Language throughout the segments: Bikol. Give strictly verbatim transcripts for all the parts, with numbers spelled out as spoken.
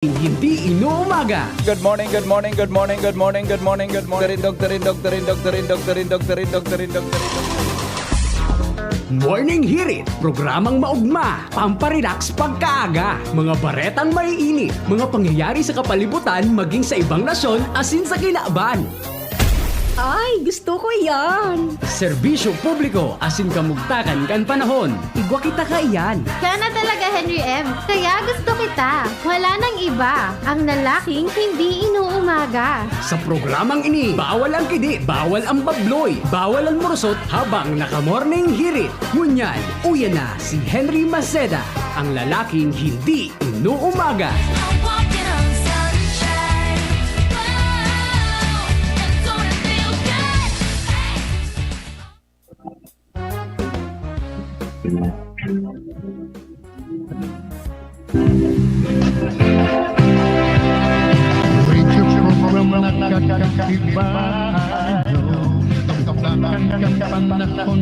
Hindi inuumaga. Good morning, good morning, good morning, good morning, good morning, good morning. Tarindog, tarindog, tarindog, tarindog, tarindog, tarindog, tarindog, tarindog, tarindog. Morning Hirit, programang maugma, pamparelax pagkaaga. Mga baretang maiinit, mga pangyayari sa kapalibutan, maging sa ibang nasyon, asin sa kinaban. Ay, gusto ko yan! Serbisyo publiko asin kamugtakan kan panahon. Igwa kita kaiyan. Siya na talaga, Henry M. Kaya gusto kita. Wala nang iba. Ang lalaking hindi inuumaga. Sa programang ini, bawal ang kidi, bawal ang babloy, bawal ang murusot habang naka-morning hirit. Ngunyan, uya na si Henry Maceda, ang lalaking hindi inuumaga. I'm walking on sunshine. Wow, I'm gonna feel good. Hey. Radio program na kakaiba. Tampakan kan panahon,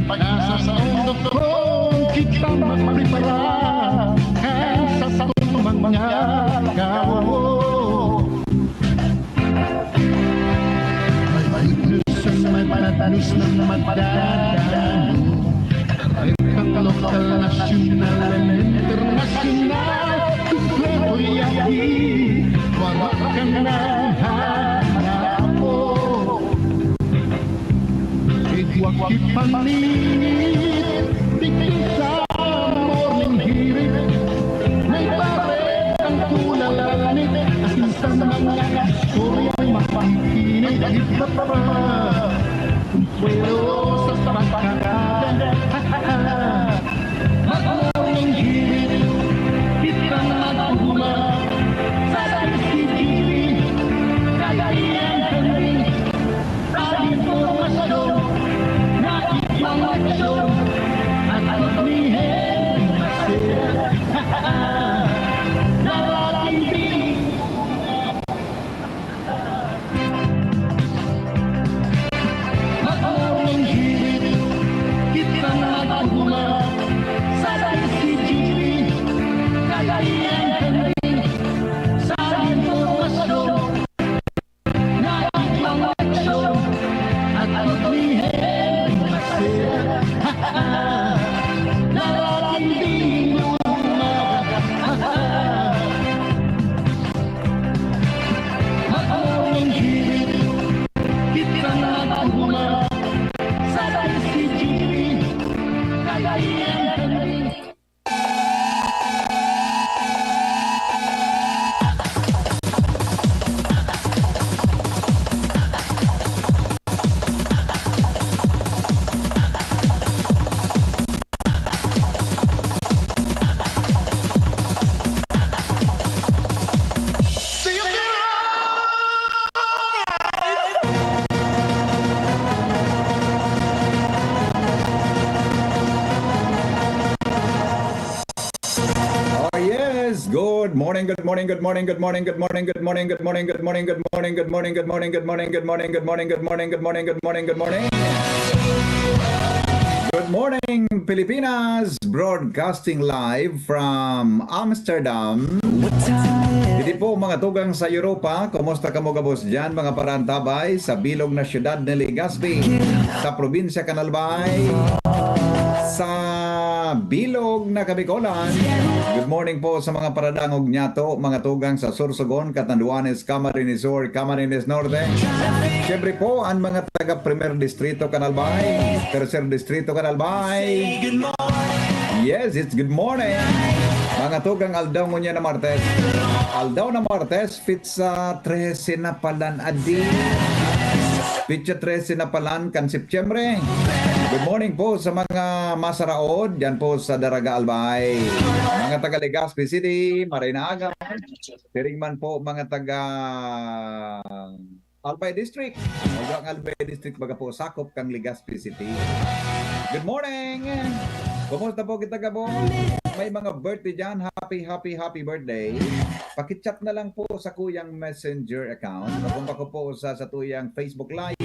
pag-asa sa mundo ko, kita magprepara kan satong mga gawo. May good news ang matanos na madadalo. Karetang lokal, nasyonal, and internasyonal. Kumpleto yayi, wala ka nang hanapo. Igwa ki paningit, digdi sa morning hirit. May baretang kulang lanit, asin sa mga istoryang mapakikinig, iba pa. Kumpleto sa pagkakada. Mag-morning hirit, kita mag-ugma. Sa D Z G P, kagayan kami. Sa impormasyon, na impormasyon, at pagmihen, masaya. Narating din. Mag-morning hirit, kita mag-ugma. Sa D Z G P, kagayan kami. Sa impormasyon, na ang eleksyon at pagmihen masaya. Narating din ang umaga. Mag-morning hirit, kita mag-ugma. Sa D Z G P, kagayan kami. Oh, yes. Good morning, good morning, good morning, good morning. Good morning, Pilipinas. Broadcasting live from Amsterdam. Didi po, mga tugang sa Europa, kumusta kamo gabos diyan, mga paraantabay, sa bilog na siyudad ni Legazpi, sa probinsya kan Albay, sa bilog na Kabicolan? Good morning po sa mga paradangog niyato, mga tugang sa Sorsogon, Catanduanes, Camarines Sur, Camarines Norte. Siyempre po, ang mga taga Primer Distrito kan Albay, Tercer Distrito kan Albay. Yes, it's good morning. Mga tugang, aldaw ngunyan na Martes. Aldaw na Martes, petsa trese na palan adi. Petsa trese na palan kan Setyembre. Good morning po sa mga masaraod diyan po sa Daraga, Albay. Mga taga Legazpi City, maray na aga. Siring man po, mga taga Albay District. Although ang Albay District, baga po, sakop kan Legazpi City. Good morning! Kumusta po kita, gabos? May mga birthday dyan. Happy, happy, happy birthday. Pakichat na lang po sa kuyang Messenger account. Kung ako po sa, sa tuyang Facebook Live,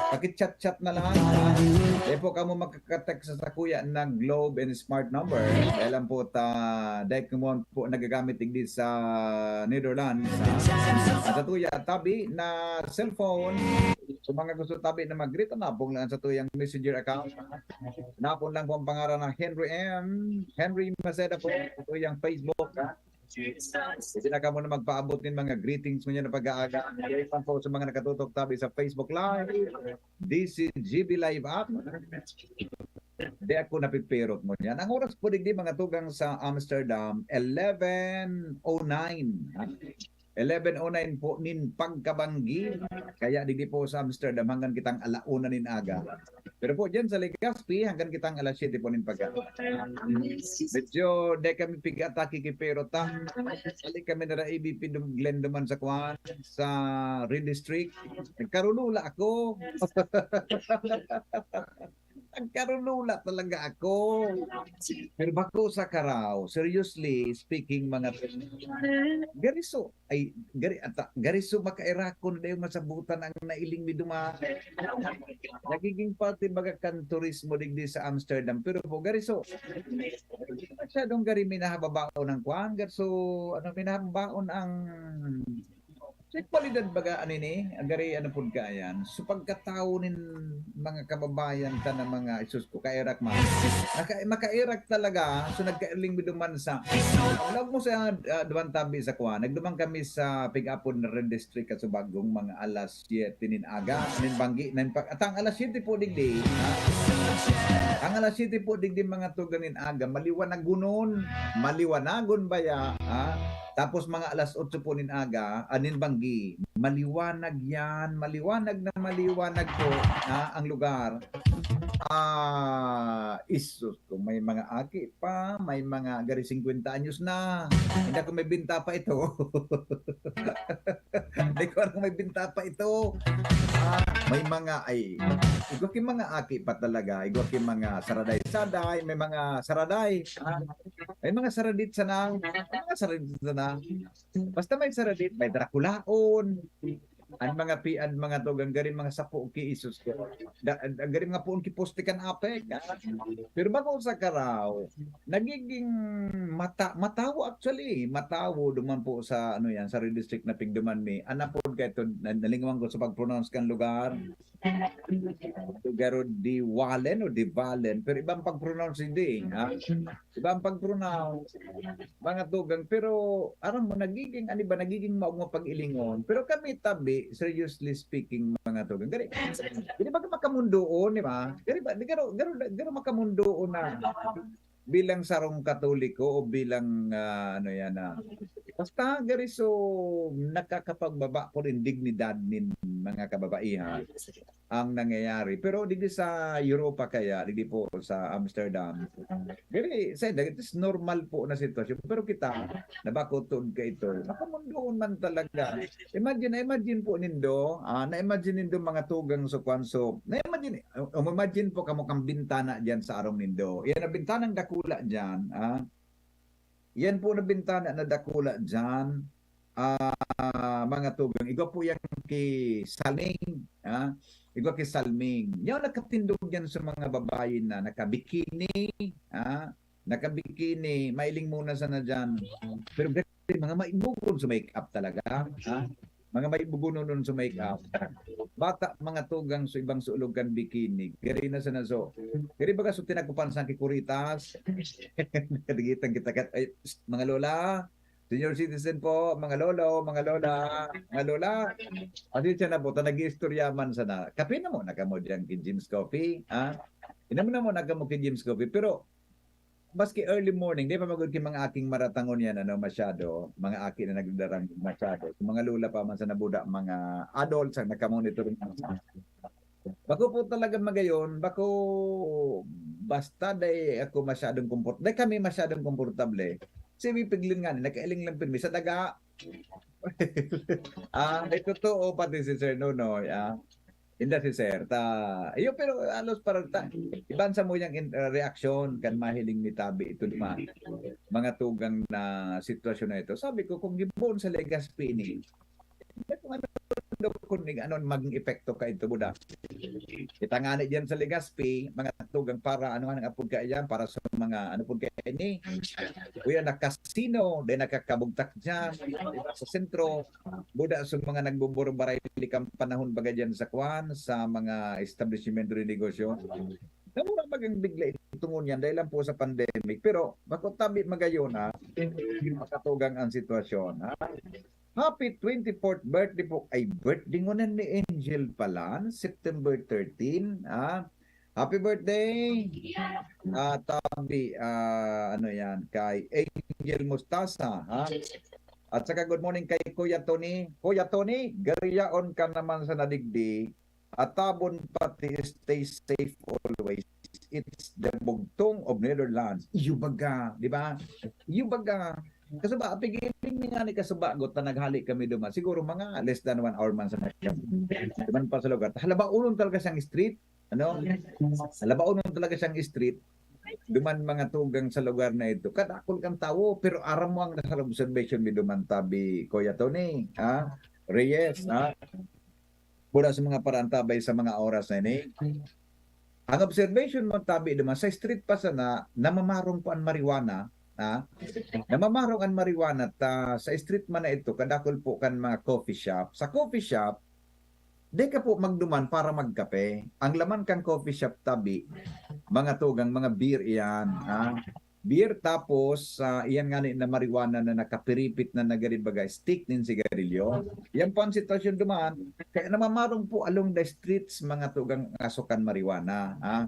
pakichat-chat na lang. Di po kamo makakatext sa kuya na Globe and Smart number. Kaya lang po, ta, dahil kumuha po nagagamit digdi sa Netherlands. Ha? Ang sa tuya, tabi na cellphone. Sa mga gusto tabi na mag-greet, hanapon lang sa tuyang Messenger account. Hanapon lang po ang pangaran na Henry M. Henry Maceda po sa tuyang Facebook. Ha? Pwede na kamo na magpaabot nin mga greetings mo na pag-aaga. Ngayon lang po sa mga nakatutok tabi sa Facebook Live, D C G B Live app. Di ako napipirot mo niyan. Ang oras po digdi, mga tugang, sa Amsterdam, eleven oh nine. Eleven oh nine po nin pagkabanggi. Kaya digdi po sa Amsterdam, hanggang kitang ala una nin aga. Pero po dyan sa Legazpi, hanggang kitang alas siyete po nin pagka. Medyo di kami pig-atake ki Pero ta. Balik kami na ibi piduglen duman sa kwan, sa Red District. Nagkarulula ako. Nagkarulula talaga ako. Pero bako sa karaw, seriously speaking, mga gariso, ay, gari, ata, gariso makairakon na yung masabutan ang nailing mi duman. Nagiging parte baga kan turismo digdi sa Amsterdam. Pero po, gariso, masyadong gari minahababaon ang kwan, gariso, ano, minahababaon ang sa kwalidad baga, ano ini, ang gari, ano pud ka, ayan. So, pagkatawo nin mga kababayan ta na mga, isus ko, kairak man. Naka-, makairak talaga. So, nagkailing mi duman sa, alam mo sa, ah, duman tabi sa kwan. Nagduman kami sa pig-apod na Red District at sa bagong mga alas siyete nin aga. Nin banggi, nin pag-, at ang alas siyete po digdi, ha? Ang alas siyete po digdi, mga tugang, nin aga, maliwanagunon. Maliwanagon baya, ha? Tapos mga alas otso po nin aga, anin banggi, maliwanag yan, maliwanag na maliwanag po, ha, ang lugar. Ah, isus ko, may mga aki pa, may mga gari singkwenta anyos na. Hindi ako may binta pa ito. Hindi ko alam may binta pa ito. Ah, may mga, ay, igwa ki mga aki pa talaga, igwa ki mga saraday-saday, may mga saraday. Ah, may mga saradit sana, may mga saradit sana. Basta may saradit, may Draculaon. Ang mga pi-, ang mga tugang gari, mga sapo ki isus ko. Da-, ang gari mga puon ki poste kan apek. Pero bako sa karaw, nagiging mata-, matawo actually. Matawo duman po sa, ano yan, sa Red District na pigduman mi. Anapod ka ito, na-, nalingawan ko sa pag-pronounce kan lugar. Garo di Walen o di Valen, pero ibang pag-pronounce hindi, ha? Ibang pag-pronounce, mga tugang. Pero, aram mo, nagiging, ano ba, nagiging maugma pag-ilingon. Pero kami tabi, seriously speaking, mga tugang. Gari, di ba makamundoon, di ba? Gari ba, di garo, garo, garo makamundoon na bilang sarong Katoliko o bilang, ah, ano yan, ah, basta gari so nakakapagbaba po rin dignidad nin mga kababaihan ang nangyayari. Pero digdi sa Europa kaya, digdi po sa Amsterdam, very, sa, it is normal po na sitwasyon. Pero kita, nabakutod ka ito, makamundoon man talaga. Imagine, imagine po nindo, ah, na-imagine nindo mga tugang so kwan, so, na-imagine, um, imagine po kamo kang bintana dyan sa arong nindo. Yan ang bintanang dakula dyan, ah. Yan po na bintana na dakula dyan, ah, mga tugang. Igwa po yan ki Salming, ah. Igwa ki Salming. Yan nakatindog yan sa mga babae na nakabikini, ah. Nakabikini, mailing muna sana dyan. Pero mga maibugon sa make-up talaga, ha? Mga maibugonon sa make-up. Bata, mga tugang sa ibang sulog kan bikini. Gari na sana so. Gari baga so tinakupan sa kikuritas. Kadigitan kita kat, ay, psst, mga lola, senior citizen po, mga lolo, mga lola, mga lola. Pasensya na po, ta nag-iistorya man sana. Kape na muna kamo diyan kay Jim's Coffee, ha? Inom na muna kamo kay Jim's Coffee. Pero, maski early morning, di pa magod ki mga aking maratangon yan, ano, masyado, mga aki na nagdarang masyado. Kung mga lola pa man sa nabuda, mga adults ang nakamonitoring. Bako po talaga magayon, bako basta day ako masyadong komport-, day kami masyadong komportable. Si Bipiglin nga, nakailing lang pirmi sa daga. Ah, may totoo pati si Sir Nonoy, ah. Inda si sir, ta, iyo, pero halos para ta, iban sa mo yang in, ah, reaksyon kan mahiling ni tabi ito naman, mga tugang na sitwasyon na ito. Sabi ko, kung gibohon sa Legazpi ini, kung ano daw, kung ano maging epekto ka ito, buda. Kita nga ni diyan sa Legazpi, mga tugang para, ano nga nang apod ka iyan, para sa mga, ano po ka ini, kuya, na casino, then nakakabugtak dyan, sa sentro, buda sa mga nagbuburbaray kan panahon baga dyan sa kwan, sa mga establishment de negosyo. Namura bagang bigla ito ngunyan dahil lang po sa pandemic. Pero, bako tabi magayon, ha? Makatugang ang sitwasyon, ha? Happy twenty-fourth birthday po. Ay, birthday ngunyan ni Angel pala, September thirteen, ha? Happy birthday! Ah, tabi, ah, ano yan, kay Angel Mustasa, ha? At saka good morning kay Kuya Tony. Kuya Tony, gariyaon ka naman sa nadigdi. Atabon pati, stay safe always. It's the bugtong of Netherlands. Iyo baga, di ba? Iyo baga. Kasuba, pigiling ni nga ni kasuba, got na naghali kami duman. Siguro mga less than one hour man sa mga. Duman pa sa lugar. Halabaonon talaga siyang street. Ano? Halabaonon talaga siyang street. Duman mga tugang sa lugar na ito. Kadakol kang tawo, pero aram mo ang nasa observation mi duman tabi, Kuya Tony, ha? Reyes, ha? Pura sa mga parantabay sa mga oras na ini. Ang observation mo tabi duman, sa street pa sana, namamarong po ang marijuana, ha? Namamarong ang marijuana, ta, sa street man na ito, kadakol po kan mga coffee shop. Sa coffee shop, di ka po magduman para magkape. Ang laman kang coffee shop tabi, mga tugang, mga beer iyan, ha? Beer, tapos, ah, iyan nga ni na marijuana na nakapiripit na nagari baga stick nin sigarilyo. Yan po ang sitwasyon duman. Kaya namamarong po along the streets, mga tugang, aso kan marijuana, ha?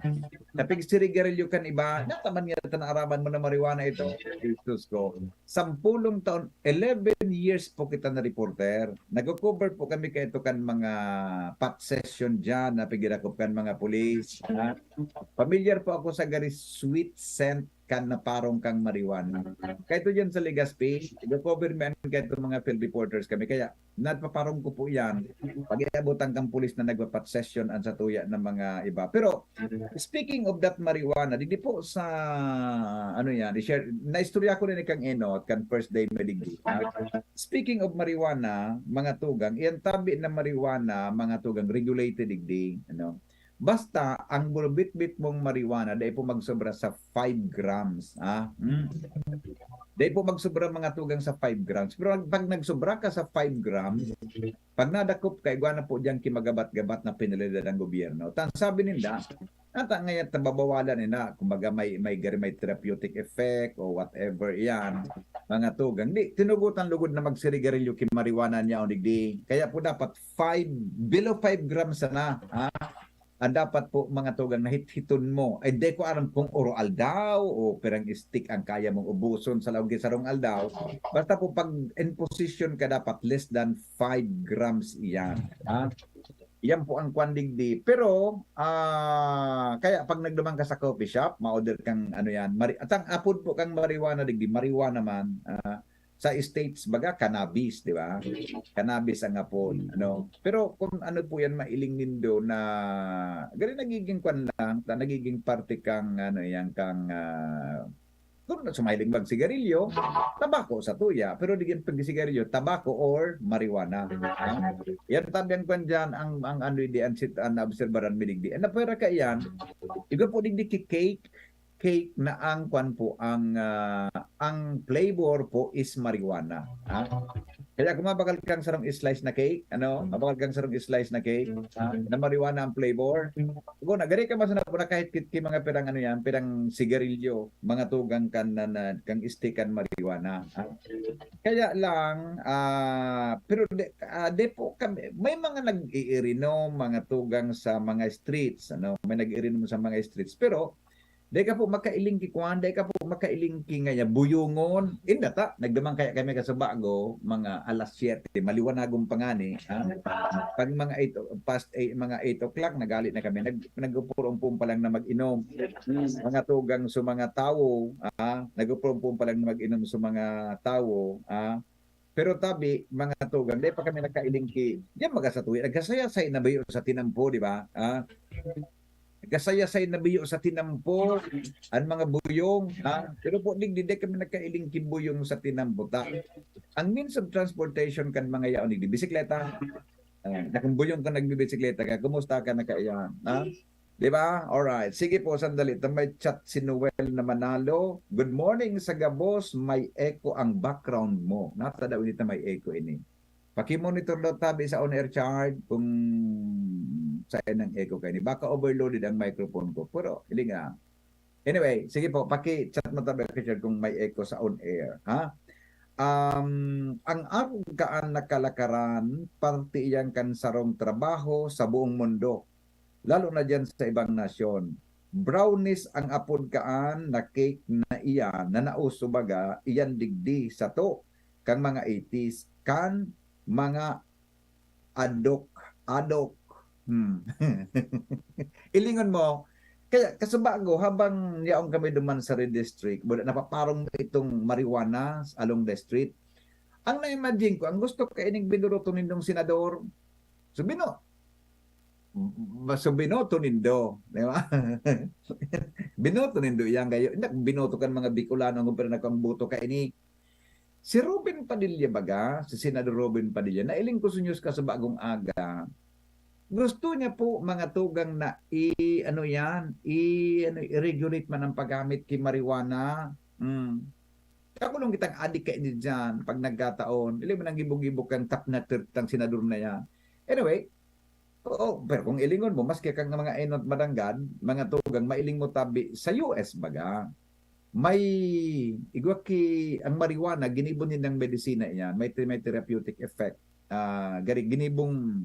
Kapig sigarilyo kan iba, nataman nga ta naaraman mo na marijuana ito. Jesus ko. Sampulong taon, eleven years po kita na reporter. Nagko-cover po kami kaito kan mga pot session dyan, na pigidakop kan mga pulis, ha? Familiar po ako sa gari sweet scent kan naparong kang marijuana. Kaito dyan sa Legazpi, nagko-cover man kaito mga field reporters kami. Kaya, napaparong ko po yan. Pag-iabutan kang pulis na nagpa-pot session an satuya ng mga iba. Pero, speaking of that marijuana, digdi po sa, ano yan, i-share, naistorya ko rin kang Enot, kan first day mo digdi. Ah, speaking of marijuana, mga tugang, iyan tabi na marijuana, mga tugang, regulated digdi, ano? Basta, ang bulbitbit mong marijuana, dai po magsobra sa five grams, ha? Hmm. Dai po magsobra, mga tugang, sa five grams. Pero pag, pag nagsobra ka sa five grams, pag nadakop ka, igwa na po diyan kimagabat-gabat na penalidad ang gobyerno. Tan sabi ninda, ata ngayon, tababawalan nila, kumbaga may, may gari, may therapeutic effect o whatever yan, mga tugang. Di, tinugutan lugod na magsirigarilyo ki marijuana niya o digdi. Kaya po dapat five, below five grams sana, ha? Ang dapat po, mga tugang, na hithiton mo. Ay, di ko alam kung oro aldaw o pirang stick ang kaya mong ubuson sa laog ki sarong aldaw. Basta po, pag in possession ka, dapat less than five grams iyan. Ha? Yan po ang kwan digdi. Pero, ah, kaya pag nagduman ka sa coffee shop, ma-order kang ano yan. Mari-, at ang apod po kang marijuana digdi, marijuana man, ah, sa States, baga, cannabis, di ba? Cannabis ang apod, ano. Pero kung ano po yan, mailing nindo na, gali nagiging kwan lang, ta-, nagiging parte kang, ano, yan, kang, ah, kung sumahiling mag sigarilyo, tabako sa tuya. Pero di yan pag sigarilyo, tabako or marijuana. Ha? Yan tabi ang kwan dyan, ang, ang ano, di, ang sit-, ang naobserbaran mi digdi. Ano, pwera ka yan, iba po digdi ki cake, cake na ang kwan po, ang, ah, ang flavor po is marijuana. Ha? Kaya kung mabakal kang sarong slice na cake, ano, mabakal kang sarong slice na cake, ha, na marijuana ang flavor, kung nagari ka, mas na, na kahit kit-, ki mga pirang ano yan, pirang sigarilyo, mga tugang kan na, na, kang stick kan marijuana. Ha? Kaya lang, ah, pero de, ah, de po kami, may mga nag-iirinom, mga tugang sa mga streets, ano, may nag-iirinom sa mga streets, pero di ka po makailing ki kwan, di ka po makailing ki ngaya buyungon. Inda ta, nagduman kaya kami kasubago, mga alas siyete, maliwanagon pa ngani, ha? Pag mga eight o-, past eight, mga eight o'clock, naghali na kami. Nag-, nag-upor-umpong pa lang na mag-inom. Mga tugang sa mga tawo, ha? Nag-upor-umpong pa lang na mag-inom sa mga tawo, ha? Pero tabi, mga tugang, dai pa kami nakailing ki, diyan maga sa tuwi. Nagkasayasay na biyo sa tinampo, di ba? Ah, nagkasayasay na biyo sa tinampo, ang mga buyong, ha? Pero po, digdi, dai kami nakailing ki buyong sa tinampo. Ta, ang means of transportation kan mga yaon, digdi, bisikleta. Ah, na kung buyong ka nagbibisikleta ka, kumusta ka na kaiyan? Ha? Di ba? Alright. Sige po, sandali. Ito may chat si Noel na Manalo. "Good morning sa gabos. May echo ang background mo." Nata daw ini ta may echo ini. Paki-monitor daw tabi sa on-air chart kung saan ang echo kaini. Baka overloaded ang microphone ko. Pero, hiling nga. Anyway, sige po, paki-chat mo tabi, Richard, kung may echo sa on-air, ha? Um, ang arog kaan na kalakaran, parte iyan kan sarong trabaho sa buong mundo, lalo na diyan sa ibang nasyon. Brownies ang apod kaan na cake na iyan, na nauso baga, iyan digdi sato kan mga eighties, kan mga adok, adok. Hmm. Ilingon mo, kaya kasubago, habang yaon kami duman sa Red District, wala, napaparong itong marijuana along the street. Ang na-imagine ko, ang gusto kaining binuroto nindong senador, so bino, so binoto nindo, di ba? Binoto nindo yan kayo. Hindi, binoto kan mga Bicolano, ang kumpara na kang boto kaini. Si Robin Padilla baga, si Senador Robin Padilla, nailing ko sa news kasubagong aga. Gusto niya po, mga tugang, na i-, ano yan, i-, ano, i-regulate man ang paggamit ki marijuana. Mm. Kakulong kitang adik kaini diyan pag nagkataon. Dili man ang gibog-gibog kang tap na trip tang senador na yan. Anyway, oo, pero kung ilingon mo, maski kang mga enot madanggad, mga tugang, mailing mo tabi sa U S baga. May, igwa ki, ang marijuana, ginibo nindang medisina iyan. May, may therapeutic effect. Ah, gari, ginibong,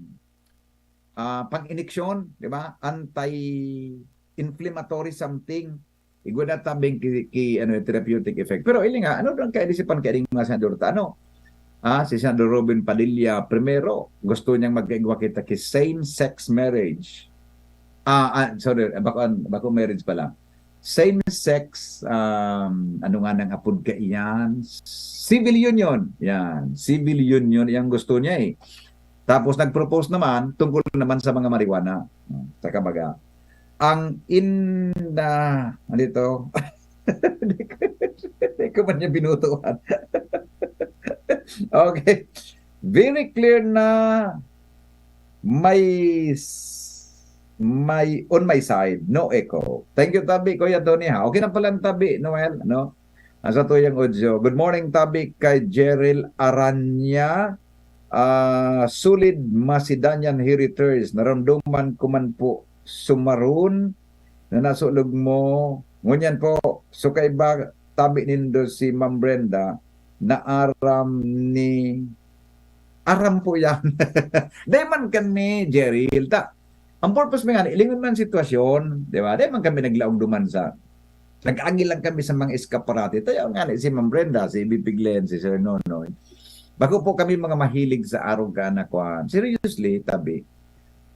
ah, pang-iniksyon, di ba? Anti-inflammatory something. Igwa na tabing ki, ki, ano, therapeutic effect. Pero ili nga, ano doon kaisipan kaya ding mga senador ta, ano? Ah, si Senador Robin Padilla, primero, gusto niyang magkaigwa kita ki same-sex marriage. Ah, ah, sorry, bako, bako marriage pala. Same-sex, um, ano nga nang apod ka iyan? Civil union. Yan, civil union yang gusto niya eh. Tapos nag-propose naman tungkol naman sa mga marijuana. Hmm, sa kabaga. Ang in, ah, ano ito? Hindi ko, hindi ko man niya binutuhan. Okay. Very clear na may s-, may on my side, no echo. Thank you, tabi, Kuya Tony, ha. Okay na pala ang tabi, Noel, no? Ang sa tuyang audio. Good morning, tabi, kay Jeril Aranya. Ah, solid Macedonian Heritage. Naramdaman ko man po sumaron na nasulog mo. Ngunyan po, so kaiba, tabi nindo si Ma'am Brenda, na aram ni, aram po yan. Dai man kami, Jeril. Ta, ang purpose mi nga, ilingon man sitwasyon, di ba? Dai man kami naglaog duman sa, nag-agi lang kami sa mga eskaparate. Tayo nga ni si Ma'am Brenda, si B P Glenn, si Sir Nonoy. Bako po kami mga mahilig sa arog ka na kwan. Seriously, tabi.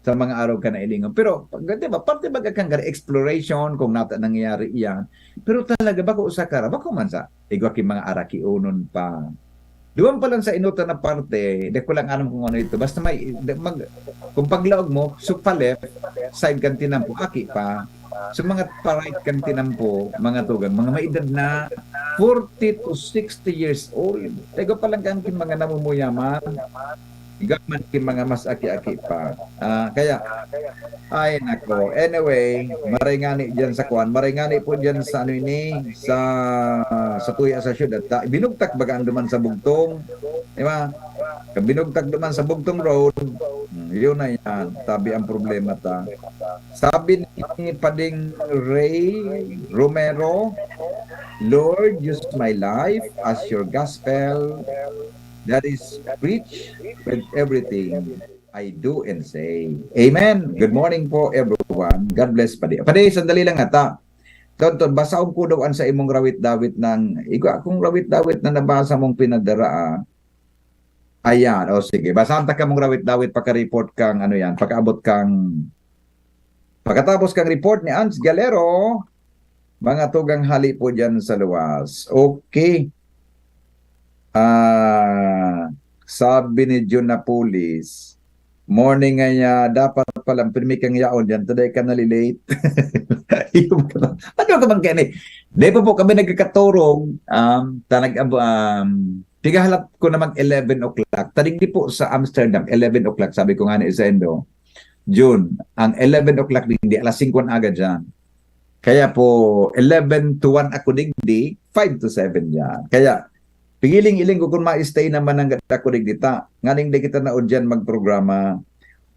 Sa mga arog ka na ilingon. Pero, pag, di ba, parte baga kang gari exploration kung nata nangyayari iyan. Pero talaga, bako sa kara, bako man sa, igwa ki mga arakionon pa. Duman pa lang sa inutan na parte, di ko lang alam kung ano ito. Basta may, di, mag, kung paglaog mo, so pa left side kan tinampo, aki pa. So mga pa right kan tinampo, mga tugang, mga may edad na forty to sixty years old. Tayo pa lang kang mga namumuyaman. Igwa man ki mga mas aki-aki pa. Ah, kaya, ay nako. Anyway, maray ngani diyan sa kwan. Maray ngani po diyan sa ano ini, sa, sa tuya sa syudad. Ta, binugtak baga ang duman sa bugtong. Di ba? Kung binugtak duman sa bugtong road, hmm, yun na yan. Tabi ang problema ta. Sabi ni Pading Ray Romero, "Lord, use my life as your gospel that is preached with everything I do and say." Amen. Good morning po, everyone. God bless, Padi. Padi, sandali lang ata. Tonton, basaon ko daw an sa imong rawit-dawit ng, igwa akong rawit-dawit na nabasa mong pinadara, ah. Ayan, o sige. Basahan ta ka mong rawit-dawit, paka-report kang, ano yan, pakaabot kang, pagkatapos kang report ni Ans Galero, mga tugang hali po dyan sa luwas. Okay. Ah, Sabi ni Jun Napolis, "Morning ngaya, dapat pala pirmi kang yaon diyan, ta dai ka nali-late." Ano ka man kaya ni? Di pa po kami nagkakaturog, um, ta nag-, um, pigahalat ko na mag eleven o'clock. Ta digdi po sa Amsterdam, eleven o'clock, sabi ko nga ni sa indo, "Jun, ang eleven o'clock digdi, alas singko na agad diyan." Kaya po, eleven to one ako digdi, five to seven diyan. Kaya, pigiling-iling ko kung ma-stay naman ang gad ako digdi ta. Nganing di kita na diyan magprograma.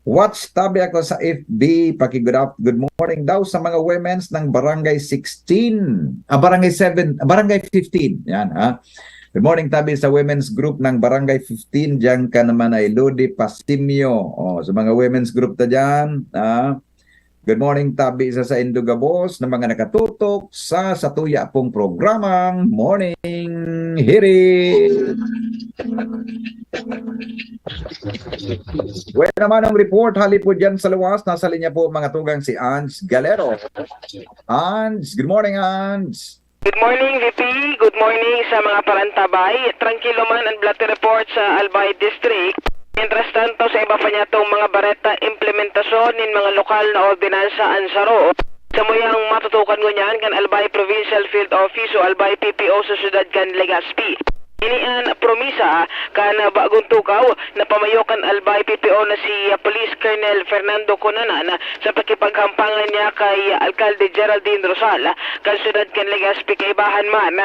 Watch tabi ako sa F B, paki-good af-, good morning daw sa mga women's ng Barangay sixteen. Ah, Barangay seven, ah, Barangay fifteen. Yan, ha? Good morning tabi sa women's group ng Barangay fifteen. Diyan ka naman ay Lodi Pasimio. Oh, sa mga women's group ta diyan, ha? Good morning tabi sa saindo gabos na mga nakatutok sa satuya pong programang Morning Hirit. Bueno naman ang report, hali po dyan sa luwas, nasa linya po mga tugang si Ange Galero. Ange, good morning, Ange. Good morning, V P. Good morning sa mga parantabay. Trangkilo man an Blatte Report sa Albay District. Mientras tanto, sa iba pa niyatong mga bareta, implementasyon nin mga lokal na ordinansa an saro. Samuyang matutukan ngunyan kan Albay Provincial Field Office o Albay P P O sa siyudad kan Legazpi. Ini an promisa kan bagong tukaw na pamayo kan Albay P P O na si Police Colonel Fernando Cunanan sa pakipaghampangan niya kay Alkalde Geraldine Rosal kan siyudad kan Legazpi. Kaibahan man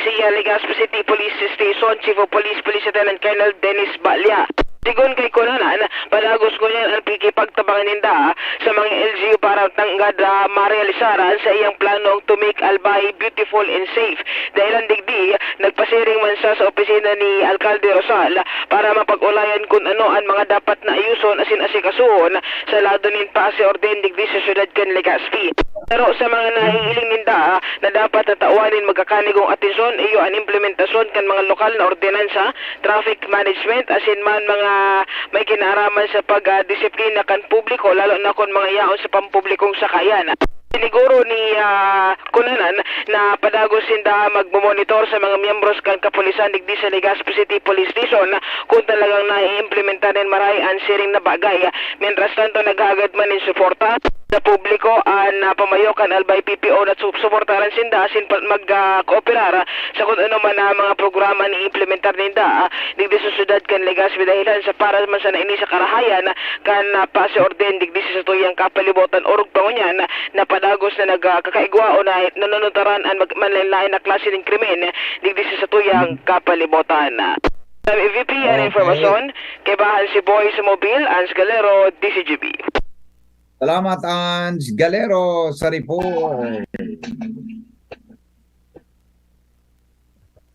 si Legazpi City Police Station Chief of Police, Police Lieutenant Colonel Dennis Balya. Sigon kay Cunanan, padagos ngunyan an pakikipagtabangan ninda sa mga L G U para tanggad, ah, marealisar an saiyang planong to make Albay beautiful and safe. Dahilan digdi, nagpasiring man siya sa opisina ni Alkalde Rosal para mapag-ulayan kun ano an mga dapat na ayuson asin asikasuhon sa lado nin pasi-orden digdi sa siyudad kan Legazpi. Pero sa mga nahihiling ninda na dapat na tawanin magkakanigong atensyon, iyo an implementasyon kan mga lokal na ordinansa, traffic management, asin man mga may kinaaraman sa pagdisiplina kan publiko, lalo na kun mga yaon sa pampublikong sakayan. Siniguro ni, ah, Cunanan na padagos sinda magmomonitor sa mga miyembros kan kapulisan digdi sa Legazpi City Police Station kun talagang naiimplementar nin maray an siring na bagay. Mientras tanto, naghahagad man nin suporta sa publiko an, ah, pamayo kan Albay P P O na su-, suportaran sinda asin pa-, mag, ah, kooperar sa kun ano man na mga programa na iimplementar ninda, ah, digdi sa syudad kan Legazpi, dahilan sa para man sana ini sa karahayan kan, ah, pasi-orden digdi sa satuyang kapalibotan, orog pa ngunyan na padagos na nagkakaigwa o na nanunutaran an mag-, manlaen-laen na klase nin krimen digdi sa satuyang kapalibotan. Sa V P an Okay. Informasyon, kaibahan si Boy sa Mobil, Ans Galero, D C G B. Salamat, Ange Galero, sa report.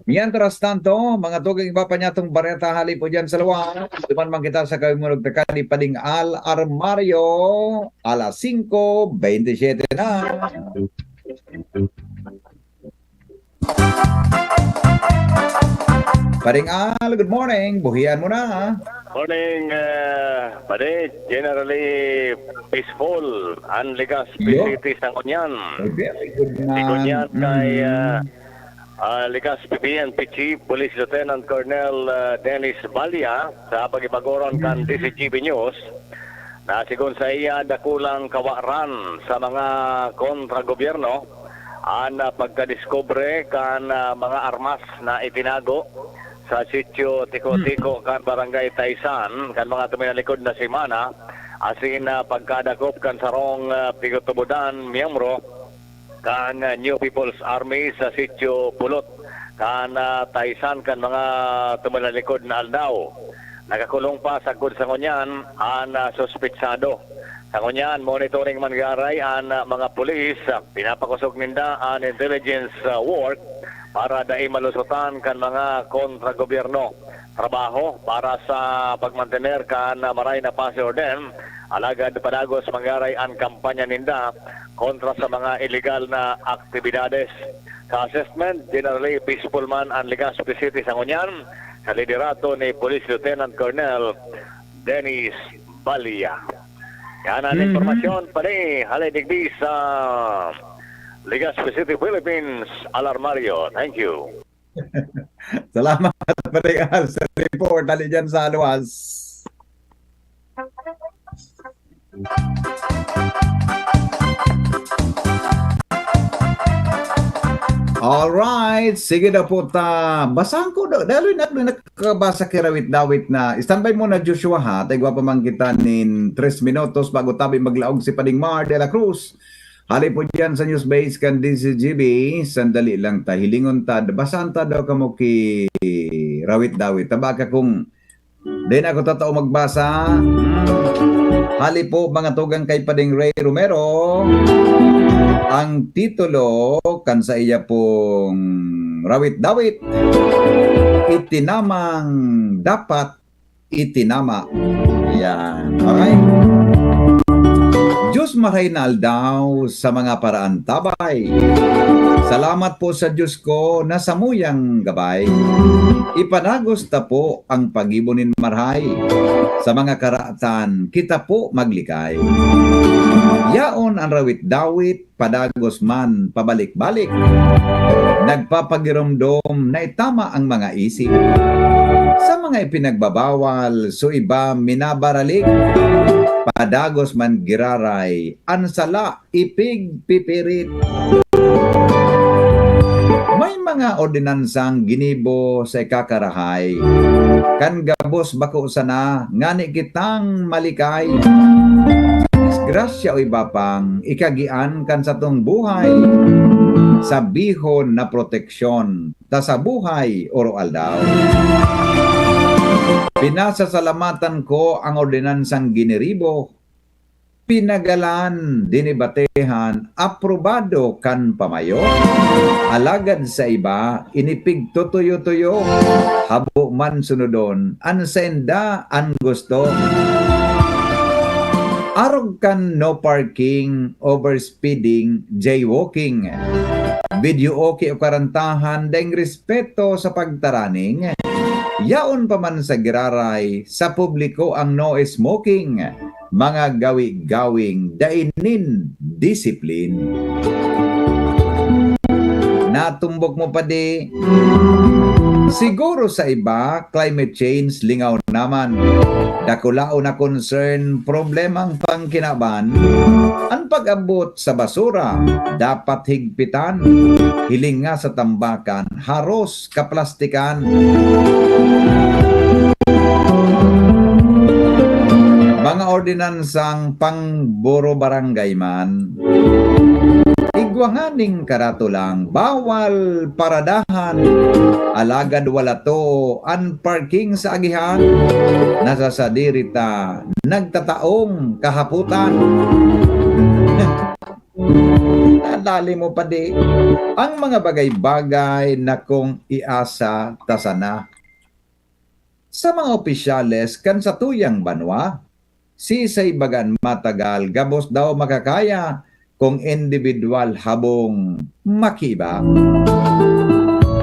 Mientras tanto, mga tugang, iba pa niyatong bareta hali po dyan sa luwas. Duman man kita sa Kawimulog Takadi, Pading Al Armario, alas singko bentisiete na. Pading Al, good morning. Buhian mo na. Morning, uh, pare. Generally peaceful ang Legazpi Yo. City sa ngunyan. Very good, Di ngunyan man. kay Mm. uh, uh, Legazpi P N P Chief Police Lieutenant Colonel uh, Dennis Balia sa pakipagoron kan Mm. D C G B News na sigon sa iya, dakulang kawaran sa mga kontra-gobyerno an uh, pagkadiskubre kan uh, mga armas na itinago sa sitio Tiko-Tiko kan Barangay Taisan kan mga tuminalikod na semana, asin uh, pagkadakop kan sarong uh, pigtutubodan miyembro kan uh, New People's Army sa sitio Pulot kan uh, Taisan kan mga tuminalikod na aldaw. Nakakulong pa sagkod sa ngunyan an uh, suspetsado. Sa ngunyan, monitoring man giraray an uh, mga pulis. Uh, pinapakosog ninda an intelligence uh, work para dai malusotan kan mga kontra-gobyerno trabaho para sa pagmantener kan uh, maray na pasi-orden. Alagad padagos man giraray an kampanya ninda kontra sa mga iligal na aktibidades. Sa assessment, generally peaceful man an Legazpi City sa ngunyan, sa liderato ni Police Lieutenant Colonel Dennis Balia. Yan ang Mhm. impormasyon, pare, hali digdi sa Legazpi City, Philippines, Al Armario. Thank you. Salamat, Pare Al, sa report. Dali dyan sa Aluwas. Alright, sige na po ta. Basahan ko, da-, daloy na, na nakabasa ki Rawit-Dawit na. Standby muna, Joshua, ha? Taigwa pa man kita nin tres minutos bago tabi maglaog si Pading Mar de la Cruz. Hali po dyan sa news base kan D Z G B, sandali lang ta. Hilingon ta, basahan ta daw kamo ki Rawit-Dawit. Taba ka kung di na ako tatao magbasa. Hmm. Hali po, mga tugang kay Pading Ray Romero, ang titulo kan sa iya pong Rawit-Dawit, Itinamang Dapat Itinama. Yan. Alright. Diyos, maray na aldaw sa mga paraantabay. Salamat po sa Diyos ko na samuyang gabay. Ipanagos ta po ang paggibo nin marahay. Sa mga karatan, kita po maglikay. Yaon an rawit-dawit, padagos man pabalik-balik. Nagpapagiromdom na itama ang mga isip. Sa mga ipinagbabawal, so iba minabaralik. Padagos man giraray, an sala ipigpipirit. May mga ordinansang ginibo sa ikakarahay. Kan gabos bako sana, ngani kitang malikay. Disgrasya o iba pang ikagian kan satong buhay. Sabihon na proteksyon ta sa buhay oro-aldaw. Pinasasalamatan ko ang ordinansang giniribo, pinagalan, dinibatehan, aprobado kan pamayo. Alagad sa iba, inipigtutuyo-tuyo, habo man sunodon, an sainda an gusto. Arog kan no parking, overspeeding, jaywalking. Video okay o karantahan, daing respeto sa pagtaraning. Yaon pa man sa giraray, sa publiko ang no smoking. Mga gawi-gawing dai nin disiplin. Natumbok mo pa di? Siguro sa iba, climate change, lingaw naman. Dakulaon na concern, problemang pangkinaban. An pag-abot sa basura, dapat higpitan. Hiling nga sa tambakan, haros kaplastikan. Mga ordinansang pangboro barangay man, igwa nganing karatolang bawal paradahan, alagad wala to an parking sa agihan, nasasadiri ta nagtataong kahapotan. Nadali mo pa di ang mga bagay-bagay na kung iasa ta sana. Sa mga opisyales kan satuyang banwa, sisay baga an matagal gabos daw makakaya kung indibidwal habong makiba.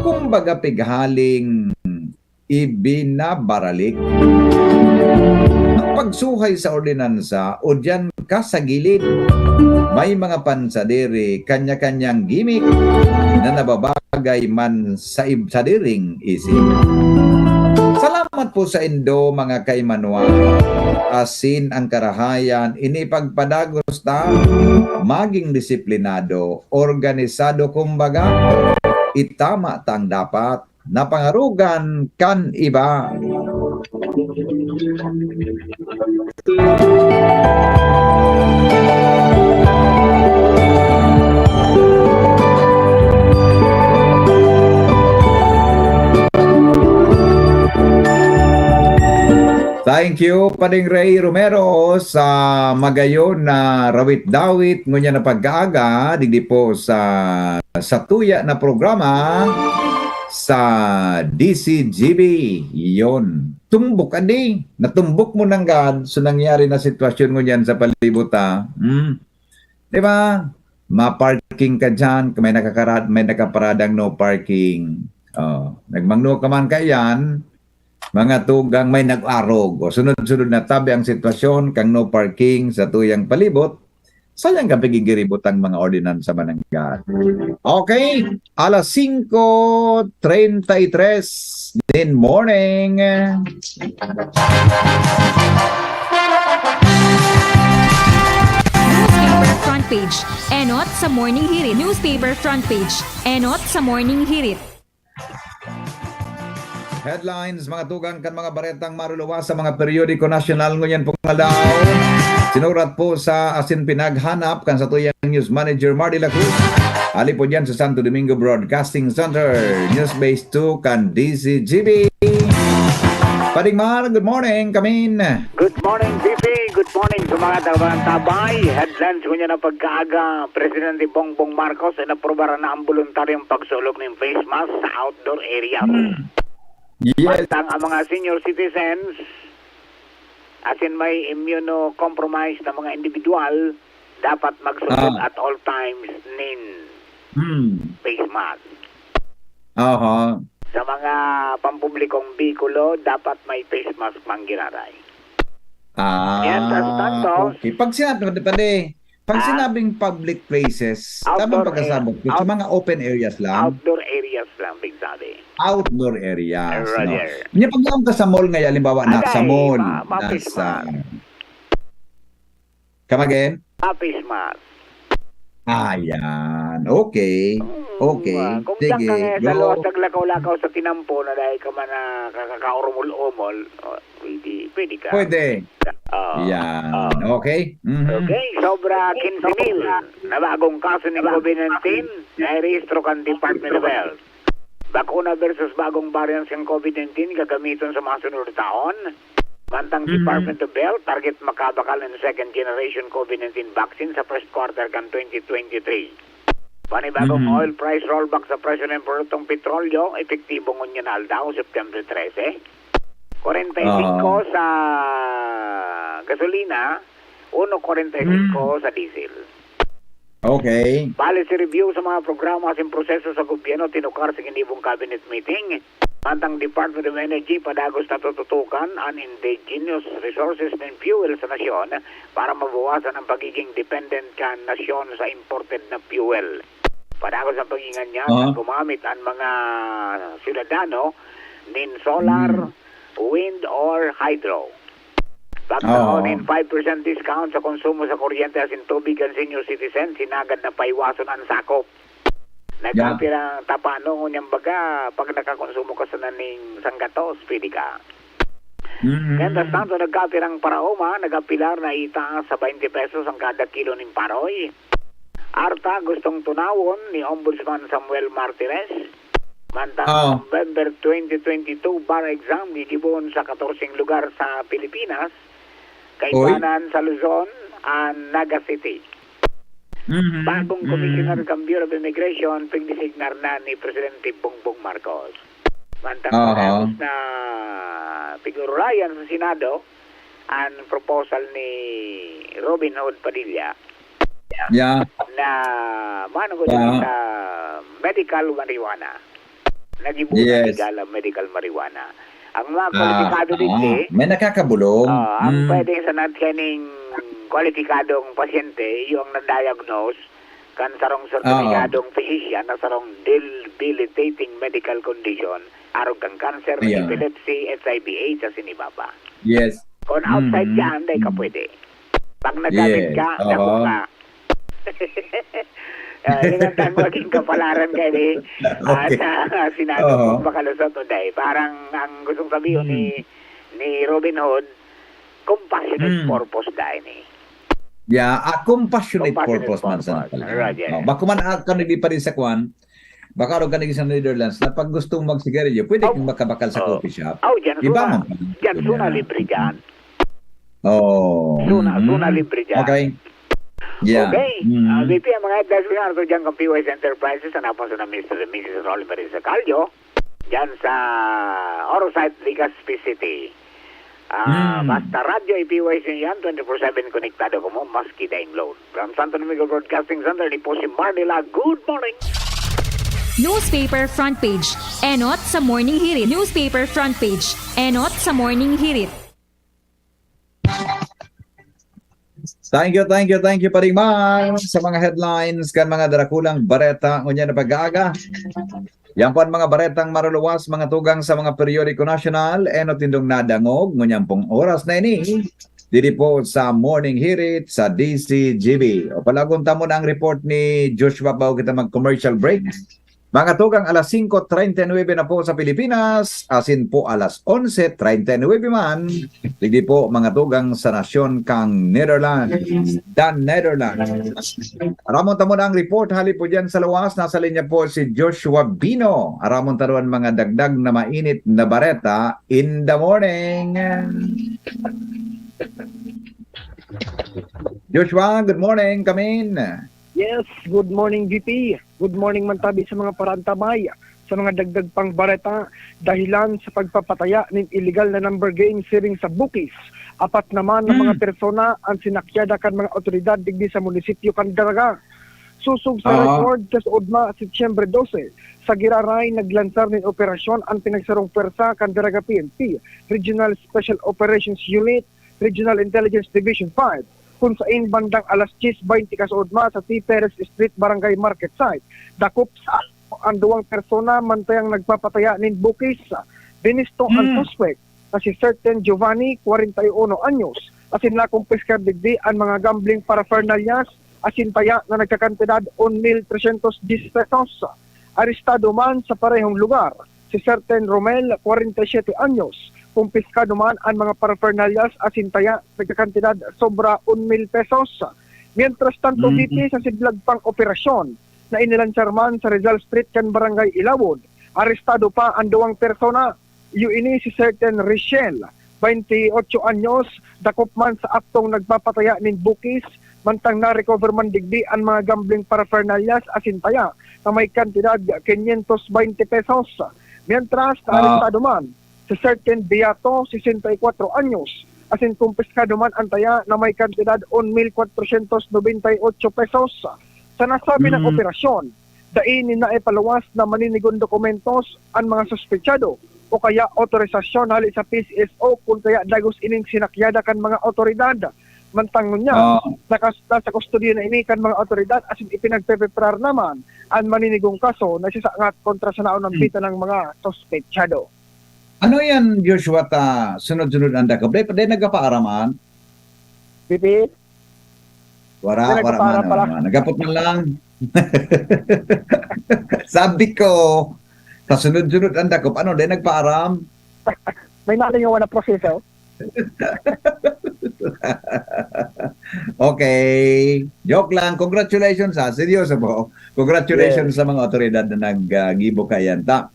Kumbaga, pighaling ibinabaralik. Ang pagsuhay sa ordinansa o diyan ka sa gilid, may mga pansadiri, kanya-kanyang gimik na nababagay man sa ib-, sadiring isip. Salamat po sa indo, mga kaimanuan. Asin ang karahayan, inipagpadagos ta, maging disiplinado, organisado, kumbaga, itama tang dapat na pangarogan kan iba. Thank you, Pading Ray Romero, sa magayon na rawit-dawit ngunyan na pagkaaga, digdi po sa, sa tuya na programa sa D C G B. Yon. Tumbok, adi. Natumbok mo nanggad, so nangyari na sitwasyon ngunyan sa palibot, ha? Hmm. Di ba? Ma-parking ka dyan, may nakakarad-, may nakaparadang no parking. Oh, nagmangno ka man kaiyan, mga tugang may nag-arog. O, sunod-sunod na tabi ang sitwasyon kang no parking sa tuyang palibot. Sayang ka pigigiribot ang mga ordinansa manangga. Okay, alas singko treinta y tres din morning. Newspaper front page. Enot sa Morning Hirit. Newspaper front page. Enot sa Morning Hirit. Headlines, mga tugang kan mga baretang maruluwas sa mga periodiko nasyonal ngunyan pong aldaw. Sinurat po sa asin pinaghanap kan satuyang news manager Mardy Lacruz. Ali po dyan sa Santo Domingo Broadcasting Center, News Base two kan D Z G B. Pading Mar, good morning, kamin. Good morning, P P. Good morning sa mga tabantabay. Headlines ngunyan na pagkaaga, Presidente Bongbong Marcos inaprobaran na ang voluntaryong pagsulog ng face mask sa outdoor area. Yes. Mantang ang mga senior citizens, asin may immunocompromised na mga individual, dapat magsulog Ah. at all times nin Hmm. face mask. Aha. Sa mga pampublikong bikulo, dapat may face mask mang giraray. Ah, Yan, tas tanto. Okay. Pag sinabi, pwede, pag Ah. sinabing public places, tamang Outdoor pagkasabot area. ko, sa Out- mga open areas lang. Outdoor areas lang, big sabi. Outdoor areas. No? Roger. Niya pag ka sa mall ngayon, halimbawa, Agay, nasa mall, ma- ma- nasa... ma- Come again? Ah, face mask. Ayan. Okay. Okay. Ah, kung Sige. diyan ka ngayon sa Go. luwas naglakaw-lakaw sa tinampo na dahil ka man na kakakaurumol-umol, oh, pwede, pwede ka. Pwede. Oo. Yan. Oo. Okay? Mhm. Okay, sobra quince mil na bagong kaso ng COVID nineteen na irehistro kan Department of Health. Bakuna versus bagong variants ng COVID nineteen gagamiton sa mga sunod na taon. Mantang Mhm. Department of Health, target makabakal ng second generation COVID nineteen vaccine sa first quarter kan twenty twenty-three. Panibagong Mhm. oil price rollback sa presyo ng produktong petrolyo, epektibo ngunyan na aldaw, September trese. Kwarenta y cinco Oo. sa gasolina, uno kwarenta y cinco Mm. sa diesel. Okay. Policy review sa mga programa asin proseso sa gobyerno tinukar sa ginibong cabinet meeting. Mantang Department of Energy padagos na tututukan an indigenous resources nin fuel sa nasyon para mabawasan ang pagiging dependent kan nasyon sa imported na fuel. Padagos ang paghingan niya Aha. na gumamit an mga syudadano nin solar, Mm. wind or hydro. Pagtao Oo. nin five percent discount sa konsumo sa kuryente asin tubig kan senior citizen, sinagad na paiwason an sakop. Nagkapira tapano ngunyan baga pag nakakonsumo ka sana ning sanggatos, pwede ka. Mhm. Mientras tanto, nagkapirang paraoma, nagapilar na itaas sa twenty pesos ang kada kilo ning paroy. Arta gustong tunawon ni Ombudsman Samuel Martires. Mantang Oo. November twenty twenty-two bar exam gigibohon sa katorseng lugar sa Pilipinas, kaibanan sa Luzon and Naga City. Mhm. Bagong Mhm. commissioner kan Bureau of Immigration, pigdesignar na ni Presidente Bongbong Marcos. Mantang Aha. Tapos na pigurulayan sa Senado ang proposal ni Robin Hood Padilla Yeah. na manugod Yeah. sa medical marijuana. Nagibo Yes. Legal ang medical marijuana. Ang mga Ah, kwalipikado ah, digdi, may nakakabulong. ah, ang Mm. pwedeng sa nat kaning kwalipikadong pasyente, yung na-diagnose kan sarong sertipikadong physician na sarong debilitating medical condition, arog kan cancer, Ayan. epilepsy, H I V AIDS, asin iba pa. Yes. Kung outside Mhm. dyan, dahil ka Mhm. pwede. Pag nagamit Yes. ka, Oo. dako ka. Ah, yun ang tangwaging kapalaran kayo ni, ah, Okay. sa Senado Oo. kung makalusot o dahil. Parang ang gustong sabihin ni, Hmm. ni Robin Hood, compassionate Hmm. purpose dahil ni. Yeah, a compassionate, Compassionate purpose man sa purpose. pala. Right, yeah. Oh, bako man, ah, kan di pa rin sa kwan, baka ro kan sa Netherlands, na pag gusto mong magsigarilyo, pwede Oh. kang makabakal sa Oh. coffee shop. Oh, dyan, Iba suna, man. dyan, suna Yeah. libre dyan. Oh. Suna, Mhm. suna libre dyan. Okay. Yeah. Okay. Mhm. Ah, V P, ang mga headlines ko yan, ito dyan kang P Y S Enterprises, hanapon sa na Mister and Missus Rolly Marie Sacalio, dyan sa Orosite, Legazpi City. Ah, Hmm. Basta radyo, i-P Y S yan, twenty-four seven konektado kamo, maski daing load. From Santo Domingo Broadcasting Center, ni po si Marnila. Good morning! Newspaper front page. Enot sa Morning Hirit. Newspaper front page. Enot sa Morning Hirit. Thank you, thank you, thank you, Paring Mar, sa mga headlines kan mga darakulang bareta ngunyan na pag-aaga. Yan po ang mga baretang maruluwas, mga tugang sa mga periodiko nasyonal, enot nindong nadangog, ngunyan pong oras na ini, diri po sa Morning Hirit sa D C G B. O, palagon ta muna ang report ni Joshua bago kita mag-commercial break. Mga tugang, alas singko treinta y nuebe na po sa Pilipinas, asin po alas onse treinta y nuebe man, digdi po, mga tugang, sa nasyon kang Netherlands, the Netherlands. Aramon ta muna ang report, hali po dyan sa luwas, nasa linya po si Joshua Bino. Aramon ta rin mga dagdag na mainit na bareta in the morning. Joshua, good morning, kamin. Yes, good morning, V P. Good morning man tabi sa mga paraantabay. Sa mga dagdag pang bareta, dahilan sa pagpapataya nin illegal na number game siring sa Bukis, apat naman na mga persona ang sinakyada kan mga otoridad digdi sa munisipyo kan Daraga. Susog sa Aha. record, kasuodma, Setyembre dose, sa Giraray naglansar nin operasyon ang pinagsarong pwersa kan Daraga P N P, Regional Special Operations Unit, Regional Intelligence Division five, kun sain bandang alas diyes baynte kasuodma sa T. Perez Street, Barangay Market Site, dakop sa ang duwang persona mantayang nagpapataya nin Bukis. Binisto ang Hmm. suspek na si Certain Giovanni, kwarenta y uno anyos, asin nakumpiskar digdi an mga gambling paraphernalias asin taya na nagkakantidad un mil tresyentos diyes pesos. Arestado man sa parehong lugar si Certain Romel, kwarenta y siyete anyos. Kumpiskado man an mga paraphernalias asin taya nagkakantidad sobra un mil pesos. Mientras tanto, Mm. V P, sa siblag pang operasyon na inilansar man sa Rizal Street kan Barangay Ilawod, arestado pa an duwang persona. Iyo ini si Certain Richel, baynte otso anyos, dakop man sa aktong nagpapataya nin Bukis, mantang na-recover man digdi an mga gambling paraphernalias asin taya na may kantidad kinyentos baynte pesos. Mientras, Ah. naarestado man si Certain Beato, sesenta y kwatro anyos, asin kumpiskado man an taya na may kantidad un mil kwatrosyentos nobenta y otso pesos. Sa nasabi na Mm. operasyon, dai ninda ipaluwas na maninigon dokumentos an mga suspetsado o kaya otorisasyon hali sa P C S O kun kaya dagos ining sinakyada kan mga otoridad. Mantang ngunyan, Ah. nakas-, nasa kustodiya na ini kan mga otoridad asin ipinagpepreparar naman an maninigong kaso na isasangat kontra sa naunampitan ng mga suspetsado. Ano yan, Joshua, ta sunod-sunod ang dakop? Dai, dai nagkapaaraman? Pipi, Wara, Dai wara nagkapaara man, pala. wara man. Nagkapot man lang. Sabi ko, sa sunod-sunod ang dakop, ano, dai nagpaaram? May nalingawan na proseso. Okay. Joke lang. Congratulations, ha. Seryoso po. Congratulations Yes. sa mga otoridad na nag-, ah, gibo kaiyan. Ta,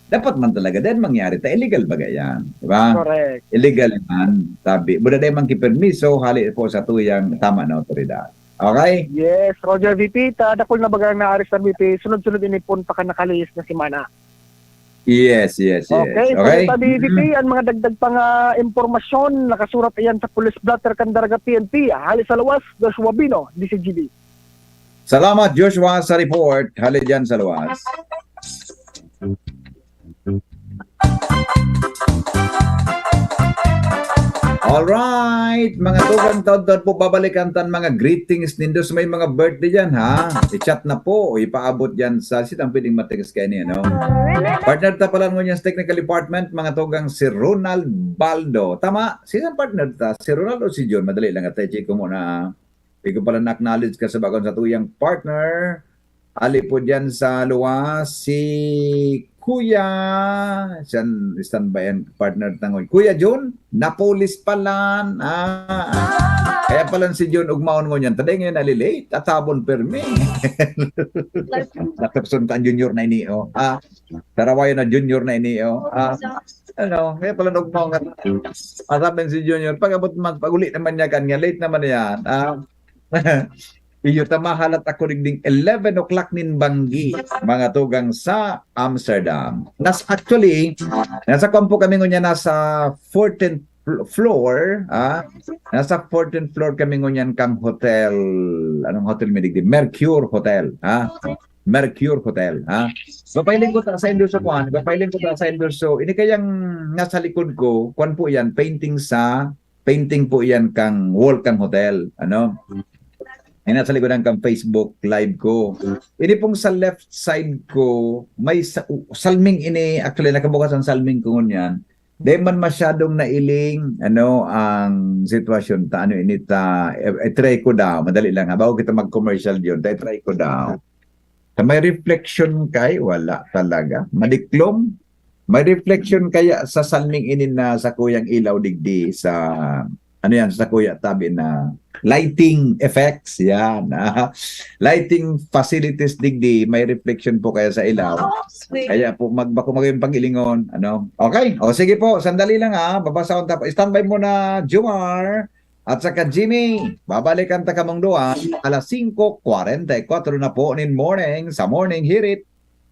dapat man talaga, dahil mangyari ta, illegal baga yan. Di ba? Correct. Illegal man, tabi. Buda dahil man kipermiso, hali po sa tuyang tama na otoridad. Okay? Yes, Roger V P, ta dakul na baga na arestar V P, sunod-sunod ini pon pa kan nakalihis na semana. Yes, yes, yes. Okay, Okay? so tabi V P, ang mga dagdag pang ah, impormasyon, nakasurat iyan sa Police Blotter kan Daraga P N P. Hali sa lawas, Joshua Bino, D C G B. Salamat, Joshua, sa report. Hali dyan sa luwas. Alright, mga tugang, taon-taon po babalikan tan mga greetings nindo sa may mga birthday dyan, ha? I-chat na po, o ipaabot dyan sa, sitang pwedeng matext kayo niya, no? Partner ta pala ngunyan sa technical department, mga tugang, si Ronald Baldo. Tama? Sino ang partner ta? Si Ronald o si John? Madali lang, at check ko muna, ha? Di ko pala na-acknowledge ka sa bakon sa tuyang partner. Ali po dyan sa luwas, si Kuya, siyan, standby ang partner tangon. Kuya John, napulis pala. Ah, kaya pala si John ugmaon ngunyan. Taday ngayon nalilate, atabon permi. Natapson ka ang junior na ini, oh. Ah, tarawayan na junior na ini, oh. Ah, ano, kaya pala ugmaon nga. Ah, sabi si Junior, pag-abot man, pag-uli naman niya kan nga, late naman yan. Ah, iyo, tamahalat ako digding eleven o'clock nin banggi, mga tugang sa Amsterdam. Nas, actually, nasa kwan po kami ngunyan, nasa fourteenth fl-, floor, ah. Nasa fourteenth floor kami ngunyan kang hotel, anong hotel mi digdi? Mercure Hotel, ha? Mercure Hotel, ha? Papailing ko ta sa indo sa kwan, papailing ko ta sa indo. So, ini kayang nasa likod ko, kwan po yan, painting sa Painting po iyan kan wall kan hotel, ano? Ay nasa likodan kan Facebook Live ko. Ini pong sa left side ko, may sa, salming ini, actually, nakabukas ang salming ko ngunyan. Di man masyadong nailing, ano, ang sitwasyon ta, ano ini ta, i-, i-try ko daw, madali lang ha, bago kita mag-commercial diyon, ta, i-try ko daw. Sa may reflection kay, wala talaga. Madiklom. May reflection kaya sa salming ini na sakuyang ilaw digdi sa, ano yan, sa kuya tabi na lighting effects, yan. Ah, lighting facilities digdi, may reflection po kaya sa ilaw. Oh, sweet. Kaya po, magbako magayong pag-ilingon, ano? Okay, o sige po, sandali lang ha, babasahon ta po. Standby muna, Jomar, at saka Jimmy. Babalikan ta kamong duwa, alas singko kwarenta y kwatro na po nin morning sa Morning Hirit.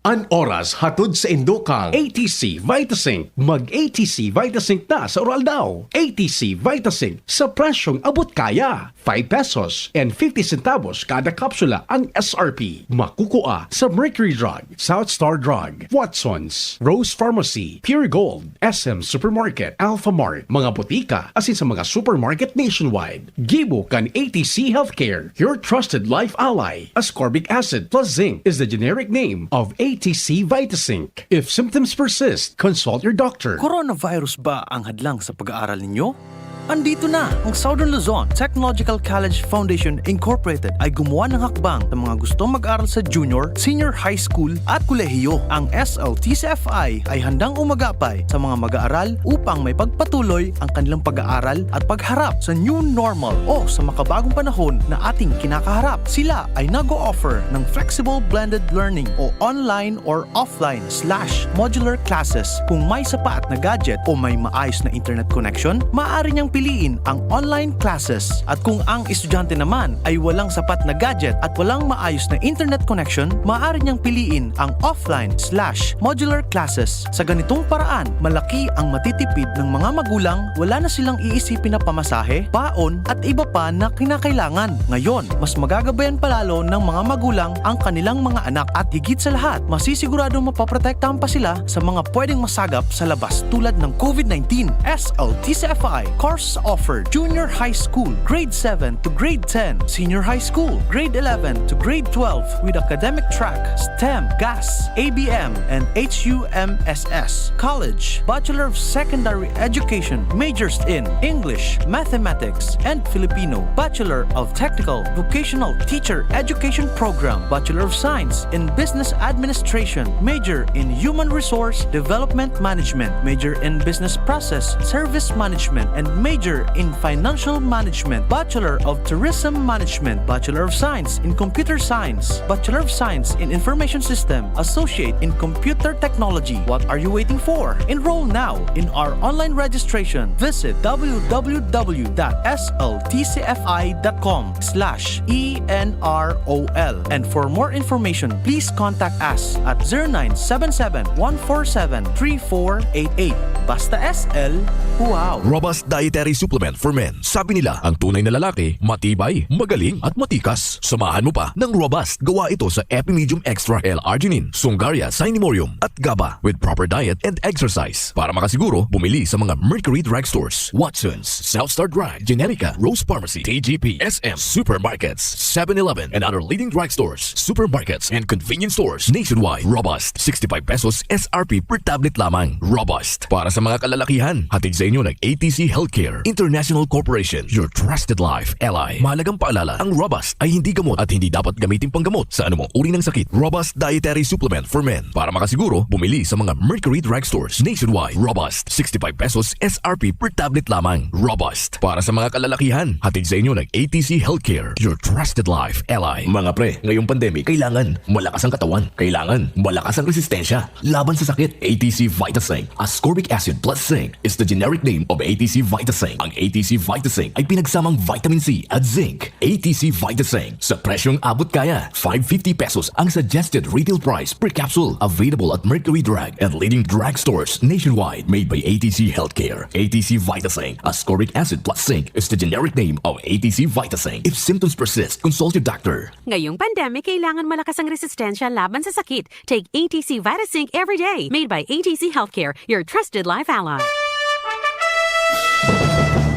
An oras hatod sa indokang A T C Vitasync. Mag A T C Vitasync na sa Uraldaw. A T C Vitasync sa presyong abot kaya. Five pesos and fifty centavos kada kapsula ang S R P. Makukua sa Mercury Drug, South Star Drug, Watson's, Rose Pharmacy, Pure Gold, S M Supermarket, Alpha Mart, mga botika, asin sa mga supermarket nationwide. Gibo kan A T C Healthcare, your trusted life ally. Ascorbic acid plus zinc is the generic name of A T C Vitasync. If symptoms persist, consult your doctor. Coronavirus ba ang hadlang sa pag-aaral ninyo? Andito na! Ang Southern Luzon Technological College Foundation Incorporated ay gumawa ng hakbang sa mga gustong mag-aral sa junior, senior high school at kolehiyo. Ang S L T C F I ay handang umagapay sa mga mag-aaral upang may pagpatuloy ang kanilang pag-aaral at pagharap sa new normal o sa makabagong panahon na ating kinakaharap. Sila ay nag-o-offer ng flexible blended learning o online or offline slash modular classes. Kung may sapat na gadget o may maayos na internet connection, maaari niyang piliin ang online classes. At kung ang estudyante naman ay walang sapat na gadget at walang maayos na internet connection, maaari niyang piliin ang offline slash modular classes. Sa ganitong paraan, malaki ang matitipid ng mga magulang, wala na silang iisipin na pamasahe, baon, at iba pa na kinakailangan. Ngayon, mas magagabayan palalo ng mga magulang ang kanilang mga anak at higit sa lahat, masisiguradong mapoprotektahan pa sila sa mga pwedeng masagap sa labas tulad ng COVID nineteen. S L T C F I course offer: Junior High School, Grade seven to Grade ten, Senior High School, Grade eleven to Grade twelve, with academic track, STEM, GAS, A B M, and H U M S S. College, Bachelor of Secondary Education, majors in English, Mathematics, and Filipino, Bachelor of Technical Vocational Teacher Education Program, Bachelor of Science in Business Administration, major in Human Resource Development Management, major in Business Process Service Management, and major in Financial Management, Bachelor of Tourism Management, Bachelor of Science in Computer Science, Bachelor of Science in Information System, Associate in Computer Technology. What are you waiting for? Enroll now in our online registration. Visit w w w dot s l t c f i dot com slash e n r o l. And for more information, please contact us at zero nine seven seven, one four seven, three four eight eight. Basta S L, wow! Robust Dietary Supplement for Men. Sabi nila, ang tunay na lalaki, matibay, magaling, at matikas. Samahan mo pa ng Robust. Gawa ito sa Epimedium Extra L-Arginine, Sungaria Cinemorium, at GABA. With proper diet and exercise. Para makasiguro, bumili sa mga Mercury Drugstores, Watson's, South Star Drug, Generica, Rose Pharmacy, T G P, S M, supermarkets, Seven Eleven, and other leading drugstores, supermarkets, and convenience stores nationwide. Robust, sixty-five pesos S R P per tablet lamang. Robust, para sa mga kalalakihan. Hatid sa inyo ng A T C Healthcare International Corporation, your trusted life ally. Mahalagang paalala, ang Robust ay hindi gamot at hindi dapat gamitin panggamot sa anumang uri ng sakit. Robust Dietary Supplement for Men. Para makasiguro, bumili sa mga Mercury Drugstores nationwide. Robust, sixty-five pesos S R P per tablet lamang. Robust, para sa mga kalalakihan. Hatid sa inyo ng A T C Healthcare, your trusted life ally. Mga pre, ngayong pandemic, kailangan malakas ang katawan. Kailangan malakas ang resistensya laban sa sakit. A T C Vitasync, ascorbic acid plus zinc, is the generic name of A T C Vitasync. Ang A T C Vitasync ay pinagsamang vitamin C at zinc. A T C Vitasync, sa presyong abot kaya. Five fifty pesos ang suggested retail price per capsule. Available at Mercury Drug and leading drugstores nationwide. Made by A T C Healthcare. A T C Vitasync, ascorbic acid plus zinc, is the generic name of A T C Vitasync. If symptoms persist, consult your doctor. Ngayong pandemic, kailangan malakas ang resistensya laban sa sakit. Take A T C Vitasync every day. Made by A T C Healthcare, your trusted life ally.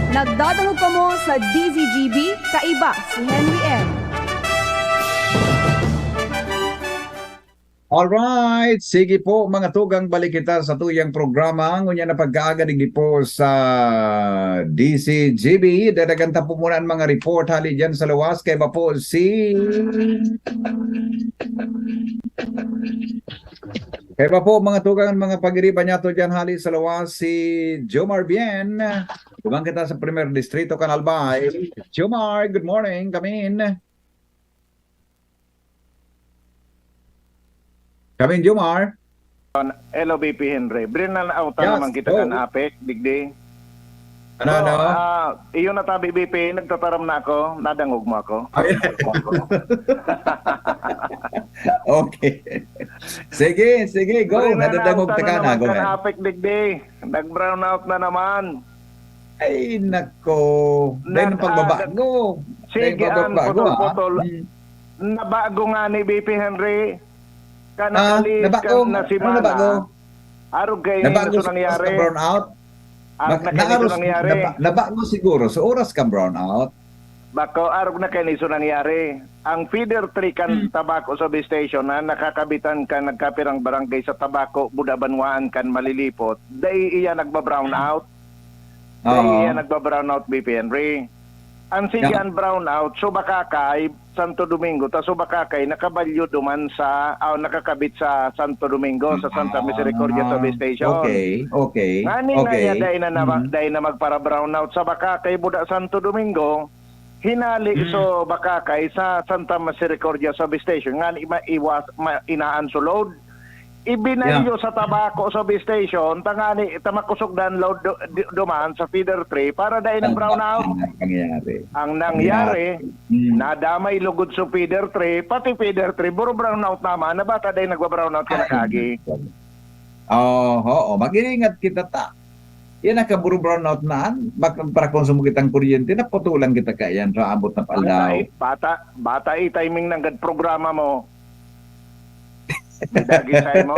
Nagdadangog kamo sa D Z G B, kaiba si Henry M. Alright, sige po mga tugang, balik kita sa tuyang programa. Ngunyan na pagkaaga digdi po sa D Z G B, dadagan ta po muna ang mga report hali dyan sa luwas. Kaiba po si Kaiba po mga tugang, mga pagiriba niyato dyan hali sa luwas, si Jomar Bien. Duman kita sa Primer Distrito, Kanal Bay. Jomar, good morning. Come in. Come in, Jomar. Hello, B P Henry. Brownout na Yes, naman kita go. Kan Apek, digdi. Ano, So, ano? ah, iyo na tabi, B P, nagtataram na ako, nadangog mo ako. Ay. Okay. Sige, sige, go. Brownout Nadadangog na ta ka na, naman go kan ahead. Apek, digdi. Nag-brownout na naman. Ay, nako. Dahil Nag-, ng pagbabago. ah, Dahil sige, ang pagbabago, ah. putol-putol. Hmm. Nabago nga ni B P Henry. Ah, Kanakalis nabago. kan na Ano semana. nabago? Arog kaini Nabago so siguro nangyari. sa brownout? Arog Bak-, na kaini so naaros-, nangyari. naba-, nabago siguro sa oras kan brownout? Bako, arog na kaini so nangyari. Ang feeder tree kan Hmm. Tabaco Substation na nakakabitan kan nagkapirang barangay sa Tabaco, Buda Banwaan kan Malilipot, dai iya nagba-brownout. Dai Oo. iya nagba-brownout, B P Henry. Ang sige Yeah. ang brownout, so baka kay Santo Domingo, ta so baka kay nakabalyo duman sa, ah, nakakabit sa Santo Domingo, sa Santa Ah, Misericordia Substation. okay, okay, Ngani nga okay. iya dai na, na, Mm. dai na magpara-brownout sa baka kay Buda Santo Domingo, hinali Mm. so baka kay sa Santa Misericordia Substation, ngani maiwas, ma-, inaan so load. Ibinalyo Yeah. sa Tabaco Substation, tangani, ta makosog dan load du-, du-, duman sa feeder tree para dai Ang nag-brownout. Ang nangyari. Ang nangyari, Nangyari. Hmm. nadamay lugod sa feeder tree, pati feeder tree, buro brownout naman, na bata dai nagba-brownout ka Ay, nakagi. nako. Oo, oo. Mag-iingat kita ta. Yan ang kaburo brownout na, bak-, para konsumo kitang kuryente, naputulan kita kaiyan sa abot na Bata, paldaw. eh, bata, bata, eh, timing nanggad programa mo. May dagit sa imo?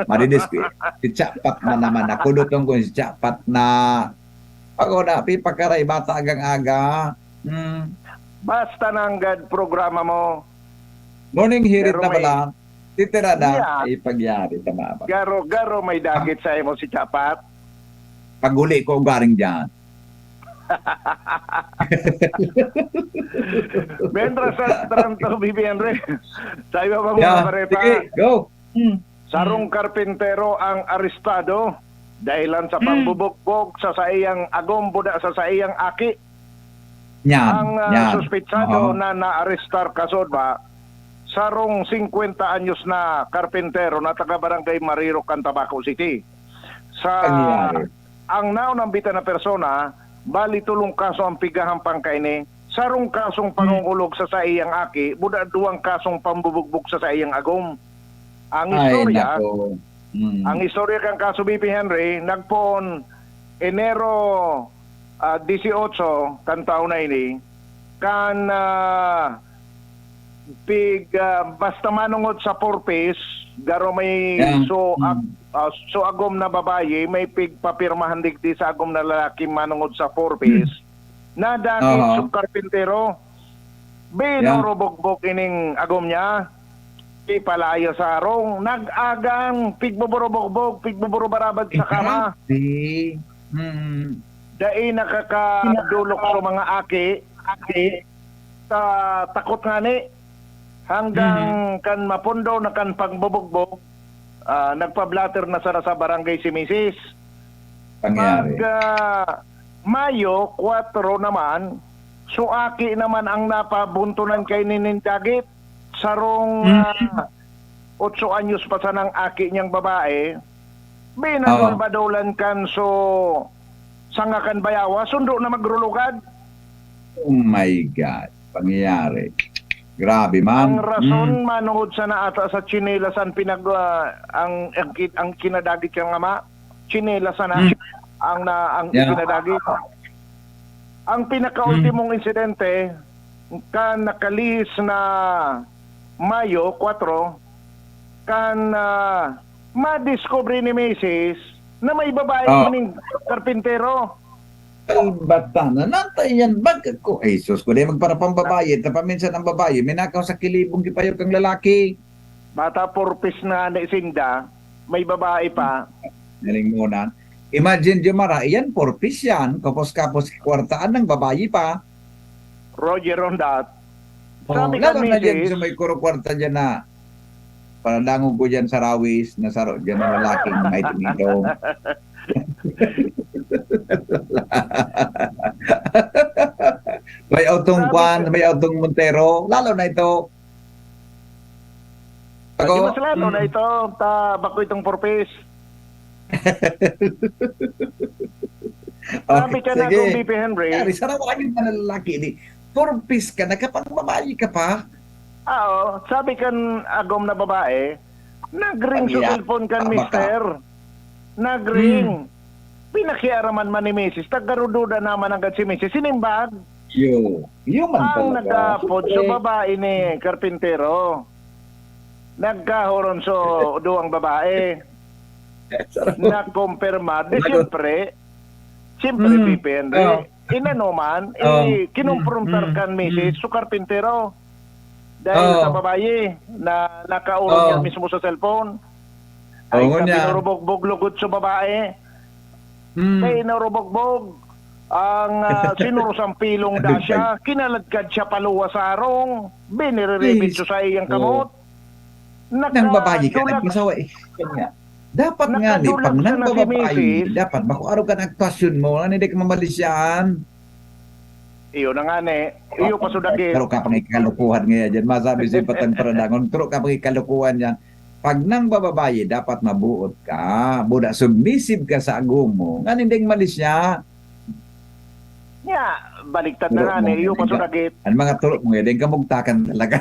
Marinis ko, si Chapat na naman. Ako, lutong ko si Chapat na, ako na, pipakaray, bata agang aga. Hmm. Basta nanggad programa mo. Morning, hirit Pero na may pala. Titira na, Yeah. ipagyari, tama ba? Garo, garo, may dagit sa imo si Chapat. Pag-uli ko, garing dyan. Mientras sa Toronto, B B N Ray, sa iba pang mga Yeah, bareta, sige, go. Hmm. sarong Hmm. karpintero ang arestado dahilan sa Hmm. pambubugbog sa saiyang agom, buda sa saiyang aki. Yan, Ang, ah, yan. suspetsado Oo. na naarestar kasod ba, sarong singkwenta anyos na karpintero na taga Barangay Marirok kan Tabaco City. Sa Pangyayari. ang naunambitan na persona, bali tolong kaso ang pighahampang kaini, sarong kasong Hmm. pangungulog sa saiyang aki, buda duwang kasong pambubugbog sa saiyang agom. Ang Ay, istorya, nako. Hmm. ang istorya kan kaso, B P Henry, nagpoon Enero, ah, dieciocho kan taon na ini, kan, ah, pig, ah, basta manongod sa Four Ps, garo may Yeah. so, ag-, Hmm. ah, so agom na babayi, may pigpapirmahan digdi sa agom na lalaki manongod sa Four Ps. Hmm. Nadagit Aha. sa karpintero. Binurubugbog ining agom niya. Ipalayo sa harong. Nag-agang pigbuburubugbog, pigbuburubarabad sa kama. Grabe. Hmm. Dai nakakadulok sa mga aki. Aki. Sa takot ngani. Hanggang Hmm. kan mapundo na kan pagbubugbog, ah, nagpa-blotter na sana sa barangay si misis. Pangyayari. Pag, ah, Mayo kwatro naman, so aki naman ang napabuntonan kaini nin dagit. Sarong, Mm. ah, otso anyos pa sanang aki niyang babae, binadol-badolan kan so sanga kan bayawa, sundo na magrulugad. Oh my God. Pangyayari. Grabe man. Ang rason, Mm. manongod sana ata sa tsinelas an pinag-, ah, ang, ang ki-, ang kinadagit kang ama. Tsinelas sana Mm. ang na, ang Yeah. ikinadagit. Ang pinakaultimong Mm. insidente, kan nakalihis na Mayo kwatro, kan, ah, madiskubre ni misis na may babae Oh. ning karpintero. Ay, bata na nata yan. Bag ko, ay, sus ko, di magparapambabayi. Ta paminsan ang babayi, minakaw sa kilibong kipayo kang lalaki. Bata, purpis na ni sinda, may babae pa. Galing mo na. Imagine, Jomar, ha, iyan, purpis yan. Kapos-kapos kwartaan ng babayi pa. Roger on that. Oh, Sabi ka, lalo na dyan misis, sa may kuro kwarta dyan na, paradangog ko dyan sa rawis, na saro dyan na lalaking may tumitom. May autong Sabi kwan, ka may autong Montero, lalo na ito. Pati Ako, mas lalo na mm. ito, ta, bako itong purpis. Sabi Okay, ka na sige. kung B P Henry. Yari, sarawa yung mga lalaki, di, purpis ka, nakapagbabayi ka pa? Oo, sabi kan agom na babae, nag-ring Ang sa iya, cellphone kan tama ka. mister. Nag-ring. Hmm. Pinakiaraman man ni misis, tagarududa naman agad si misis. Sinimbag. Yo, yo man Ang talaga. nag-aapod sa Siyempre. babae ni karpintero. Nagkahoron so duwang babae. Sarap. Nakumpirma. Di Ano? siyempre, siyempre, Hmm. B P N D. Oh. Inano man, Oh. eh, kinumprontar Hmm. kan misis, Hmm. so karpintero. Dahil Oh. sa babae na nakaurong Oh. niya mismo sa cellphone. Ay, Oo, niya. Pinurubogbog lugod sa babae. Hmm. Pinurubogbog. Ang, ah, sinurusang pilong da siya, kinaladkad siya paluwas sa harong, biniribit Jesus. sa iyang Oh. kamot. Nang babae ka, Nakadulag nagpasawa eh. Kanya. Dapat nga ni, Nakadulag pag siya nang na si babae, misis. dapat bako araw ka ng aktuasyon mo, ano, hindi ka mamalisyan. Iyo na nga ni. Iyo pa sudagi. Pero ka pang ikalukuhan nga yan dyan. Masabi si Patang Paradangon, pero ka pang ikalukuhan yan. Pag nang bababayi, dapat mabuot ka. Buda submissive ka sa agom mo. Nga ninding malisya. Nya, baliktad na Pero nga ni. mga Iyo pa nagka- sudagi. Ang mga turo mo, yan, kamugtakan talaga.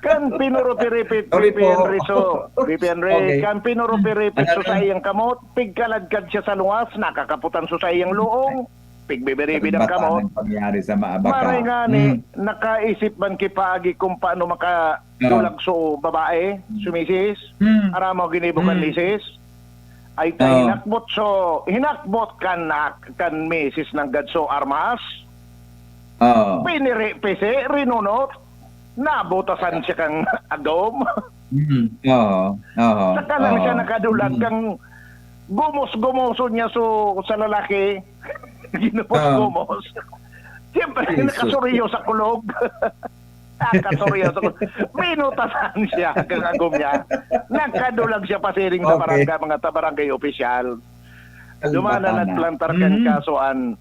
Kan pinurupiripit, Sorry B P N po. Rizzo, B P N Rizzo, Okay. kan pinurupiripit Ano sa na? saiyang kamot, pigkaladkad siya sa luwas, nakakaputan sa saiyang luong, pigbibiribid ang Bata kamot. nang pangyari sa maabak ka. Maray nga ni, Hmm. nakaisip man ki paagi kung paano makadulag Oo. so babae, Hmm. so misis, Hmm. aramo ginibo kan Hmm. misis. Ay ta Oo. hinakbot so, hinakbot kan, kan misis nanggad so armas. Oo. Piniri-pisi, rinunot, nabutasan siya kan agom. Mm, oo, oo, Saka lang siya oo. nakadulag Mm. kan gumos-gumoson niya so, sa lalaki. Ginumos-gumos. Siyempre, Jesus. nakasuriyo sa kulog. Nakasuriyo sa kulog. Binutasan siya, kan agom niya. Nagkadulag siya pasiring sa Okay. barangay, mga ta-, barangay opisyal. Duman na Kalbatan na. nagplantar kan Mm. kaso an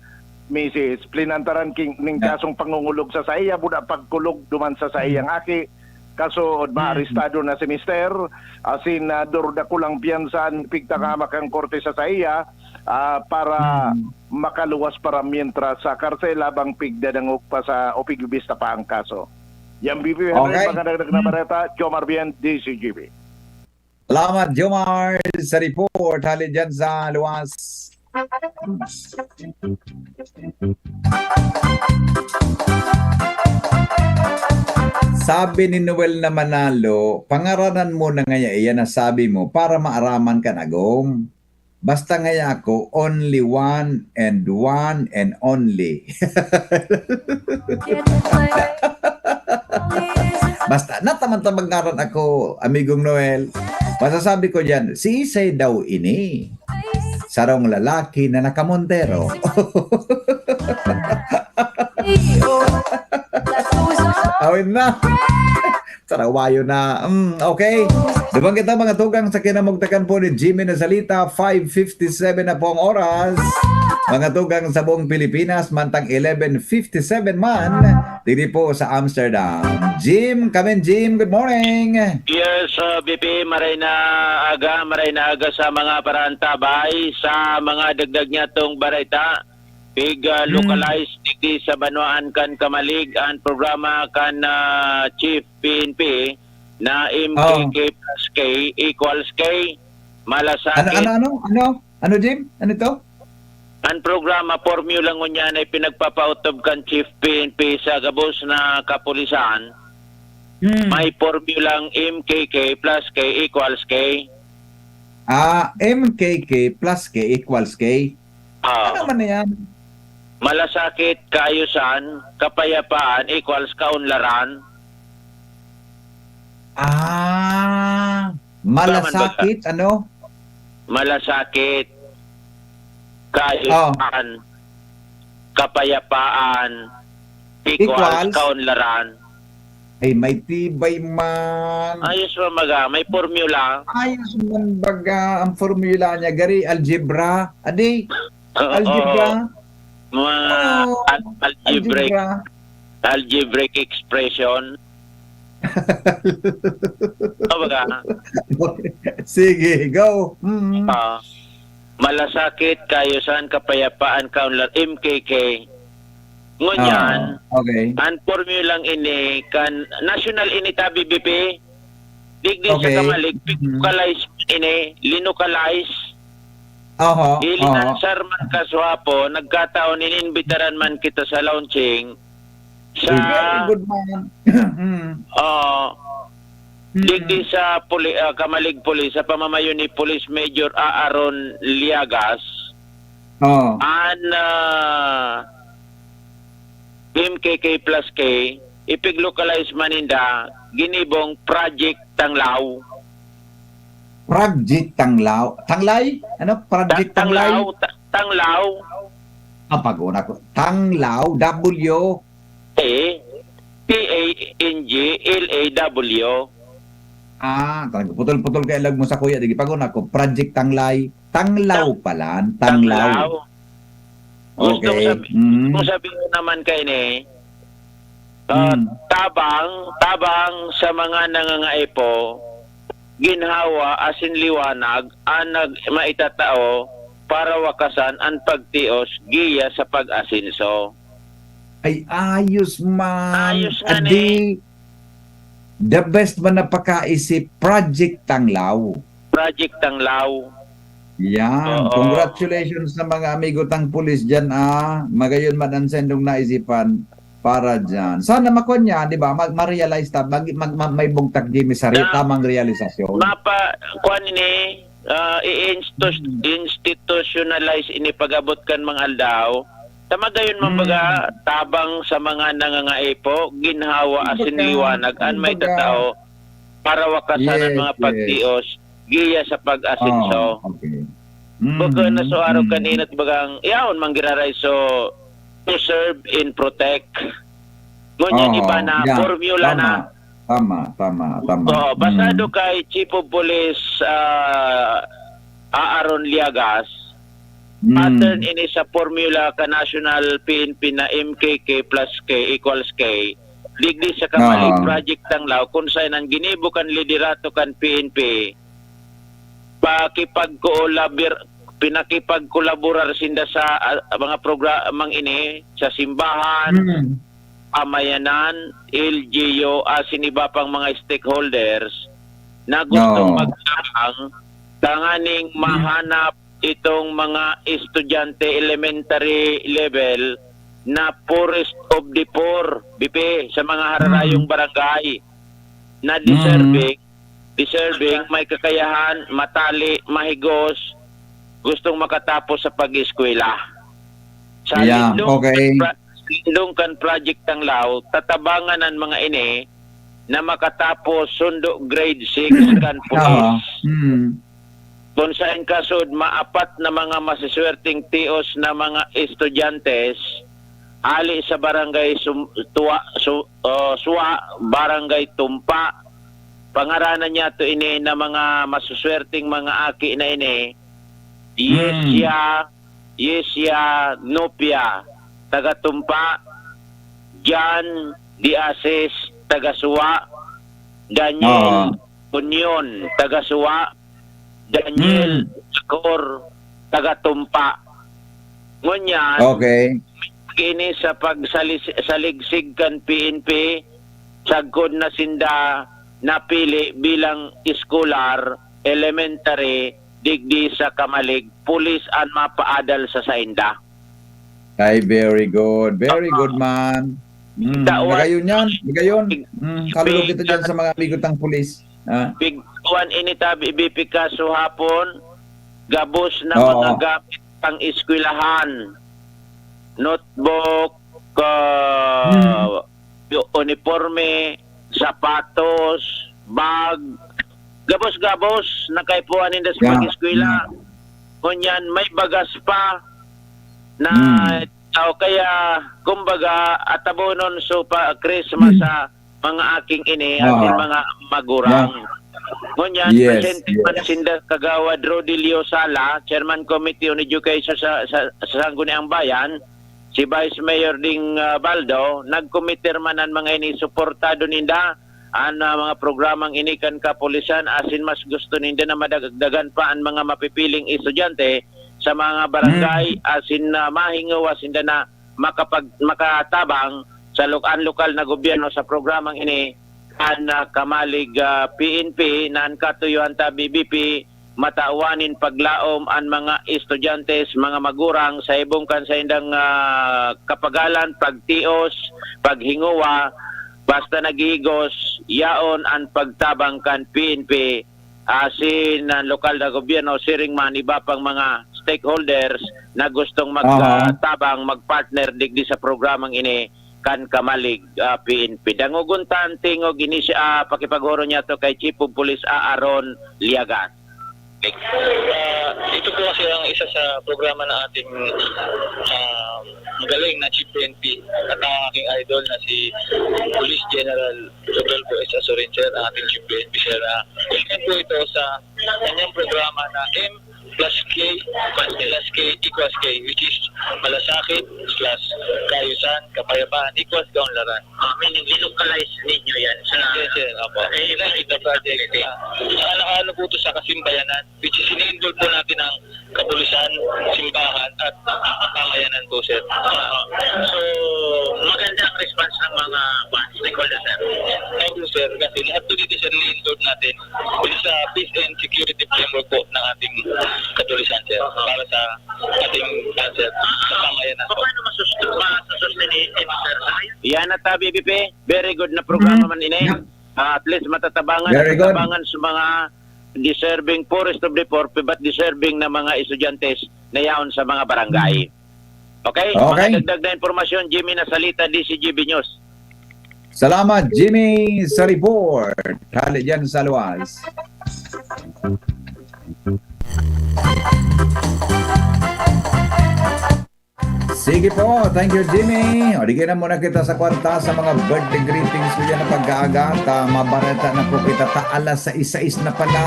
misis. Plinantaran king, ning Na- kasong pangungulog sa saiya, buda pagkulog duman sa saiyang Mm. aki. Kaso, Mm. maarestado na si mister. Asin, ah, dur-, dakulang piyansa an pigtangama kan korte sa saiya, ah, para Mm. makaluwas para mientras sa karsel habang pigdadangog pa sa o pigbibista pa ang kaso. Yan, B P Henry, Okay. mga dagdag na Mm. bareta, Jomar Bien, D Z G B. Salamat, Jomar, sa report. Hali dyan sa luwas. Sabi ni Noel na Manalo, "Pangaranan mo na ngaya iyan na sabi mo para maaraman kan agom. Basta ngaya ako, only one and one and only." Basta, nataman-taman ngaran ako, Amigong Noel. Masasabi ko diyan, siisay daw ini? Sarong lalaki na nakamontero. Awin na. Sarawayo na. Mm, okay. Duman kita, mga tugang, sa kinamugtakan po ni Jimmy na salita, five fifty-seven na po ang oras. Mga tugang sa buong Pilipinas, mantang eleven fifty-seven man, diri po sa Amsterdam. Jim, come in, Jim. Good morning. Yes, uh, B P, maray na aga, maray na aga sa mga paraantabay, sa mga dagdag niya tong bareta. Pig, uh, Hmm. localize digdi sa banwaan kan Camalig, ang programa kan, uh, Chief P N P na M K K Oh. plus K equals K, Ano, malasakit. ano, ano? Ano? Ano, Jim? Ano to? Ang programa, formula ngunyan ay pinagpapautob kan Chief P N P sa gabos na kapulisan. Hmm. May formulang M K K plus K equals K. Ah, M K K plus K equals K. Ah. Ano man na yan? Malasakit, kaayusan, kapayapaan equals kaunlaran. Ah, malasakit, ano? Malasakit, kaayusan, oh. Kapayapaan equals, equals kaunlaran. Ay, may tibay man. Ayos man baga, may formula. Ayos man baga ang formula niya. Gari, algebra. Adi, algebra. Mga oh, al- algebraic, algebra. Algebraic expression. Ano baga? Sige, go. Mm-hmm. Uh, malasakit, kaayusan, kapayapaan, kaunlar, M K K. Ngunyan, oh, okay. Ang formulang ini kan national ini ta, B B P. Digdi okay. Sa kamalig, mm-hmm. Localize ini, linocalize. Oho, ilinansar man kaswapo, nagkataon ininbitaran man kita sa launching. Sa, very good man. Mm. Uh, mm. Digdi sa puli, uh, Kamalig Police, sa pamamayo ni Police Major Aaron Liagas, oh. An uh, M K K plus K, ipiglocalize man ninda, ginibong Project Tanglaw. Project Tanglaw? Tanglay? Ano? Project Tanglay? Tanglaw. Tanglaw. Apagona ko. Tanglaw, W. A, T A N G L A W. Ah, putol-putol kay lag mo sa kuya. Digi, pagona ko. Project Tanglay. Tanglaw pala. Tanglaw. Gusto okay. Sabi, mm. Kung sabihin naman kayo ni, uh, mm. tabang, tabang sa mga nangangaipo, ginhawa asin liwanag an nag maitatao para wakasan an pagtios giya sa pag-asenso. Ay, ayos man. Ayos nga adi, the best man na pakaisip, Project Tanglaw. Project Tanglaw. Yan. Oo. Congratulations sa mga amigo tang pulis dyan, ah. Magayon man ang sendong naisipan para dyan. Sana makuha niya, di ba? Mag, ma-realize ta, mag, mag, mag, may bugtak, Jimmy, sa re, tamang realisasyon. Mapa, kuha ni, uh, i-institutionalize ini pag-abot kan mga aldaw. Sa magayon man baga, tabang sa mga nangangaipo, ginhawa asin liwanag an may tatao para wakasan yes, ang mga yes. Pagtios giya sa pag-asenso. Oh, okay. Mm, baga na so araw mm. Kanina bagang yaon manggiraray so to serve and protect. Ngunyan oh, iba na yeah, formula tama, na. Tama, tama, tama. Oh, basado mm. Kay Chief of Police uh, Aaron Liagas, mm. Pattern ini sa formula ka National P N P na M K K plus K equals K. Digdi sa kamalig uh. Project Tanglaw, kung saan ang ginibo kan liderato kan P N P, pakipagkoolabir, pinakipagkolaborar sinda sa uh, mga programang ini sa simbahan, mm. Pamayanan, L G U, asin iba pang mga stakeholders na gustong no. Magtahang tanganing mahanap itong mga estudyante elementary level na poorest of the poor, B P, sa mga hararayong mm. Barangay na deserving mm. Deserving, may kakayahan, matali, mahigos, gustong makatapos sa pag-eskwela. Sa yeah, lindong, okay. Kan pra- lindong kan Project Tanglaw, tatabangan ang mga ini na makatapos sundo grade six kan pulis. Uh, mm. Kung saan kasud maapat na mga masiswerteng tios na mga estudyante, ali sa barangay Sum- Tuwa, Su- uh, Suwa, Barangay Tumpa, pangaranan niya to ini na mga masuswerteng mga aki na ini, Yesia, Yesia Nopia, taga Tumpa, John Diasis, taga Suwa, Daniel uh-huh. Union, taga Suwa, Daniel hmm. Chacor, taga Tumpa. Ngunyan, okay. Ini sa pagsaligsig kan P N P, sagkod na sinda napili bilang eskular, elementary, digdi sa Kamalig, pulis an mapaadal sa sainda. Ay, very good. Very uh, good, man. Mm, nagayon yan. Nagayon. Mm, kalulog kita dyan sa mga amigo tang pulis. Ah. Pig-, kuwan ini tabi, B P, kasuhapon, gabos na Oo. mga gamit pang eskwelahan. Notebook, ah, Hmm. yu-, uniporme, sapatos, bag, gabos-gabos na kaipuhan ninda sa Yeah. pag-eskwela. Yeah. Ngunyan, may bagas pa na Hmm. tao. Kaya, kumbaga, atabonon so pa Christmas Hmm. sa mga aking ini, Aha. aking mga magurang. Yeah. Ngunyan, Yes, presente man yes. sinda Kagawad Rodilio Sala, Chairman Committee on Education sa, sa, sa Sangguniang Bayan, si Vice Mayor Ding, ah, Baldo, nagkomitir man an mga ini, suportado ninda an, ah, mga programang ini kan kapulisan, asin mas gusto ninda na madagdagan pa an mga mapipiling estudyante sa mga barangay, Hmm. asin, ah, mahingawa sinda na makapag-, makatabang sa lo-, an lokal na gobyerno sa programang ini kan, ah, Kamalig, ah, P N P na an katuyohan ta, B B P, matawan nin paglaom an mga estudyante, mga magurang sa ibong kan saindang, ah, kapagalan, pagtios, paghingowa, basta naghihigos, yaon an pagtabang kan P N P, asin an lokal na gobyerno, siring man iba pang mga stakeholders na gustong mag-, Aha. ah, tabang, mag-partner digdi sa programang ini kan Kamalig, ah, P N P. Dangogon ta an tingog ini siya, ah, pakipag-oro niya to kay Chief of Police Aaron Liagan. Ah, ito po kasi ang isa sa programa ng ating, ah, magaling na Chief P N P at ang aking idol na si Police General Rodolfo S. Asorin, sir, ang ating Chief P N P, sir, na isa po ito sa kanyang programa na M plus K, plus K equals K, which is malasakit plus kaayusan, kapayapaan equals kaunlaran. Ah, meaning, linocalize ninyo yan sa Yes, sir. Opo. Eh, Yun ang ito project. Community. Ah, saka nakahalo po ito sa kasimbayanan, which is ini-involve po natin ang kapulisan, simbahan, at pamayanan po, sir. So, maganda ang response ng mga, kwan, stakeholders, sir. Opo, sir. Kasi lahat po dito, sir, ini-involve natin. Dito sa peace and security framework po ng ating kapulisan, sir. Para sa ating, ah, sir, sa pamayanan po. Paano masus-, masustain ito, sir? Yan na ta, B B P. Very good na programa Mm. man ini. Yeah. Ah, at least matatabangan, Very good. Tabangan sa mga deserving, poorest of the poor, but deserving na mga estudyante na yaon sa mga barangay. Mm. Okay? Okay. Mga dagdag na impormasyon, Jimmy Nasalita, D C G B News. Salamat, Jimmy, sa report. Hali dyan sa luwas. Sige po, thank you, Jimmy. O, di na muna kita sa kwarta sa mga birthday greetings ko dyan na pag-aaga. Ta, mabareta na po kita ta alas sais, sais na pala.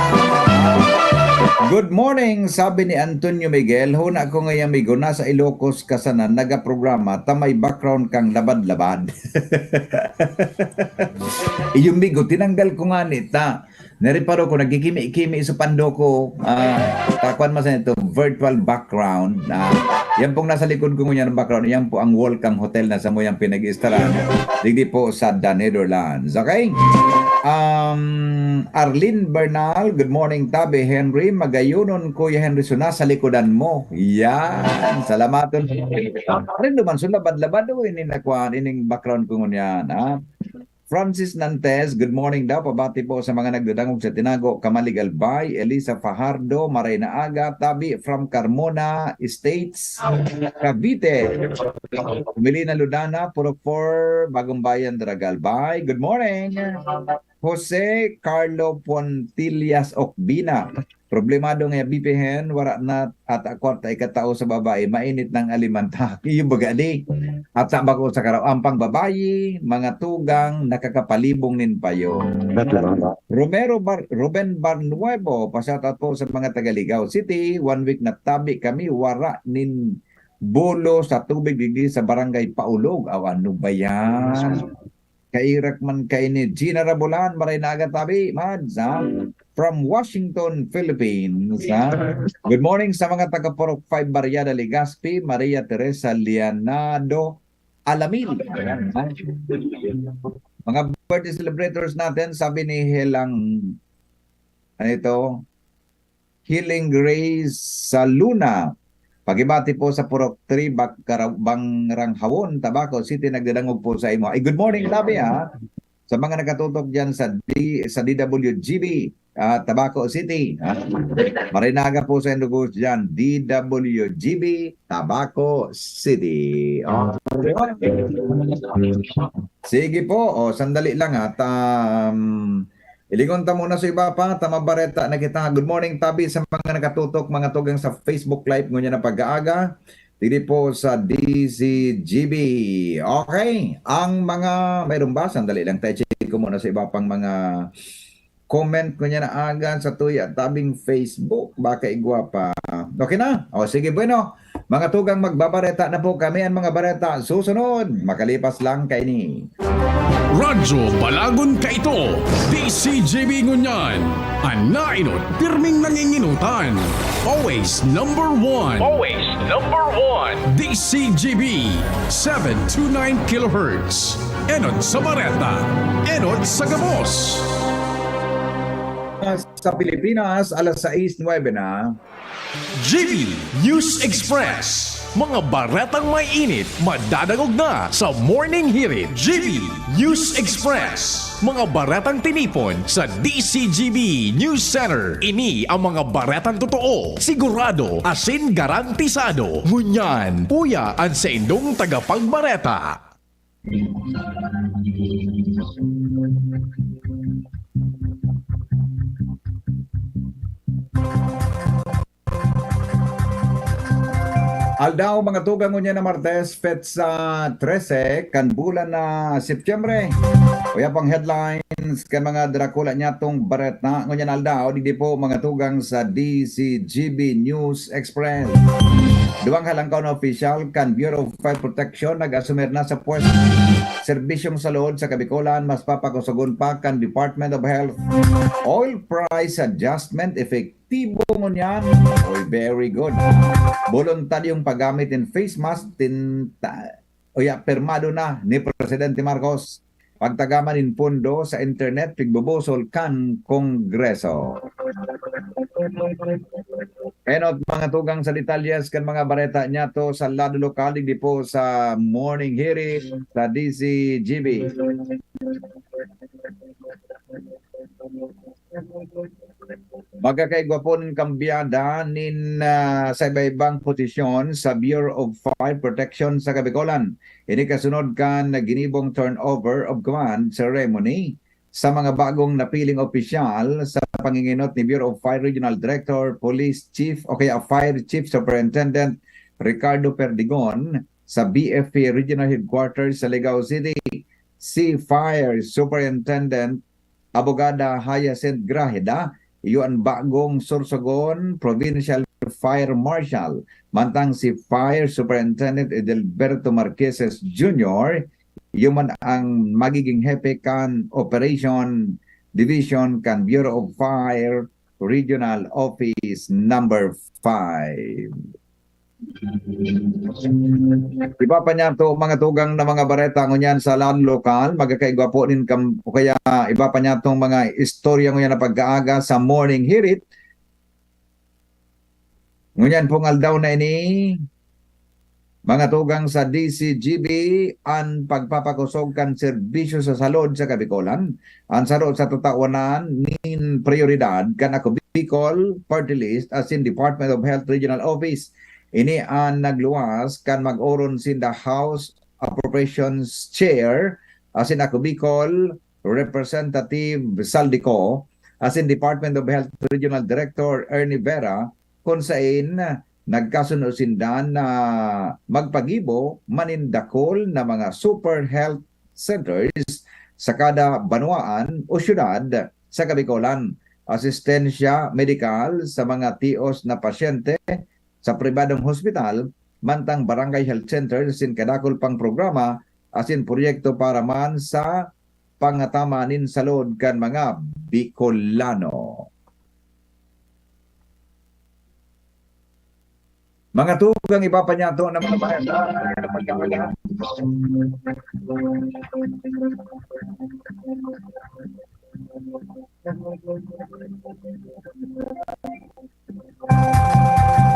Good morning, sabi ni Antonio Miguel. Huna ko ngayon, amigo, nasa Ilocos ka sana, nagaprograma, ta may background kang labad-labad. Iyo, amigo, tinanggal ko nga ni ta. Nareparo ko, nagkikimi-kimi sa pando ko. Ah, kakuan man sa ito, virtual background. Ah, yan pong nasa likod ko ngunyan ng background, yan po ang wall kang hotel na samuyang pinag-istaran. Digdi po sa The Netherlands. Okay? Um, Arlene Bernal, good morning, Tabi Henry. Magayonon, Kuya Henry, so nasa likodan mo. Yan. Salamaton. Rin naman, so labad-labad, oh, ini nakuha, ining background ko ngunyan, ha? Francis Nantes, good morning daw. Pabati po sa mga nagdadangog sa Tinago, Kamalig Albay, Elisa Fajardo, maray na aga, Tabi from Carmona Estates, Cavite. Melina Ludana, Purok four, Bagong Bayan, Daraga, Albay. Good morning. Jose Carlo Pontillas Ocbina. Problemado nga B P N, wara na ata kwarta ikatao sa babae, mainit ng alimantak. Iyo baga di. At sa bako sa karaw, ang pangbabayi, mga tugang, nakakapalibong nin payo. Romero Bar-, Ruben Barnuevo, pa-shoutout po sa mga taga Ligao City. One week na tabi kami, wara nin bulo sa tubig digdi sa Barangay Paulog. Aw, ano ba yan? Kairak man kaini. Gina Rabulan, maray na aga tabi, Mads, ha? From Washington, Philippines, ha? Good morning sa mga taga Purok five Barriada, Legazpi, Maria Teresa Lianado Alamil. Ayan, ha? Mga birthday celebrators natin, sabi ni Helang, ano ito? Healing Grace sa Luna. Pakibati po sa Purok three, Bak-, Kara-, Bangrang Hawon, Tabaco City, nagdadangog po sa imo. Ay, good morning, tabi, ha? Sa mga nakatutok diyan sa D-, sa D W G B, ah, Tabaco City, ha? Marinaga po sa Indugos diyan, D W G B, Tabaco City. Oh. Sige po, oh, sandali lang at, um, ilingon ta muna sa iba pa, ta mabareta na kita. Good morning, tabi sa mga nakatutok, mga tugang sa Facebook Live ngunyan na pag-aaga. Dili po sa D C G B. Okay, ang mga, mayroon ba? Sandali lang, tayo check ko muna sa iba pang mga comment ko niya na agan sa tuya tabing Facebook. Baka igwa pa. Okay na? O sige, bueno. Mga tugang, magbabareta na po kami. Ang mga bareta susunod, makalipas lang kaini. Radyo Balagon kaito, D C G B ngunyan. An nainot, pirming nanginginutan. Always number one. Always number one. D C G B, seven two nine kilohertz. Enot sa bareta, enot sa gabos. Sa Pilipinas, alas sais nuebe na. G B News Express. Mga baretang may init, madadangog na sa Morning Hirit. G B News Express. Mga baretang tinipon sa D C G B News Center. Ini ang mga baretang totoo, sigurado, asin garantisado. Ngunyan, uya an saindong tagapagbareta. Aldaw, mga tugang, ngunyan na Martes, petsa trese kan bulan na Setyembre. Uya pang headlines kan mga darakula niyatong bareta ngunyan aldaw, digdi po, mga tugang, sa D C G B News Express. Duwang halangkaw na opisyal kan Bureau of Fire Protection nag-asumir na sa pwesto. Serbisyong salud sa Kabikolan mas papakusogon pa kan Department of Health. Oil price adjustment effect Tibo ngunyan. Oy, very good. Boluntaryong paggamit nin face mask, tinta-, o ya, pirmado na ni Presidente Marcos. Pagtagaman nin pondo sa internet, pigbubusol kan Kongreso. Enot, mga tugang, sa detalyes kan mga bareta niyato sa lado lokal, digdi po sa Morning Hirit sa D C G B. Magkakaigwa po nin kambyada nin, ah, sa iba-ibang posisyon sa Bureau of Fire Protection sa Kabikolan. Ini kasunod kan ginibong turnover of command ceremony sa mga bagong napiling opisyal sa pangingenot ni Bureau of Fire Regional Director, Police Chief o kaya Fire Chief Superintendent Ricardo Perdigon sa B F P Regional Headquarters sa Ligao City. Si Fire Superintendent Abogada Hyacinth Grajeda, iyo an bagong Sorsogon Provincial Fire Marshal, mantang si Fire Superintendent Edelberto Marqueses Junior, iyo man ang magiging hepe kan Operation Division kan Bureau of Fire Regional Office Number Five. Iba pa niya to, mga tugang, na mga bareta ngunyan sa lado lokal, magkakaigwa po nin kam-, o kaya iba pa niya tong mga istorya ngunyan na pag-aaga sa Morning Hirit. Ngunyan pong aldaw na ini, mga tugang, sa D C G B, an pagpapakosog kan serbisyo sa salud sa Kabikolan, an saro sa tatawanan nin prioridad kan Ako Bicol Party List asin Department of Health Regional Office. Ini an nagluwas kan mag-oron sinda House Appropriations Chair asin Ako Bicol Representative Zaldy Co asin Department of Health Regional Director Ernie Vera, kun saen nagkasuno sinda na magpagibo man nin dakul na mga super health centers sa kada banwaan o syudad sa Kabikolan, asistensya medikal sa mga tios na pasyente sa pribadong hospital, mantang barangay health center asin kadakul pang programa asin proyekto para man sa pangatama nin salud kan mga Bicolano. Mga tugang, iba pa niya to ng mga bareta.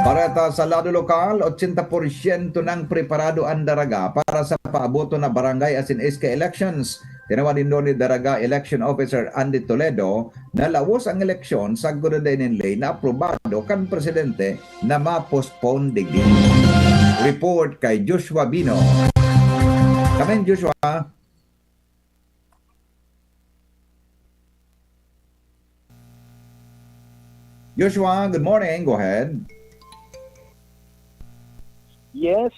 Bareta sa lado lokal, ochenta porsyento nang preparado an Daraga para sa paaboton na barangay asin S K elections. Tinawan nindo ni Daraga Election Officer Andy Toledo na lawos ang eleksyon sagkod na dai nin ley na aprobado kan presidente na ma-postpone digdi. Report kay Joshua Bino. Kamin, Joshua. Joshua, good morning. Go ahead. Yes,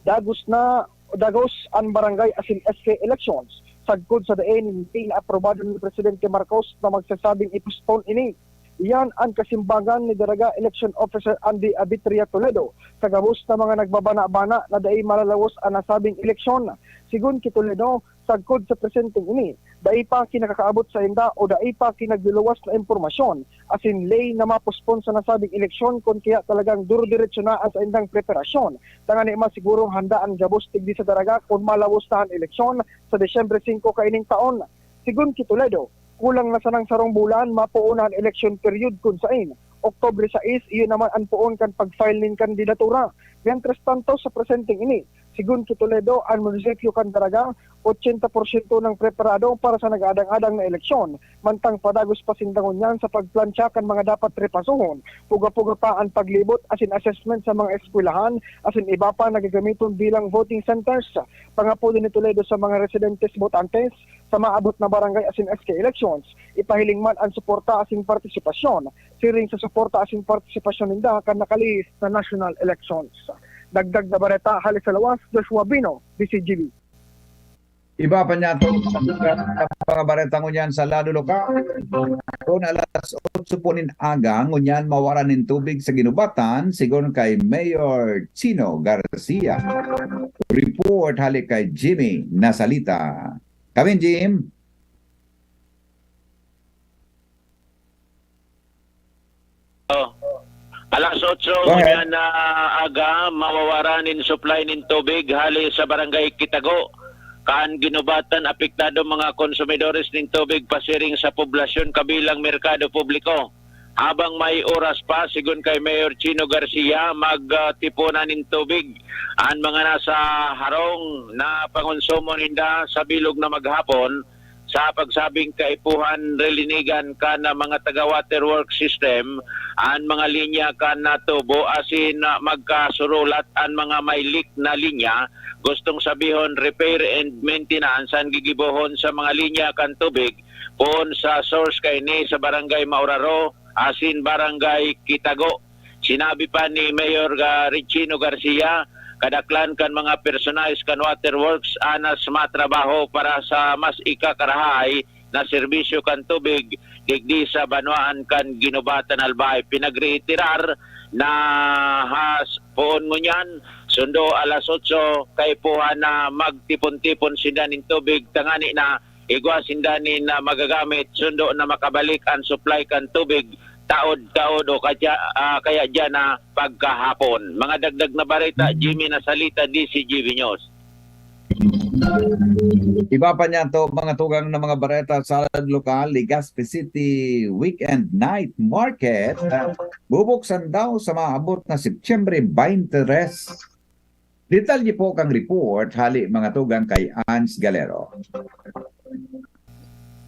dagos na, dagos an barangay asin S K elections sagkod sa dai nin ley na aprobado ni Presidente Marcos na magsasabing i-postpone ini. Iyan an kasimbagan ni Daraga Election Officer Andy Abitria Toledo sa gabos na mga nagbabana-bana na dai malalawos an nasabing eleksyon. Sigon ki Toledo, sagkod sa presenteng ini, dai pa ki nakakaabot sainda o dai pa ki nagluluwas na impormasyon asin ley na mapospon sa nasabing eleksyon kun kaya talagang duro-diretso na an saindang preparasyon tangani masigurong handa an gabos digdi sa Daraga kun malawos na an eleksyon sa Disyembre singko kaining taon. Sigon ki Toledo, kulang na sanang sarong bulan mapoon na an election period kun sain Oktubre sais, iyo naman an poon kan pag-file nin kandidatura. Mientras tanto, sa presenteng ini, sigon ki Toledo, an munisipyo kan Daraga, ochenta porsyento nang preparado para sa nag-aadang-adang na eleksyon, mantang padagos pa sinda ngunyan sa pagplantsa kan mga dapat trepasohon, puga-puga pa an paglibot asin assessment sa mga eskwelahan asin iba pa na gagamiton bilang voting centers. Pangapodo ni Toledo sa mga residentes botantes sa maabot na barangay asin S K elections, ipahiling man an suporta asin partisipasyon siring sa suporta asin partisipasyon ninda kan nakalihis na national elections. Dagdag na bareta hale sa lawas, Joshua Bino, D C G B. Iba pa niya to, mga bareta ngunyan sa lado lokal. Kun alas otso po nin aga, ngunyan mawaran nin tubig sa Ginubatan, sigon kay Mayor Chino Garcia. Report hale kay Jimmy Nasalita. Kamin, Jim? Oh. Alas otso ngunyan na aga, mawawaran nin supply nin tubig hali sa Barangay Kitago. Kan Ginubatan, apektado mga konsumidores nin tubig pasiring sa poblasyon kabilang merkado publiko. Habang may oras pa, sigon kay Mayor Chino Garcia, magtipunan nin tubig an mga nasa harong na pangonsumo ninda sa bilog na maghapon sa pagsabing kaipuhan rilinigan kan mga taga waterworks system an mga linya kan natubo asin magkasurulat an mga may leak na linya, gustong sabihon repair and maintenance an gigibohon sa mga linya kan tubig poon sa source kaini sa Barangay Mauraro asin Barangay Kitago. Sinabi pa ni Mayor Richino Garcia, kadaklan kan mga personahes kan waterworks anas matrabaho para sa mas ikakarahay na serbisyo kan tubig digdi sa banwaan kan Ginubatan, Albay. Pinagreiterar na has poon ngunyan, sundo alas otso, kaipuhan na magtipon-tipon sinda nin tubig tangani na igwa sinda nin magagamit, sundo na makabalik an supply kan tubig taod-taod o kaya, ah, kaya diyan na pagkahapon. Mga dagdag na bareta, Jimmy Nasalita, D C G B News. Iba pa niya to, mga tugang na mga bareta sa lokal, Legazpi City Weekend Night Market. Ah, bubuksan daw sa maabot na Setyembre twenty-three. Detalye po kang report, hali mga tugang kay Ans Galero.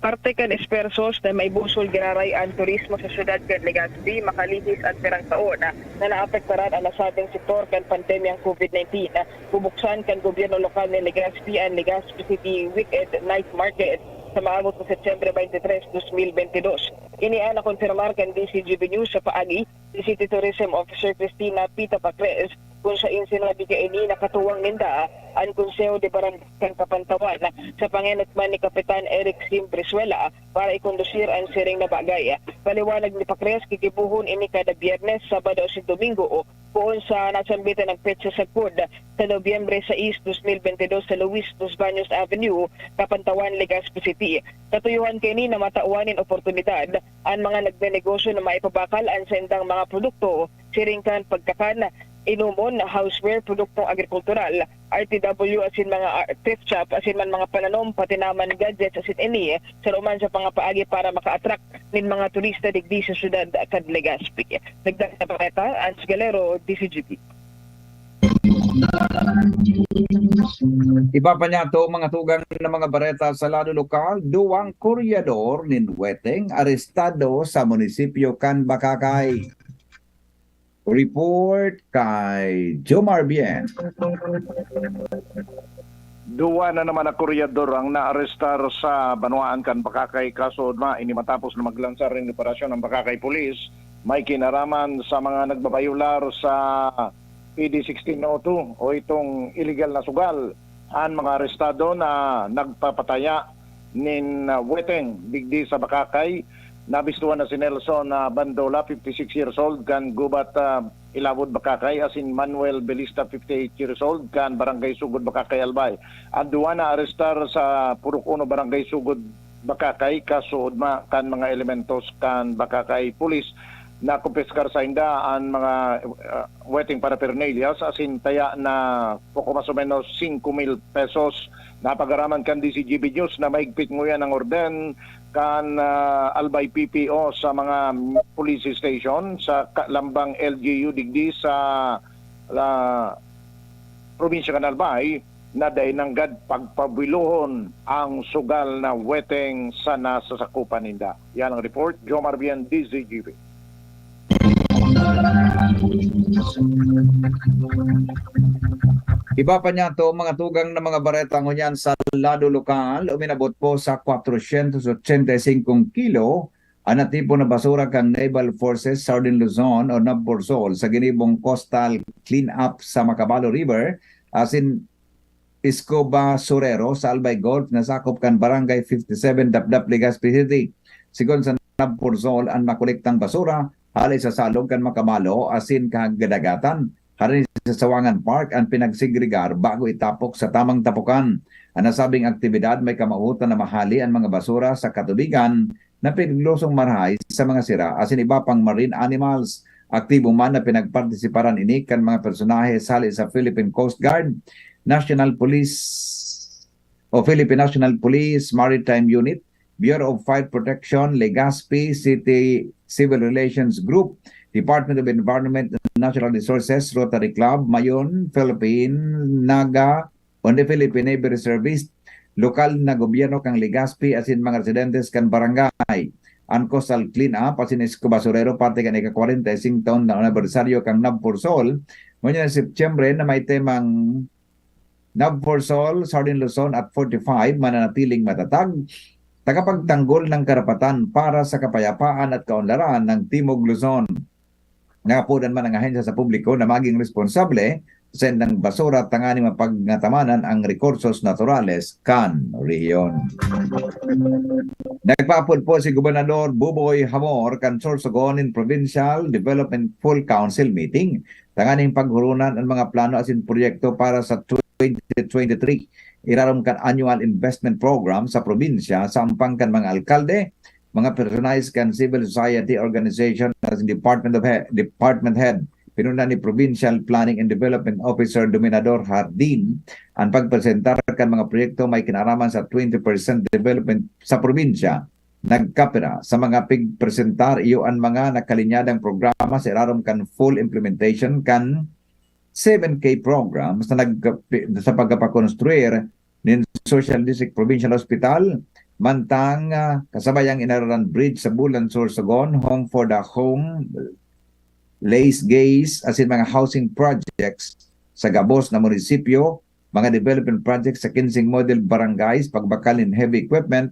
Parte kan esfuerzos na maibusol giraray an turismo sa syudad kan Legazpi makalihis an pirang taon na naapektaran an nasabing sektor kan pandemyang COVID nineteen. Bubuksan kan gobyerno lokal nin Legazpi an Legazpi City Weekend Night Market sa maabot na Setyembre twenty-three, dos mil bente dos. Ini an nakonfirmar kan D C G B News sa paagi ni City Tourism Officer Cristina Pita Pacres, kung sain sinabi kaini na katuwang ninda an Konseho de Barangay kan Kapantawan sa pangenot man ni Kapitan Eric Sim Brizuela para ikondusir an siring na bagay. Paliwanag ni Pacres, gigibohon ini kada Biyernes, Sabado asin Domingo, poon sa nasambitan na petsa sagkod sa Nobyembre sais, dos mil bente dos sa Luis Dos Baños Avenue, Kapantawan, Legazpi City. Katuyohan kaini na matawan nin oportunidad an mga nagnenegosyo na maipabakal an saindang mga produkto, siring kan pagkakan, inomon, houseware, produktong agrikultural, R T W asin mga ar-, thrift shop, asin man mga pananom, pati naman gadgets asin ini, saro man sa pangapaagi para maka-attract nin mga turista digdi sa syudad kan Legazpi. Dagdag na bareta, Ans Galero, D C G B. Iba pa niya to, mga tugang na mga bareta sa lado lokal, duwang koryador nin Weteng arestado sa munisipyo kan Bacacay. Report kay Jomar Bien. Duwa na naman na koryador ang naarestar sa banwaan kan Bacacay, kaso ma ini matapos na maglansar nin operasyon ang Bacacay Police may kinaraman sa mga nagbabayular sa P D sixteen oh two o itong illegal na sugal. An mga arestado na nagpapataya nin uh, Weteng digdi sa Bacacay, nabistuhan na si Nelson uh, Bandola, fifty-six years old, kan Gubat uh, Ilawod, Bacacay, asin Manuel Belista, fifty-eight years old, kan Barangay Sugod, Bacacay, Albay. An duwa na arestar sa Purok Uno, Barangay Sugod, Bacacay, kaso ugma kan mga elementos kan Bacacay Police. Nakumpiskar sainda an mga uh, Weteng paraphernalias asin taya na poko mas o menos singko mil pesos. Napagaraman kan D C G B News na mahigpit nguyan ang orden kan uh, Albay P P O sa mga police station sa Lambang L G U digdi sa uh, probinsya kan Albay na dai nanggad pagpabilohon ang sugal na Weteng sa nasasakupan ninda. Yan ang report, Jomar Bien, D Z G B. Iba pa niya to, mga tugang na mga bareta ngunyan sa lado lokal, uminabot po sa kwatrosyentos otsenta y singko kilo ang natipon na basura kan Naval Forces Southern Luzon o NAVFORSOL sa ginibong coastal clean-up sa Macabalo River asin Escoba Surero sa Albay Gulf na sakop kan Barangay fifty-seven, Dapdap, Legazpi City. Sigon sa NAVFORSOL, an makolektang basura hale sa salog kan Macabalo asin kahagadagatan hali sa Sawangan Park an pinagsegregar bago itapok sa tamang tapokan. An nasabing aktibidad may kamawotan na mahali an mga basura sa katubigan na peligrosong marahay sa mga sira asin iba pang marine animals. Aktibo man na pinagpartisiparan ini kan mga personahe hali sa Philippine Coast Guard, National Police o Philippine National Police Maritime Unit, Bureau of Fire Protection, Legazpi City Civil Relations Group, Department of Environment and Natural Resources, Rotary Club, Mayon, Philippine, Naga, on the Philippine Navy Reservist, lokal na gobyerno kan Legazpi asin mga residentes kan barangay. An coastal clean-up asin escoba surero parte kan ika-kwarenta y singko taon na anibersaryo kan NAVFORSOL ngunyan na Setyembre na may temang NAVFORSOL, Southern Luzon at forty-five mananatiling matatag, tagapagtanggol ng karapatan para sa kapayapaan at kaunlaran ng Timog Luzon. Naapodan man ang ahensya sa publiko na maging responsable sa saindang basura tanganing mapagngataman ang rekursos naturales kan rehiyon. Nagpaapod po si Gobernador Buboy Hamor kan Sorsogon in Provincial Development Full Council meeting tanganing paghurunan ang mga plano asin proyekto para sa twenty twenty-three, irarom kan Annual Investment Program sa probinsya sa ampang kan mga alkalde, mga personahe kan civil society organization asin Department of He- Department Head. Pinuna ni Provincial Planning and Development Officer Dominador Hardin ang pagpresentar kan mga proyekto may kinaraman sa twenty percent development sa probinsya. Nagkapira sa mga pigpresentar iyo an mga nakalinyadang programa sa irarom kan full implementation kan seven K program sa nag sa pagkapakonstruir nin Social District Provincial Hospital, mantang uh, kasabay ang Inararan Bridge sa Bulan, Sorsogon, Home for the Home, Lace Gaze, asin mga housing projects sa gabos na munisipyo, mga development projects sa kinsing model barangays, pagbakal nin heavy equipment,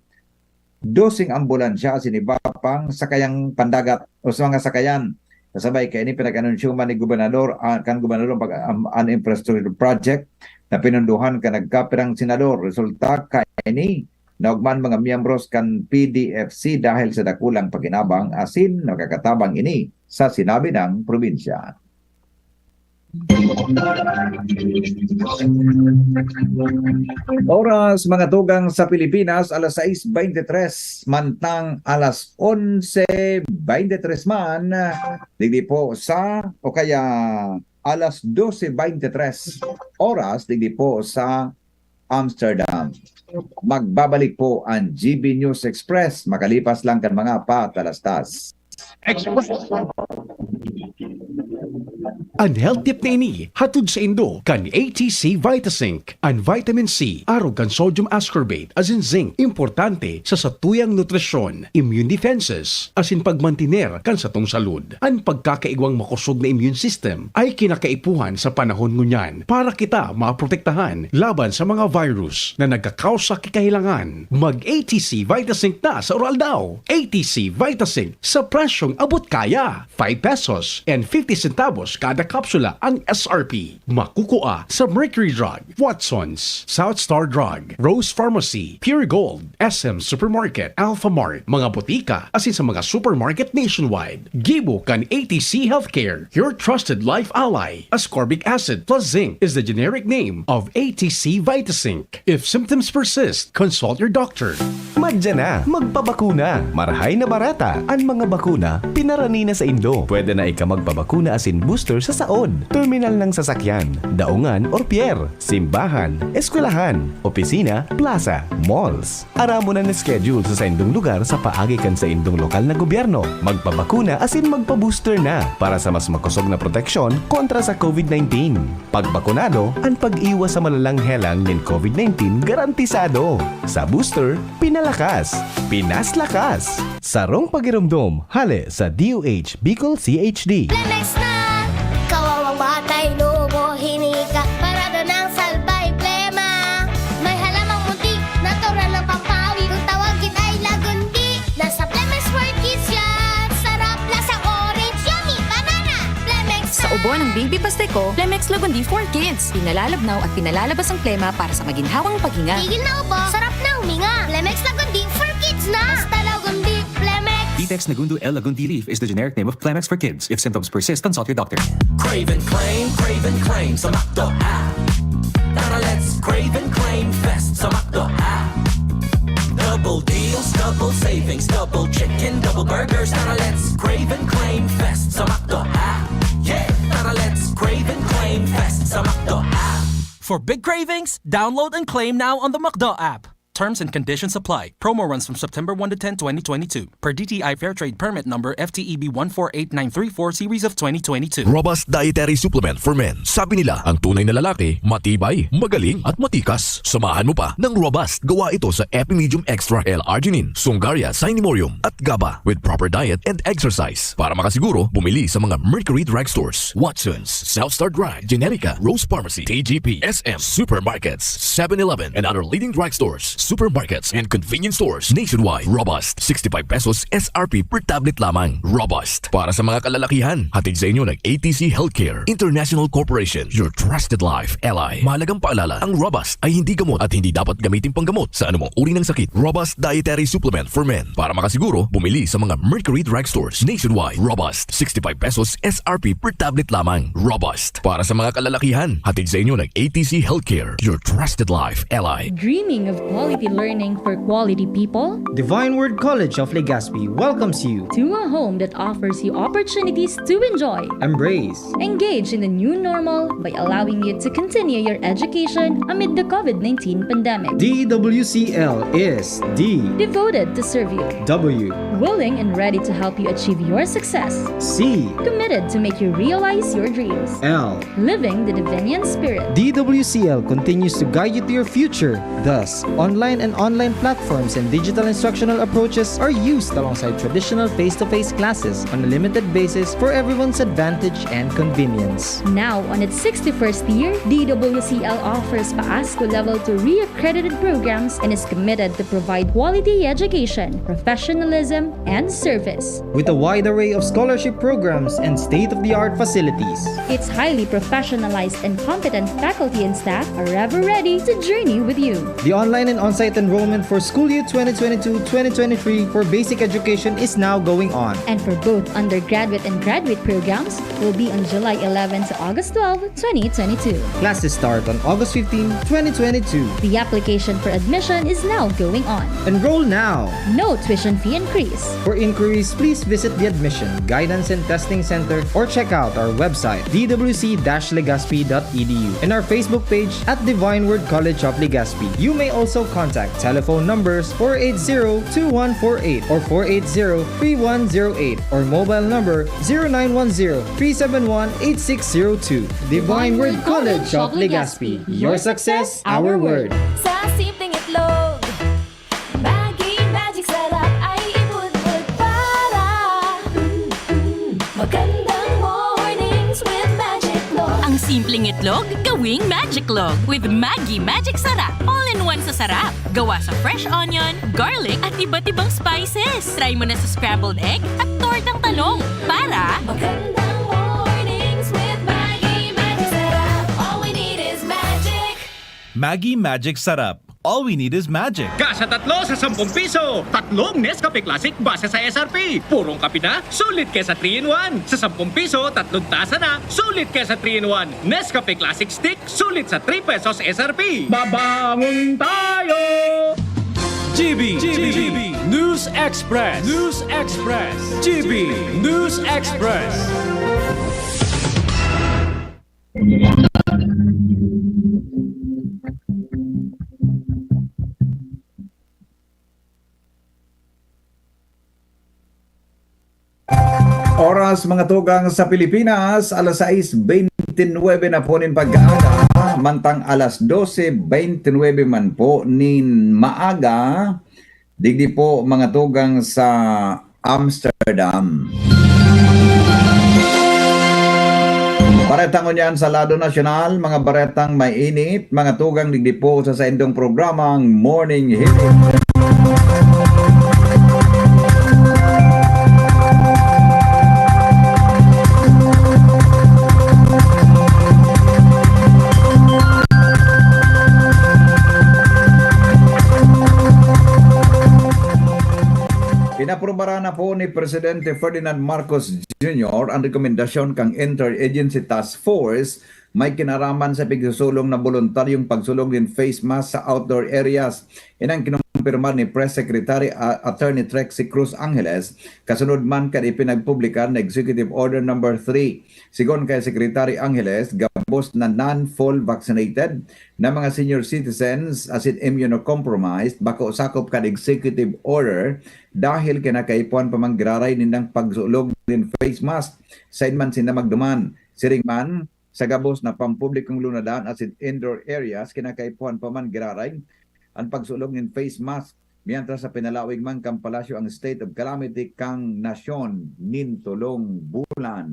doseng ambulansya asin iba pang sakayang pandagat o sa mga sakayan. Kasabay kaini, pinag-anunsyo man ni Gobernador ah, kan Gobernador pag, um, an infrastructure project na pinunduhan kan nagkapirang senador. Resulta kaini, naugman mga miyembros kan P D F C dahil sa dakulang pakinabang asin nakakatabang ini sa sinabi ng probinsya. Oras, mga tugang sa Pilipinas, alas sais beintitres, mantang alas onse beintitres man, digdi po sa, o kaya alas dose beintitres oras, digdi po sa Amsterdam. Magbabalik po ang G B News Express makalipas lang kan mga patalastas. Express. An health tip na ini hatod saindo kan A T C Vitasync. An vitamin C, arog kan sodium ascorbate, asin zinc, importante sa satuyang nutrisyon, immune defenses, asin pagmantiner kan satong salud. An pagkakaigwang makosog na immune system ay kinakaipuhan sa panahon ngunyan para kita maprotektahan laban sa mga virus na nagkakausa ki kahilangan. Mag A T C Vitasync na sa Uraldaw. A T C Vitasync sa presyong abot kaya. Five pesos and fifty centavos kada kapsula ang S R P. Makukua sa Mercury Drug, Watson's, South Star Drug, Rose Pharmacy, Pure Gold, S M Supermarket, Alpha Mart, mga botika, asin sa mga supermarket nationwide. Gibo kan A T C Healthcare, your trusted life ally. Ascorbic acid plus zinc is the generic name of A T C Vitasync. If symptoms persist, consult your doctor. Madya na, magpabakuna. Marahay na barata. An mga bakuna, pinarani na saindo. Pwede na ika magpabakuna asin booster sa saod, terminal ng sasakyan, daungan or pier, simbahan, eskwelahan, opisina, plaza, malls. Aramon an schedule sa saindong lugar sa paagi kan saindong lokal na gobyerno. Magpabakuna asin magpa-booster na para sa mas makosog na proteksyon kontra sa COVID nineteen. Pagbakunado, an pag-iwas sa malalang helang nin COVID nineteen garantisado. Sa booster, pinalakas, pinaslakas. Sarong pagiromdom, hale sa D O H Bicol C H D. Plemex na! Kawawang batay, nubo, hinika, parada ng salbay, plema. May halamang munti, natural ng pampawi. Kung tawagin ay lagundi, nasa Plemex for Kids yan. Sarap, lasang orange, yummy, banana. Plemex Sa na! Ubo ng Baby Pasteco, Plemex Lagundi for Kids. Pinalalabnaw at pinalalabas ang plema para sa maginhawang paghinga. Tigil na ubo, sarap na huminga. Plemex Lagundi for Kids na! Basta Lagundi, Plemex! Ditex Nagundo L Lagundi leaf is the generic name of Plemex for Kids. If symptoms persist, consult your doctor. Crave and claim, crave and claim sa McDo app. Tara, let's crave and claim fest sa McDo app. Double deals, double savings, double chicken, double burgers. Tara, let's crave and claim fest sa McDo app. Yeah! Tara, let's crave and claim fest sa McDo app. For big cravings, download and claim now on the McDo app. Terms and conditions apply. Promo runs from September one to ten, twenty twenty-two, per D T I Fair Trade Permit Number F T E B one four eight nine three four series of twenty twenty-two. Robust Dietary Supplement for Men. Sabi nila, ang tunay na lalaki, matibay, magaling, at matikas. Samahan mo pa ng Robust. Gawa ito sa Epimedium Extra L-Arginine, Sungaria Cinnamomum, at GABA with proper diet and exercise. Para makasiguro, bumili sa mga Mercury Drugstores, Watson's, South Star Drug, Generica, Rose Pharmacy, T G P, S M Supermarkets, Seven Eleven, and other leading drugstores, supermarkets, and convenience stores nationwide. Robust, sixty-five pesos S R P per tablet lamang. Robust. Para sa mga kalalakihan, hatid sa inyo ng A T C Healthcare International Corporation, your trusted life ally. Mahalagang paalala, ang Robust ay hindi gamot at hindi dapat gamitin panggamot sa anumang uri ng sakit. Robust Dietary Supplement for Men. Para makasiguro, bumili sa mga Mercury Drugstores nationwide. Robust, sixty-five pesos S R P per tablet lamang. Robust. Para sa mga kalalakihan, hatid sa inyo ng A T C Healthcare, your trusted life ally. Dreaming of quality learning for quality people? Divine Word College of Legazpi welcomes you. To a home that offers you opportunities to enjoy, embrace, engage in the new normal by allowing you to continue your education amid the COVID nineteen pandemic. D W C L is D. Devoted to serve you. W. Willing and ready to help you achieve your success. C. Committed to make you realize your dreams. L. Living the Divinian spirit. D W C L continues to guide you to your future. Thus, online and online platforms and digital instructional approaches are used alongside traditional face-to-face classes on a limited basis for everyone's advantage and convenience. Now, on its sixty-first year, D W C L offers PAASCU Level two reaccredited programs and is committed to provide quality education, professionalism, and service. With a wide array of scholarship programs and state-of-the-art facilities. Its highly professionalized and competent faculty and staff are ever ready to journey with you. The online and on-site enrollment for school year twenty twenty-two twenty twenty-three for basic education is now going on. And for both undergraduate and graduate programs will be on July eleven to August twelve, twenty twenty-two. Classes start on August fifteen, twenty twenty-two. The application for admission is now going on. Enroll now! No tuition fee increase. For inquiries, please visit the Admission, Guidance and Testing Center or check out our website, D W C dash legazpi dot E D U, and our Facebook page at Divine Word College of Legazpi. You may also contact. Telephone numbers four eight zero two one four eight or four eight zero three one zero eight or mobile number zero nine one zero three seven one eight six zero two. Divine Word College of Legazpi. Your success, our word. Sa simpleng itlog, Maggi Magic Sarap ay ibudbud para, mm, mm, magandang mornings with Magic Log. Ang simpleng itlog, gawing Magic Log with Maggi Magic Sarap. All-in-one sa sarap. Gawa sa fresh onion, garlic, at iba't ibang spices. Try mo na sa scrambled egg at tortang talong. Para magandang mornings with Maggi Magic Sarap. All we need is magic. Maggi Magic Sarap. All we need is magic. Kasa tatlo sa sampung piso, tatlong Nescafe Classic base sa S R P. Purong kape na, sulit kesa three-in-one. Sa sampung piso, tatlong tasa na, sulit kesa three-in-one. Nescafe Classic Stick, sulit sa three pesos S R P. Babangon tayo! G B, G B, News Express, News Express, G B News Express. Oras, mga tugang, sa Pilipinas, alas sais bente nuebe na po nin pag-aaga, mantang alas dose bente nuebe man po nin maaga, digdi po, mga tugang, sa Amsterdam. Bareta ngunyan sa lado nasyonal, mga baretang mainit, mga tugang, digdi po sa saindong programang Morning Hiling. Inaprubaran na po ni Presidente Ferdinand Marcos Junior ang rekomendasyon kan Interagency Task Force may kinaraman sa pigsusulong na boluntaryong pagsulog nin face mask sa outdoor areas. Inang kinumpirmar ni Press Secretary, ah, Attorney Trixie Cruz Angeles, kasunod man kan ipinagpublikar na Executive Order Number Three. Sigon kay Secretary Angeles, gabos na non-full vaccinated na mga senior citizens asin immunocompromised bako sakop kan executive order dahil kinakaipuhan pa man giraray nindang pagsulog nin face mask sain man sinda magduman. Siring man, sa gabos na pampublikong lunadan asin indoor areas, kinakaipuhan pa man giraray an pagsulog nin face mask, mientras sa pinalawig man kan palasyo ang state of calamity kan nasyon nin tolong bulan.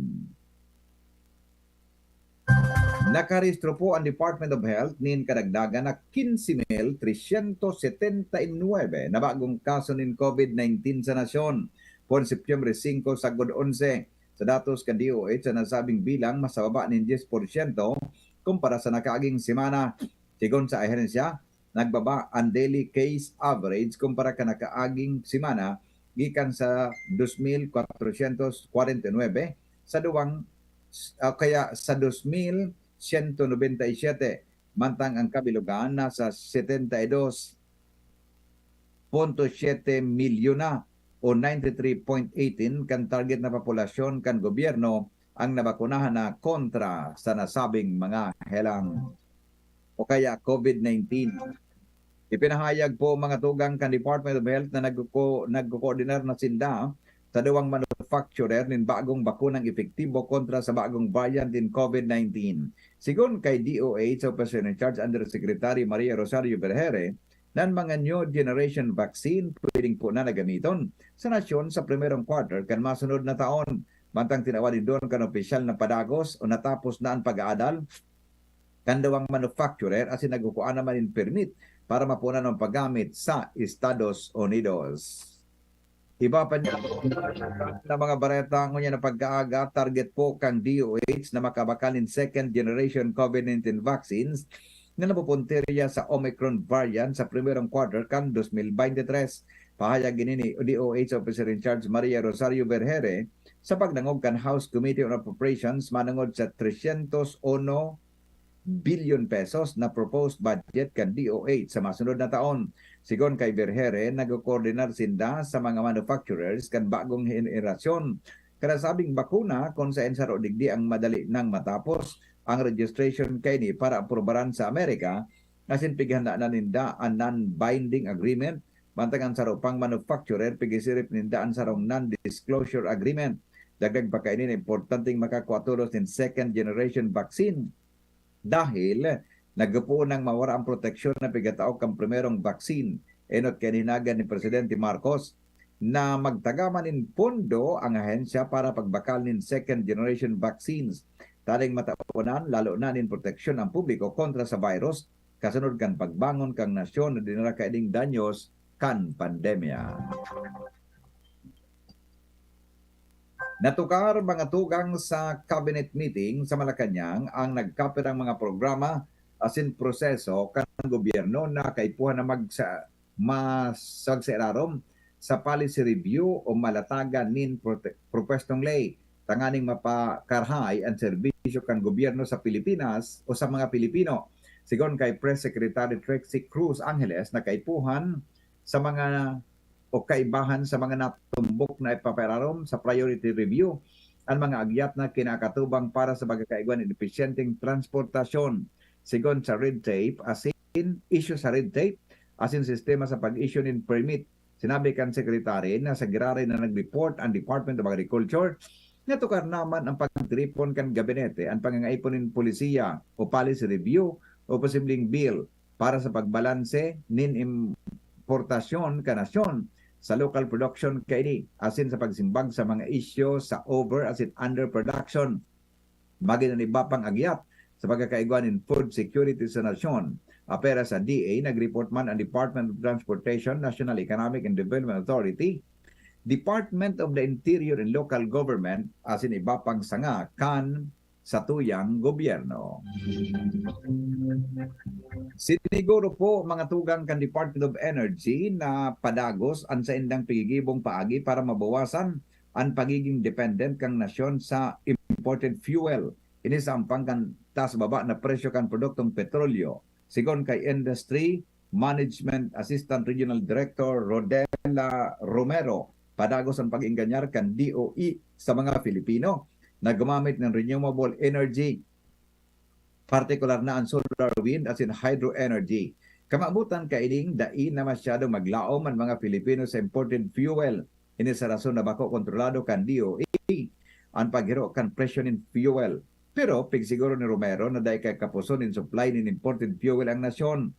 Nakarehistro po ang Department of Health nin kadagdagan na quince mil trescientos setenta y nueve na bagong kaso nin COVID nineteen sa nasyon, poon Setyembre singko sagkod onse. Sa datos kan D O H, ang nasabing bilang mas sa baba nin dyes porsyento kumpara sa nakaaging semana. Sigon sa ahensya, nagbaba an daily case average kumpara kan nakaaging semana, gikan sa dos mil kwatrosyentos kwarenta y nuebe sa duwang, o kaya sa dos mil siyento nobenta y siyete, mantang ang kabilogan nasa setenta y dos punto siyete milyon na, o ninety three point eighteen kan target na populasyon kan gobyerno ang nabakunahan na kontra sa nasabing mga helang o kaya COVID nineteen. Ipinahayag po, mga tugang, kan Department of Health na nagko-, nagkokoordinar na sinda sa duwang manufacturer nin bagong bakunang epektibo kontra sa bagong variant nin COVID nineteen. Sigon kay D O H Officer in Charge Undersecretary Maria Rosario Vergeire, nan mga new generation vaccine pwedeng po na na gamiton sa nasyon sa primerong quarter kan masunod na taon. Mantang tinawad nindon kan opisyal na padagos o natapos na an pag-aadal kan duwang manufacturer asin nagkukua naman nin permit para mapunan an paggamit sa Estados Unidos. Iba pa niya na mga bareta ngunyan na pagkaaga, target po kan D O H na makabakal nin second generation COVID nineteen vaccines na napupuntirya sa Omicron variant sa primerong quarter kan dos mil bente tres. Pahayag ini ni D O H Officer in Charge Maria Rosario Vergeire sa pagdangog kan House Committee on Appropriations manungod sa tresyentos uno bilyon pesos na proposed budget kan D O H sa masunod na taon. Sigon kay Vergeire, nagkokoordinar sinda sa mga manufacturers kan bagong henerasyon kan nasabing bakuna, kun saen saro digdi ang madali nang matapos ang registration kaini para aprubaran sa Amerika, asin pighanda na ninda an non-binding agreement, mantang an saro pang manufacturer pigisirip ninda an sarong non-disclosure agreement. Dagdag pa kaini na importanteng makakua tolos nin second generation vaccine dahil nagpoon nang mawara ang proteksyon na pigatao kan primerong vaccine, enot kan hinagan ni Presidente Marcos na magtagaman nin pondo ang ahensya para pagbakal nin second generation vaccines, tanganing mataonan lalo na nin proteksyon ang publiko kontra sa virus, kasunod kan pagbangon kan nasyon na dinara kaining danyos kan pandemya. Natukar, mga tugang, sa cabinet meeting sa Malacañang ang nagkapirang mga programa asin proseso kan gobyerno na kaipuhan na magsa-, mas-, magsairarom sa policy review o malatagan nin prote-, propwestong ley tanganing mapakarahay an serbisyo kan gobyerno sa Pilipinas o sa mga Pilipino. Sigon kay Press Secretary Trixie Cruz Angeles, na kaipuhan sa mga o kaibahan sa mga natumbok na ipapairarom sa priority review an mga agyat na kinakatubang para sa pagkakaigwa nin episyenteng transportasyon. Sigon sa red tape asin isyu sa red tape asin sistema sa pag-issue nin permit, sinabi kan sekretary na sa giraray na nag-report ang Department of Agriculture, natukar naman ang pagtiripon kan gabinete an pangangaipon nin polisiya o policy review o posibleng bill para sa pagbalanse nin importasyon kan nasyon sa local production kaini asin sa pagsimbag sa mga isyu sa over asin underproduction. Magin an iba pang agyat sa pagkakaigwa nin food security sa nasyon. Apwera sa D A, nag-report man ang Department of Transportation, National Economic and Development Authority, Department of the Interior and Local Government, asin iba pang sanga kan satuyang gobyerno. Siniguro po, mga tugang, kan Department of Energy na padagos an saindang pigigibong paagi para mabawasan an pagiging dependent kan nasyon sa imported fuel. Ini sa ampang kan taas-baba na presyo kan produktong petrolyo. Sigon kay Industry Management Assistant Regional Director Rodela Romero, padagos an pag-engganyar kan D O E sa mga Filipino na gumamit nin renewable energy, partikular na an solar, wind asin hydro energy. Kamawotan kaining dai na masyadong maglaom an mga Filipino sa imported fuel. Ini sa rason na bako kontrolado kan D O E an paghiro kan presyo nin fuel. Pero pigsiguro ni Romero na dai kay kapuson nin supply nin imported fuel ang nasyon.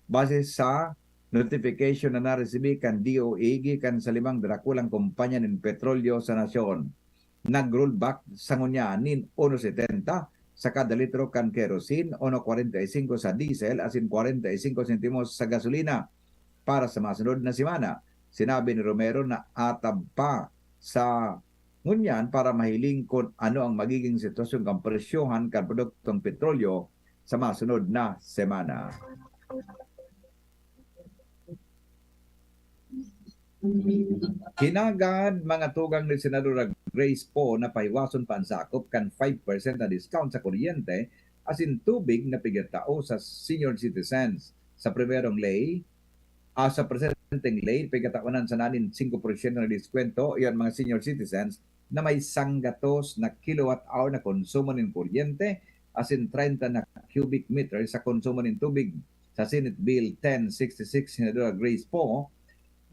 Base sa notification na naresibi kan D O E gikan sa limang drakulang kompanya nin petrolyo sa nasyon, nag-rollback sa ngunyan nin uno setenta sa kada litro kan kerosene, uno kwarenta y singko sa diesel, asin kwarenta y singko sentimos sa gasolina para sa masunod na semana. Sinabi ni Romero na atab pa sa ngunyan para mahiling kun ano ang magiging sitwasyon kan presyohan kan produktong petrolyo sa masunod na semana. Hinagad, mga tugang, ni Senadora Grace Poe na pahiwason pa an sakop kan five percent na discount sa kuryente asin tubig na pigatao sa senior citizens. Sa primerong ley, ah, sa presenteng ley, pigatawanan sana nin singko porsyento na diskwento iyan mga senior citizens na may sanggatos na kilowatt hour na konsumo nin kuryente asin treinta na cubic meter sa konsumo nin tubig. Sa Senate Bill ten sixty-six, Senadora Grace Poe,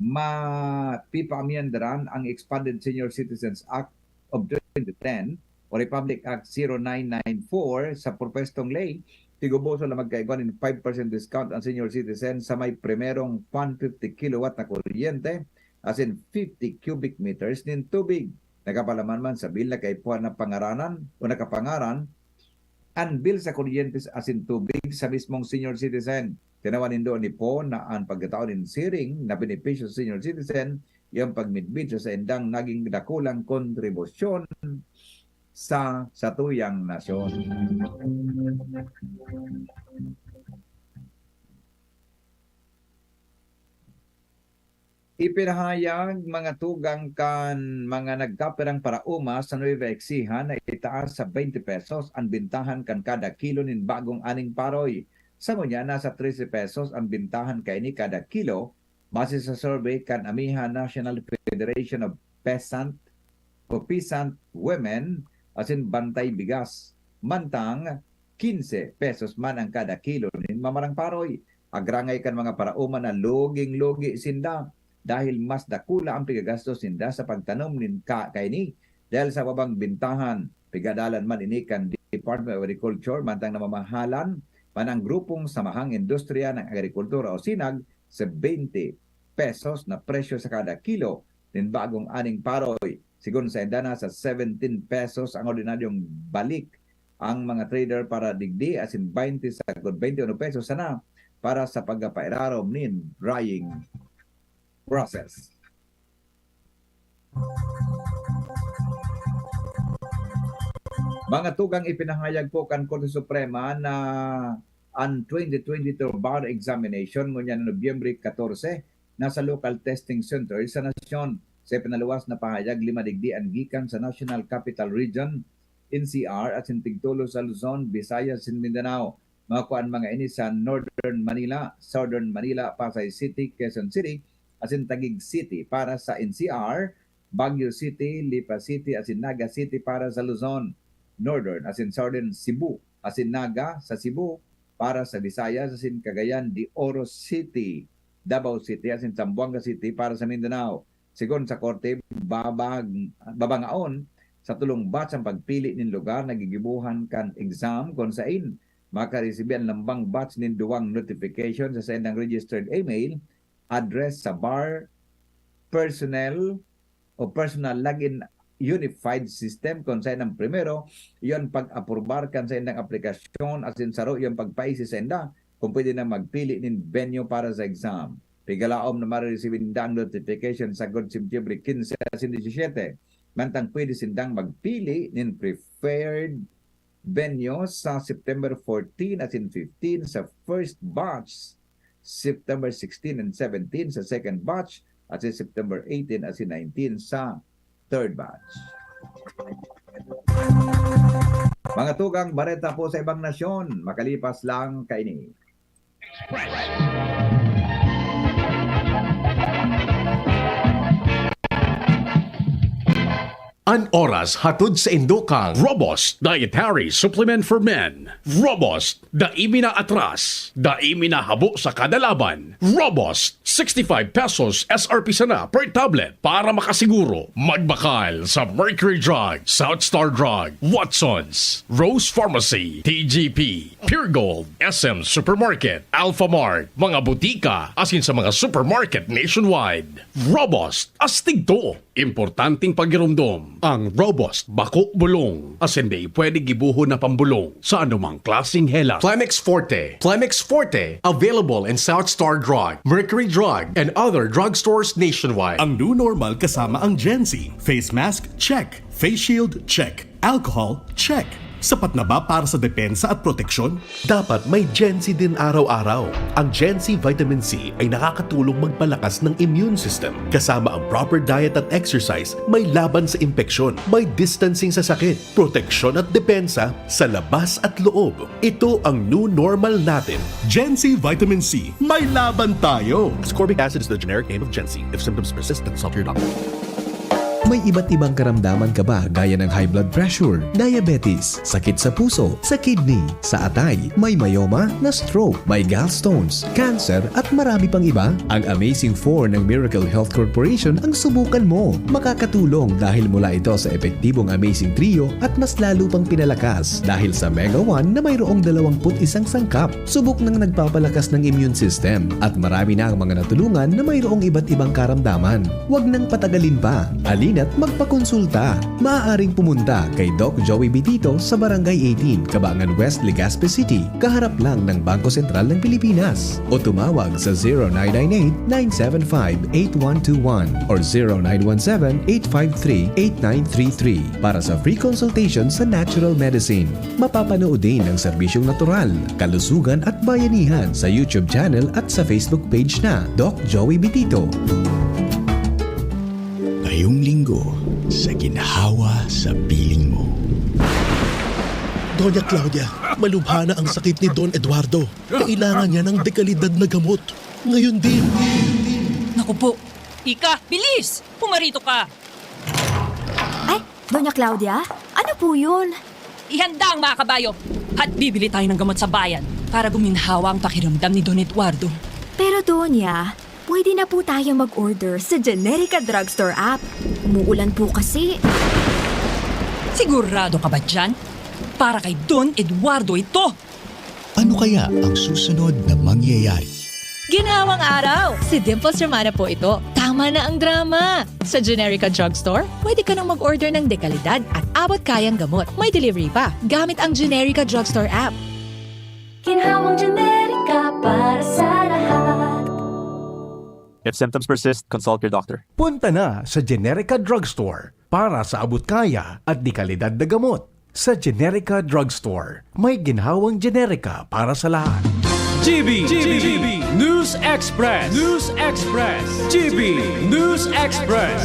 mapipaamyendaran ang Expanded Senior Citizens Act of twenty ten o Republic Act zero nine nine four sa propwestong ley, tiguboso na magkaigwa nin five percent discount ang senior citizen sa may primerong one fifty kilowatt na kuryente asin fifty cubic meters nin tubig. Nakapalaman man sa bill na kaipuhan na pangaranan o nakapangaran an bill sa kuryente asin tubig sa mismong senior citizen. Tinawan nindo ni Poe na an pagkatao nin siring na benepisyo sa senior citizen, iyang pagmidbid sa saindang naging dakulang kontribusyon sa satuyang nasyon. Ipinahayag, mga tugang, kan mga nagkapirang paraoma sa Nueva Ecija na itaas sa twenty pesos an bintahan kan kada kilo nin bagong aning paroy. Sa ngunyan, nasa trese pesos an bintahan kaini kada kilo, base sa survey kan AMIJA National Federation of Peasant o Peasant Women asin Bantay Bigas. Mantang quince pesos man ang kada kilo nin mamarang paroy. Agrangay kan mga paraoma na luging-lugi sinda dahil mas dakula ang pigagastos ninda sa pagtanom nin ka-, kaini. Dahil sa babang bintahan, pigadalan man ini kan Department of Agriculture, mantang namamahalan man ang grupong Samahang Industriya ng Agrikultura o sinag sa twenty pesos na presyo sa kada kilo nin bagong aning paroy. Sigon sainda, nasa seventeen pesos ang ordinaryong balik ang mga trader para digdi, asin twenty sagkod twenty uno pesos sana para sa pagkapairarom nin drying process. Mga tugang, ipinahayag po kan Korte Suprema na an twenty twenty-two bar examination ngunyan Nobyembre katorse nasa local testing center sa nasyon. Sa pinaluwas na pahayag, lima digdi an gikan sa National Capital Region, N C R, asin tigtulo sa Luzon, Visayas, asin Mindanao. Makuha an mga ini sa Northern Manila, Southern Manila, Pasay City, Quezon City, asin Taguig City. Para sa N C R, Baguio City, Lipa City, asin Naga City para sa Luzon, Northern asin Southern Cebu, asin Naga sa Cebu para sa Visayas, asin Cagayan de Oro City, Davao City, asin Zamboanga City para sa Mindanao. Sigon sa korte, babag-, babangaon sa tulong batch ang pagpili nin lugar na gigibohan kan exam, kun sain makaresibi an lambang batch nin duwang notification sa saindang registered email address sa bar personnel o personal login unified system, kun sain ang primero, iyo an pag-aprobar kan saindang aplikasyon, asin saro iyo an pagpaisi sainda kung pwede na magpili nin venue para sa exam. Pigalaom na mareresibi ninda ang notification sagkod September quince asin diecisiete, mantang pwede sindang magpili nin preferred venue sa September fourteen asin fifteen sa first batch, September sixteen and seventeen sa second batch, at sa September eighteen asin nineteen sa third batch. Mga tugang, bareta po sa ibang nasyon, makalipas lang kaini. An oras hatod saindo kan Robust Dietary Supplement for Men. Robust, dai mi na atras, dai mi na habo sa kada laban. Robust, sixty-five pesos S R P sana per tablet. Para makasiguro, magbakal sa Mercury Drug, South Star Drug, Watsons, Rose Pharmacy, T G P, Pure Gold, S M Supermarket, Alpha Mart, mga butika, asin sa mga supermarket nationwide. Robust, astig to! Importanteng pagiromdom, ang Robust bako bulong, asin dai pwede gibohon na pambolong sa anumang klaseng hela. Plemex Forte. Plemex Forte, available in South Star Drug, Mercury Drug, and other drugstores nationwide. Ang new normal kasama ang Gen Z. Face mask, check. Face shield, check. Alcohol, check. Sapat na ba para sa depensa at proteksyon? Dapat may Gen Z din araw-araw. Ang Gen Z Vitamin C ay nakakatulong magpalakas ng immune system. Kasama ang proper diet at exercise, may laban sa impeksyon, may distancing sa sakit, proteksyon at depensa sa labas at loob. Ito ang new normal natin. Gen Z Vitamin C, may laban tayo! Ascorbic acid is the generic name of Gen Z. If symptoms persist, consult your doctor. May iba't ibang karamdaman ka ba, gaya ng high blood pressure, diabetes, sakit sa puso, sa kidney, sa atay, may myoma, na-stroke, may gallstones, cancer, at marami pang iba? Ang Amazing Four ng Miracle Health Corporation ang subukan mo. Makakatulong dahil mula ito sa epektibong Amazing Trio at mas lalo pang pinalakas dahil sa Mega One na mayroong dalawampu't isang sangkap. Subok nang nagpapalakas ng immune system at marami na ang mga natulungan na mayroong iba't ibang karamdaman. Huwag nang patagalin pa. Halina't magpakonsulta. Maaaring pumunta kay Doc Joey Bitito sa Barangay eighteen, Cabangan West, Legazpi City, kaharap lang ng Bangko Sentral ng Pilipinas. O tumawag sa zero nine nine eight, nine seven five, eight one two one or zero nine one seven, eight five three, eight nine three three para sa free consultation sa natural medicine. Mapapanood din ang serbisyong natural, kalusugan at bayanihan sa YouTube channel at sa Facebook page na Doc Joey Bitito. Ngayong linggo, sa ginhawa sa piling mo. Doña Claudia, malubha na ang sakit ni Don Eduardo. Kailangan niya ng dekalidad na gamot. Ngayon din. Naku po. Ika, bilis! Pumarito ka! Ay, Doña Claudia, ano po yun? Ihanda ang mga kabayo. At bibili tayo ng gamot sa bayan para guminhawa ang pakiramdam ni Don Eduardo. Pero Donya, pwede na po tayo mag-order sa Generica Drugstore app. Umuulan po kasi. Sigurado ka ba dyan? Para kay Don Eduardo ito! Ano kaya ang susunod na mangyayari? Ginhawang araw! Si Dimples Romana po ito. Tama na ang drama! Sa Generica Drugstore, pwede ka nang mag-order ng dekalidad at abot kayang gamot. May delivery pa, gamit ang Generica Drugstore app. Ginhawang Generica para sa lahat. If symptoms persist, consult your doctor. Punta na sa Generica Drugstore para sa abot kaya at dekalidad na gamot. Sa Generica Drugstore, may ginhawang Generica para sa lahat. G B, G B, News Express, News Express, G B News Express.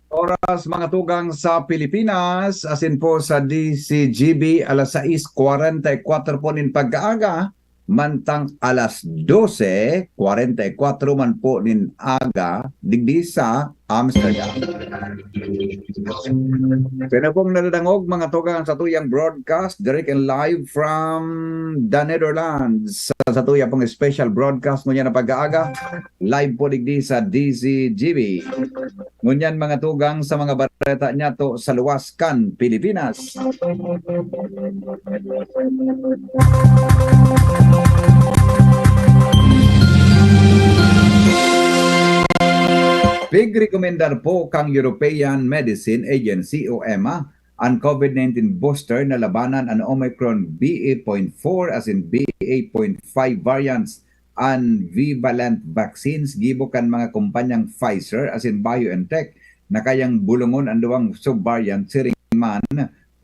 Oras, mga tugang, sa Pilipinas, asin po sa D C G B, alas sais kwarenta y kwatro po nin pagkaaga, mantang alas dose kwarenta y kwatro man po nin aga, digdi sa Amsterdam. Pero pong nadadangog, mga tugang, sa tuyang broadcast, direct and live from the Netherlands. Sa, sa tuya pong special broadcast ngunyan na pag-aaga, live po digdi sa D C G B. Ngunyan, mga tugang, sa mga bareta niyato sa luwas kan Pilipinas. Pigrekomendar po kang European Medicine Agency o EMA an COVID nineteen booster na labanan an Omicron B A point four asin B A point five variants. An bivalent vaccines gibo kan mga kompanyang Pfizer asin BioNTech na kayang bulongon an duwang subvariant siring man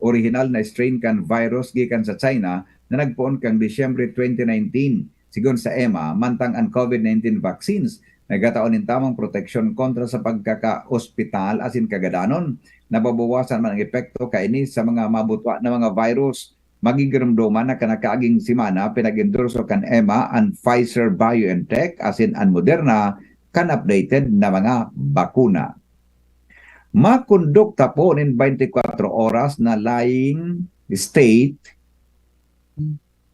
orihinal na strain kan virus gikan sa China na nagpoon kan Disyembre twenty nineteen. Sigon sa EMA, mantang an COVID nineteen vaccines nagkataon nin tamang proteksyon kontra sa pagkakaospital asin kagadanon, nababawasan man ang epekto kaini sa mga mabutwa na mga virus. Magigiromdoman na kan nakaaging semana pinag-endorso kan EMA an Pfizer-BioNTech asin an Moderna kan updated na mga bakuna. Makondukta po nin twenty-four oras na lying state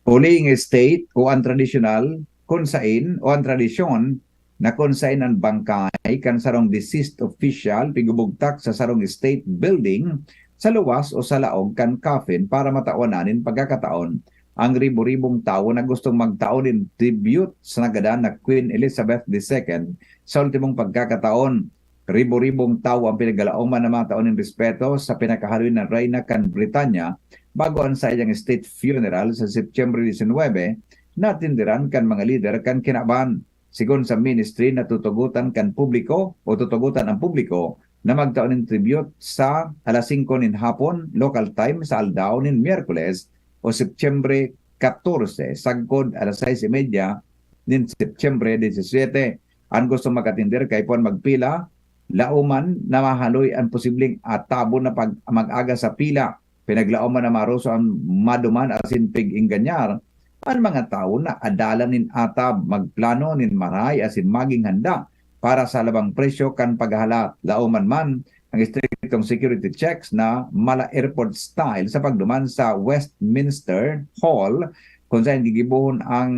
o laying state o ang tradisyonal kun sain o ang tradisyon na kun sain an bangkay kan sarong deceased official pigubugtak sa sarong state building sa luwas o sa laog kan coffin para matawan na nin pagkakataon ang ribo-ribong tawo na gustong magtao nin tribute sa nagadan na Queen Elizabeth the Second sa ultimong pagkakataon. Ribo-ribong tawo ang pinagalaoman na matao nin respeto sa pinakahalwing na reyna kan Britanya bago an saiyang state funeral sa Setyembre diecinuebe, natindiran kan mga lider kan kinaban. Sigon sa ministry, natutugotan kan publiko o tutugotan ang publiko na magtao nin tribute sa alas singko nin hapon, local time, sa aldaw nin Miyerkules o Setyembre katorse, sagkod alas sais y media nin Setyembre diecisiete. An gustong makatinder kaipuhan magpila, laoman na mahaloy an posibleng atabon na pag-, mag-aga sa pila. Pinaglaoman na maroso an maduman asin pig-engganyar an mga tawo na adalan nin atab, magplano nin marahay asin magin handa para sa labang presyo kan paghahalat. Laoman man ang estriktong security checks na mala airport style sa pagduman sa Westminster Hall, kun saen gigibohon ang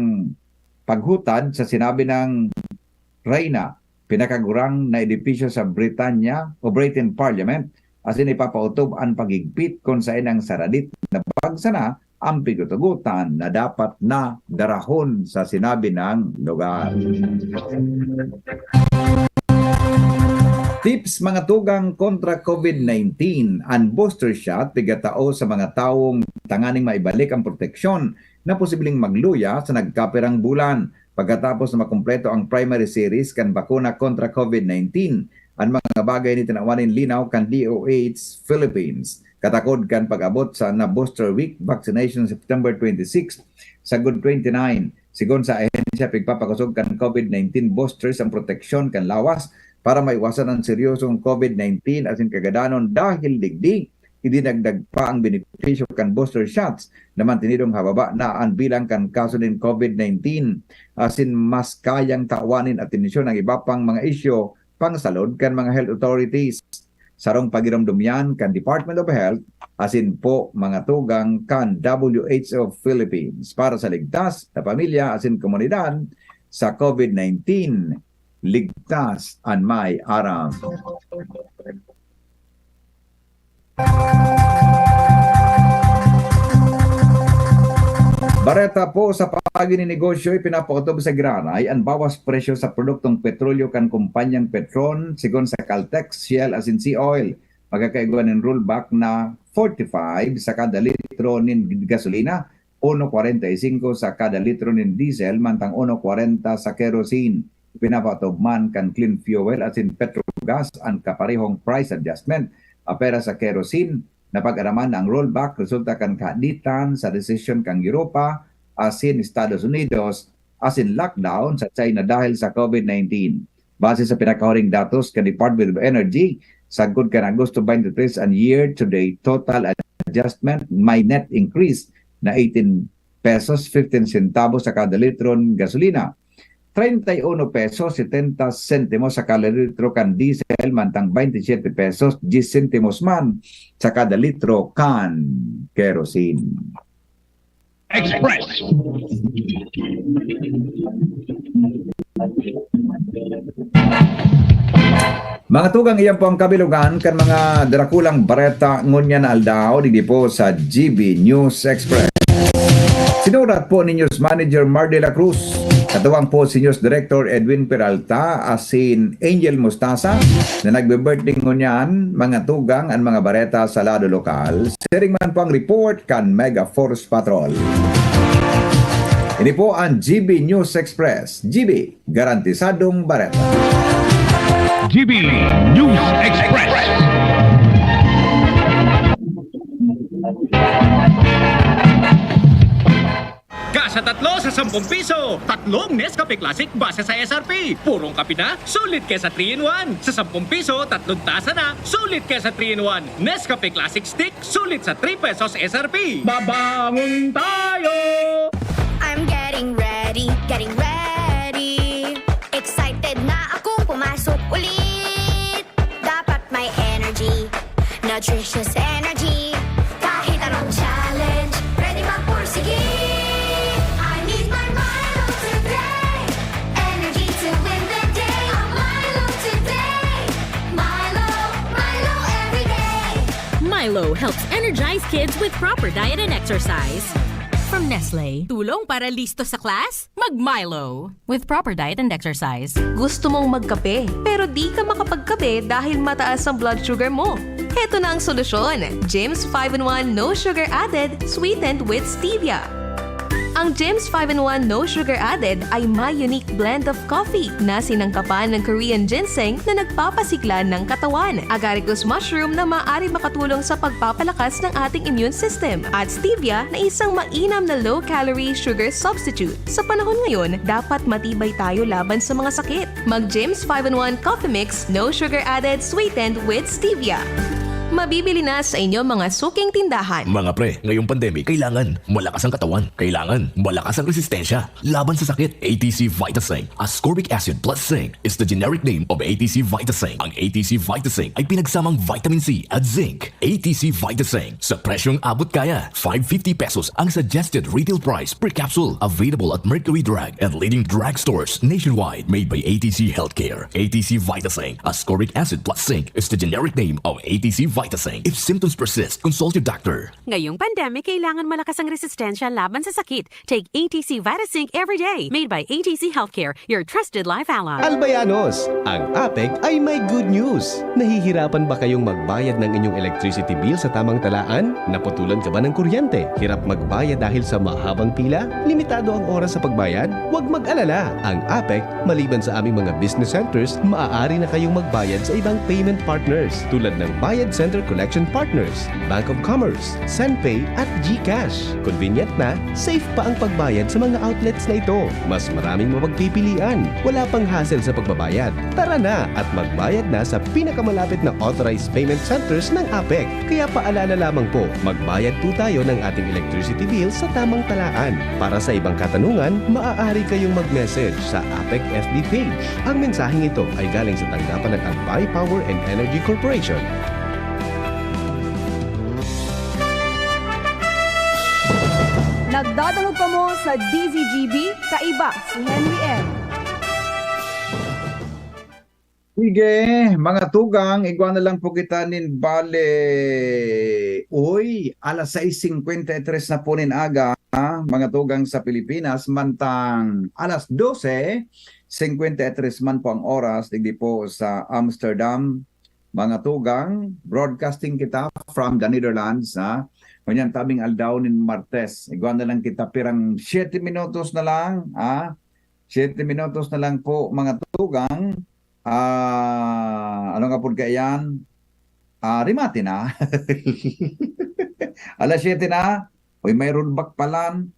paghutad sa sinabi ng reyna, pinakagurang na edipisyo sa Britanya o Britain Parliament, asin ipapaotob an paghigpit kun saen ang saradit na bagsana ang pigtutugotan na dapat na darahon sa sinabi ng lugar. Tips, mga tugang, kontra COVID nineteen. An booster shot pigatao sa mga tawong tanganing maibalik ang proteksyon na posibleng magluya sa nagkapirang bulan. Pagkatapos na makumpleto ang primary series kan bakuna kontra COVID nineteen, an mga bagay ini tinawan nin linaw kan D O H Philippines. Katakod kan pag-abot sa na booster week, vaccination September twenty-six, sagkod twenty-nine. Sigon sa ahensya, pigpapakosog kan COVID nineteen boosters ang proteksyon kan lawas para maiwasan ang seryosong COVID nineteen asin kagadanon. Dahil digdi, idinagdag pa ang benepisyo kan booster shots na mantenidong hababa na an bilang kan kaso nin COVID nineteen, asin mas kayang tawan nin atensyon ang iba pang mga isyu pangsalod kan mga health authorities. sarong pagiromdom yan kan Department of Health asin po mga tugang kan W H O Philippines. Para sa ligtas na pamilya asin komunidad sa COVID nineteen, ligtas an may aram. Bareta po sa paagi nin negosyo, ipinapaotob sa giraray an bawas presyo sa produktong petrolyo kan kumpanyang Petron, sigon sa Caltex, Shell asin Sea Oil. Magkakaigwa nin rollback na forty-five sa kada litro nin gasolina, uno kwarenta y singko sa kada litro nin diesel, mantang uno kwarenta sa kerosene. Ipinapaotob man kan Clean Fuel asin Petrogas an kaparehong price adjustment. Apera sa kerosene, napag-araman na ang rollback resulta kan kahaditan sa desisyon kan Europa asin Estados Unidos asin lockdown sa China dahil sa COVID nineteen. Base sa pinakahuring datos kan Department of Energy, sagkod kan Agosto twenty-three an year-to-date total adjustment, may net increase na eighteen pesos fifteen centavos sa kada litron gasolina, treinta y uno pesos setenta sentimos sa kada litro kan diesel, mantang veintisiete pesos diyes sentimos man sa kada litro kan kerosene. Express. Mga tugang, iyan po ang kabilugan kan mga drakulang bareta ngunyan na aldaw, digdi po sa G B News Express. Sinurat po ni News Manager Mar de la Cruz, katuwang po si News Director Edwin Peralta asin Angel Mostasa na nagbe-birthday ngunyan, mga tugang, an mga bareta sa lado lokal. Siring man po ang report kan Mega Force Patrol. Ini po ang G B News Express. G B, garantisadong bareta. G B News Express. Ka sa tatlo sa sampung piso, tatlong Nescafe Classic base sa S R P. Purong kape na, sulit ka sa three-in-one. Sa sampung piso, tatlong tasa na, sulit ka sa three-in-one. Nescafe Classic Stick, sulit sa three pesos S R P. Babangon tayo! I'm getting ready, getting ready. Excited na akong pumasok ulit. Dapat may energy, nutritious energy. Kahit anong challenge, ready magpursige. I need my Milo today. Energy to win the day. A Milo today. Milo, Milo every day. Milo helps energize kids with proper diet and exercise. From Nestle, tulong para listo sa class? Mag Milo. With proper diet and exercise. Gusto mong magkape, pero di ka makapagkape dahil mataas ang blood sugar mo? Heto na ang solusyon, Jims five-in-one No Sugar Added, sweetened with stevia. Ang Jims five-in-one No Sugar Added ay may unique blend of coffee na sinangkapan ng Korean ginseng na nagpapasigla ng katawan, agaricus mushroom na maaari makatulong sa pagpapalakas ng ating immune system, at stevia na isang mainam na low-calorie sugar substitute. Sa panahon ngayon, dapat matibay tayo laban sa mga sakit. Mag Jims five-in-one Coffee Mix, No Sugar Added, sweetened with stevia. Mabibili na sa inyo mga suking tindahan. Mga pre, ngayong pandemic, kailangan malakas ang katawan. Kailangan malakas ang resistensya laban sa sakit. A T C Vitasing, ascorbic acid plus zinc, is the generic name of A T C Vitasing. Ang A T C Vitasing ay pinagsamang vitamin C at zinc. A T C Vitasing, sa presyong abot kaya, five fifty pesos ang suggested retail price per capsule. Available at Mercury Drug and leading drugstores nationwide. Made by A T C Healthcare. A T C Vitasing, ascorbic acid plus zinc, is the generic name of A T C Vitasing. If symptoms persist, consult your doctor. Ngayong pandemic, kailangan malakas ang resistensya laban sa sakit. Take A T C Vitazinc every day. Made by A T C Healthcare, your trusted life ally. Albayanos, ang APEC ay may good news. Nahihirapan ba kayong magbayad ng inyong electricity bill sa tamang talaan? Naputulan ka ba ng kuryente? Hirap magbayad dahil sa mahabang pila? Limitado ang oras sa pagbayad? Huwag mag-alala. Ang APEC, maliban sa aming mga business centers, maaari na kayong magbayad sa ibang payment partners tulad ng Bayad Center Collection Partners, Bank of Commerce, Senpay at GCash. Convenient na, safe pa ang pagbayad sa mga outlets na ito. Mas maraming mapagpipilian. Wala pang hassle sa pagbabayad. Tara na at magbayad na sa pinakamalapit na authorized payment centers ng APEC. Kaya paalala lamang po, magbayad po tayo ng ating electricity bill sa tamang talaan. Para sa ibang katanungan, maaari kayong mag-message sa APEC F B page. Ang mensaheng ito ay galing sa tanggapan ng Albay Power and Energy Corporation. Nagdadangog kamo sa D Z G B, kaiba si Henry M. Sige, mga tugang, igwa na lang po kita nin bale. Uy, alas sais singkwenta y tres na po nin aga, mga tugang sa Pilipinas, mantang alas dose singkwenta y tres man po ang oras, digdi po sa Amsterdam. Mga tugang, broadcasting kita from the Netherlands, ha? Ngunyan tabing aldaw nin Martes. Igwa na lang kita pirang siyete minutos na lang, ha? Siyete minutos na lang po, mga tugang. Ah, ano nga pud kaiyan? Ah, rimate na. Alas siyete na. Uy, may rollback palan.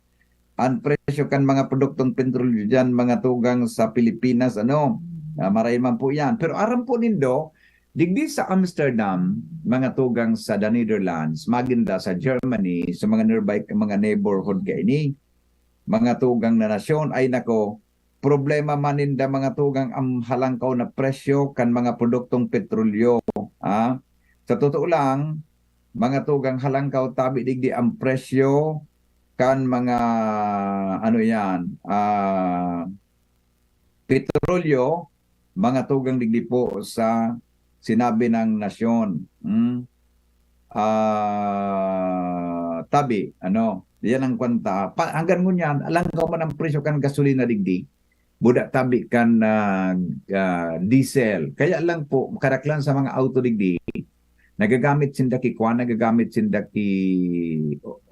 Ang presyo kan mga produktong petrolyo diyan, mga tugang sa Pilipinas, ano, ah, maray man po yan. Pero aram po nindo, digdi sa Amsterdam, mga tugang sa the Netherlands, maginda sa Germany, sa mga nearby, mga neighborhood kaini, mga tugang na nasyon, ay nako, problema man ninda, mga tugang, ang halangkaw na presyo kan mga produktong petrolyo. Ah, sa totoo lang, mga tugang, halangkaw tabi digdi ang presyo kan mga, ano yan, ah, petrolyo, mga tugang digdi po sa sinabi ng nasyon. Hmm? Ah, tabi, ano, yan ang kwanta. Pa, hanggang ngunyan, alang ka man ang presyo kan gasolina digdi. Buda tabi kan, ah, ah, diesel. Kaya lang po, karaklan sa mga auto digdi, nagagamit sinda ki kwan, nagagamit sinda ki,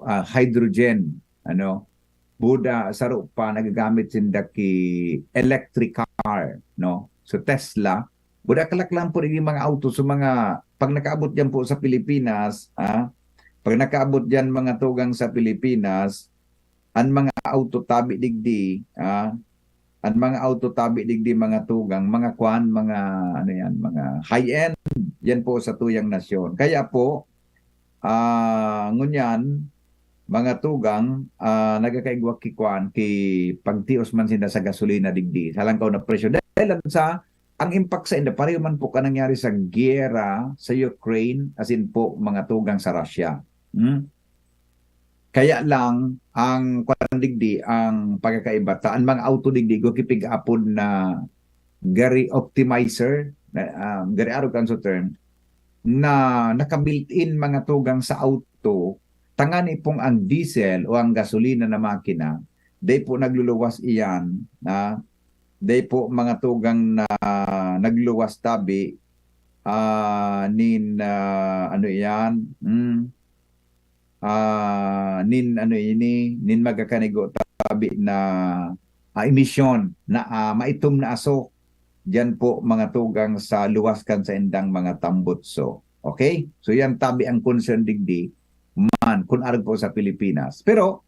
ah, hydrogen, ano, buda saro pa nagagamit sinda ki electric car, no? So Tesla, buda kalaklan po yung mga auto, so mga, pag nakaabot diyan po sa Pilipinas, ah, pag nakaabot diyan, mga tugang, sa Pilipinas, ang mga auto tabi digdi, ah, ang mga auto tabi digdi, mga tugang, mga kwan, mga, ano yan, mga high-end, yan po sa tuyang nasyon. Kaya po, ah, ngunyan, mga tugang, ah, nagkakaigwa ki kwan, ki pagtios man sinda sa gasolina digdi, sa halangkaw na presyo. Dahil lang sa, ang impact sa inda, pareho man po ka nangyari sa giyera sa Ukraine, asin po, mga tugang, sa Russia. Hmm? Kaya lang, ang kwan digdi, ang pagkakaiba ta, ang mga auto digdi, igwa ki pig-apod na gari optimizer, na, ah, gari arog kan so term, na naka-built-in, mga tugang, sa auto, tangani pong ang diesel o ang gasolina na makina, dai po nagluluwas iyan, na dai po, mga tugang, na nagluwas tabi, ah, nin, ah, ano iyan, hmm, ah, nin, ano ini, nin magkakanigo tabi na, ah, emisyon na, ah, maitom na aso. Diyan po, mga tugang, sa luwas kan saindang mga tambutso. Okay? So, yan tabi ang concern digdi man, kun arog po sa Pilipinas. Pero,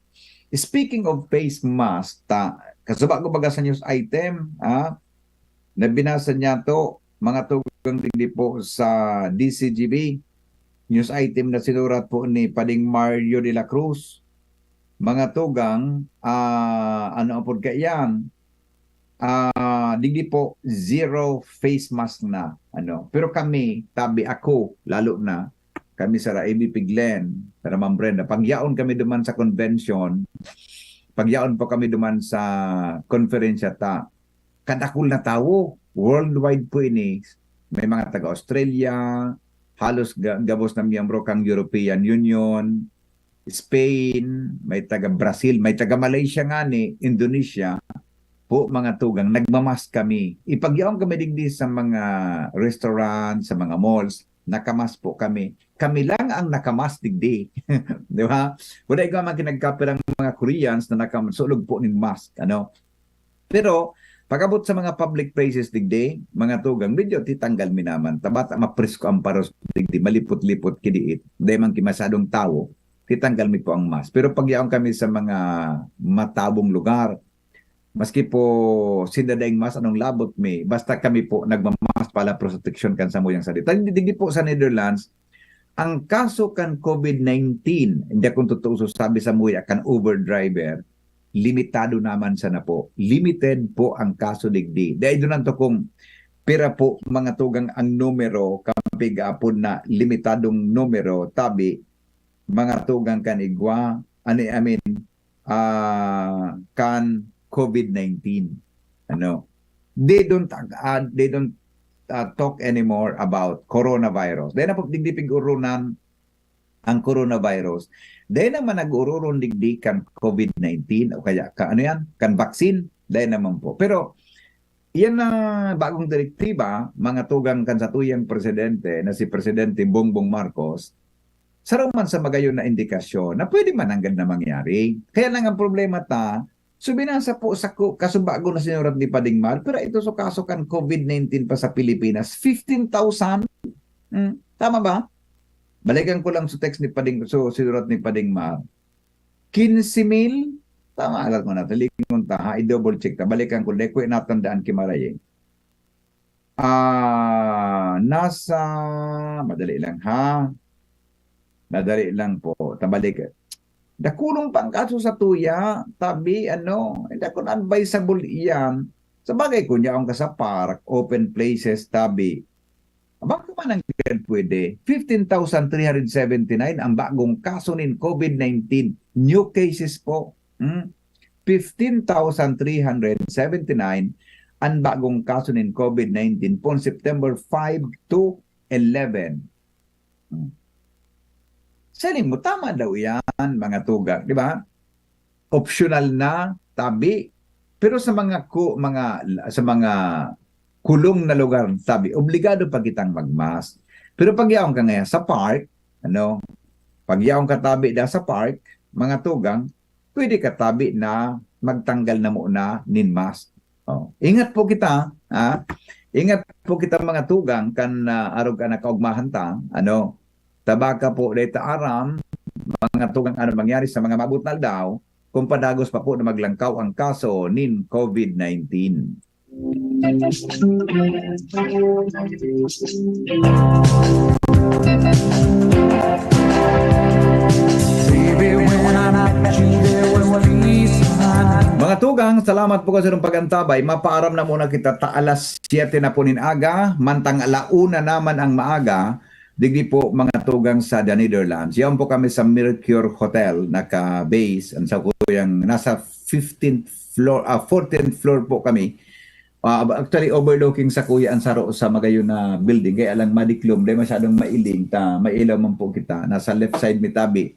speaking of face mask, ta, kasuba ko baga sa news item, ah, na binasa niya to, mga tugang digdi po sa D Z G B, news item na sinurat po ni Pading Mario de la Cruz. Mga tugang, ah, ano apod kaiyan? Ah, digdi po, zero face mask na, ano. Pero kami, tabi ako, lalo na, kami sa Raibi Piglen, sa Ramang Brenda, pagyaon kami duman sa convention, pagyaon po kami duman sa konferensya ta, kadakul na tawo, worldwide po ini. May mga taga Australia, halos ga-, gabos na miyembro kang European Union, Spain, may taga Brazil, may taga Malaysia nga ni Indonesia. Po, mga tugang, nagmamask kami. Ipagyaon kami digdi sa mga restaurant, sa mga malls, nakamas po kami. Kami lang ang nakamas digdi. Di ba? Wala igwa man kinagkapirang mga Koreans na nakasulog po nin mask, ano? Pero, pag-abot sa mga public places digdi, mga tugang, medyo titanggal mi naman. Tabata, mapresko ang paros digdi, malipot-lipot kidiit. Dahil man ki masyadong tawo, titanggal mi po ang mask. Pero pagyaon kami sa mga matabong lugar, maski po sinda daing mask, anong labot mi, basta kami po nagmamask para proteksyon kan samuyang sadit. Digdi po sa Netherlands, ang kaso kan COVID nineteen, hindi akong totoo sabi sa muya kan Uber driver, limitado naman sana po. Limited po ang kaso digdi. Dahil doon ang tukong pira po, mga tugang, ang numero, kapag apod na limitadong numero, tabi, mga tugang, kan igwa, ani, I mean, ah, kan COVID nineteen. Ano? They don't, ah, they don't, ah, talk anymore about coronavirus. Dai na po digdi pig-urunan ang coronavirus. Dai naman nag-ururon digdi kan COVID nineteen o kaya ka, ano yan, kan vaccine. Dai naman po. Pero, yan na bagong direktiba, mga tugang kan satuyang presidente na si Presidente Bongbong Marcos, saro man sa magayon na indikasyon na pwede man nanggad na mangyari. Kaya lang ang problema ta, so binasa po sa ku-, kaso bago na sinurat ni Pading Mar, pero ito so kaso kan COVID nineteen pa sa Pilipinas, fifteen thousand. Hmm, tama ba? Balikan ko lang sa text ni Pading, so sinurat ni Pading Mar. Quince mil? Tama, alam ko na. Talingon ta, ha? I-double check ta. Balikan ko. Dai ko natandaan ki Maray, eh. Ah, nasa, madali lang, ha? Madali lang po. Tabalik. Dakulong pang kaso sa tuya, tabi, ano, hindi ako na-advisable iyan. Sa bagay, kung yaon ka sa park, open places, tabi. Baka man ang pwede. Fifteen thousand three hundred seventy-nine ang bagong kaso nin COVID nineteen. New cases po. Hmm? Fifteen thousand three hundred seventy-nine ang bagong kaso nin COVID nineteen pon September five to eleven. Hmm. Sa mo, tama daw yan, mga tugang, di ba? Optional na, tabi. Pero sa mga ku-, mga, sa mga kulong na lugar, tabi, obligado pa kitang mag-mask. Pero pag yaon ka ngayon sa park, ano, pag yaon ka tabi da sa park, mga tugang, pwede ka tabi na magtanggal na muna nin mask. Oh, ingat po kita, ha? Ingat po kita, mga tugang, kan, ah, arog ka nakaugmahan ta, ano, tabaka po, dahil ta aram, mga tugang, ano mangyari sa mga maabot na aldaw, kung padagos pa po na maglangkaw ang kaso nin COVID nineteen. Mga tugang, salamat po kasi ng pag-antabay. Mapaaram na muna kita ta alas siyete na po nin aga, mantang ala una naman ang maaga, digdi po, mga tugang, sa The Netherlands. Yaon po kami sa Mercure Hotel, naka-base, ang sa kuyang nasa fifteenth floor, ah, fourteenth floor po kami. Ah, actually, overlooking sa kuya ang saro sa magayon na building, kaya lang madiklom, dahil masyadong mailing, ta, mailaw man po kita. Nasa left side mi tabi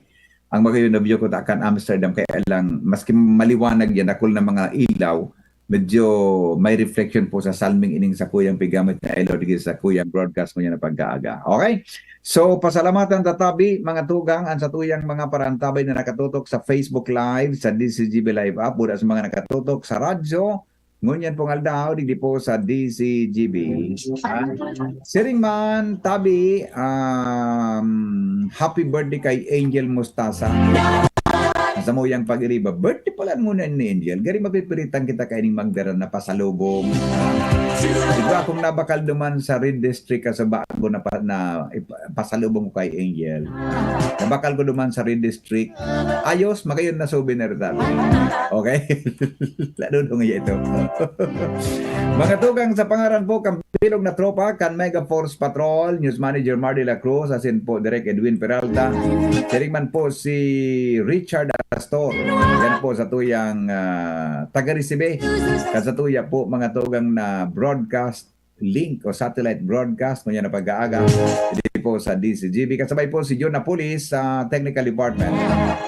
ang magayon na view ko ta kan Amsterdam, kaya lang, maski maliwanag yan, dakul na mga ilaw, medyo may reflection po sa salming ining sa kuyang pigamit na ilaw, digdi sa kuyang broadcast mo niya na pag-aaga. Okay? So, pasalamatan tatabi, mga tugang, ang satuyang mga parantabay na nakatutok sa Facebook Live, sa D C G B Live app, buda sa mga nakatutok sa radyo, ngunyan pong aldaw, digdi po sa D C G B. Ah, siring man, tabi, um, happy birthday kay Angel Mostasa. Sa muyang pag-iriba, birthday pala muna ni Angel. Gari mapipiritan kita kaining magdara na pasalubong. Iba akong nabakal duman sa Red District, kasi bago na, pa, na ipa-, pasalubong ko kay Angel. Nabakal ko duman sa Red District. Ayos, magayon na souvenir, tabi. Okay? Ladudong iya ito. Mga tugang, sa pangaran po kan bilog na tropa kan Mega Force Patrol, News Manager Mar de la Cruz, asin po Direk Edwin Peralta. Siring man po si Richard Astor. Yan po sa tuyang, ah, taga-resibe. Kan sa tuya po, mga tugang, na broadcast link o satellite broadcast, ngunyan na pag-aaga, digdi po sa D C G B. Kasabay po si John Napolis sa technical department.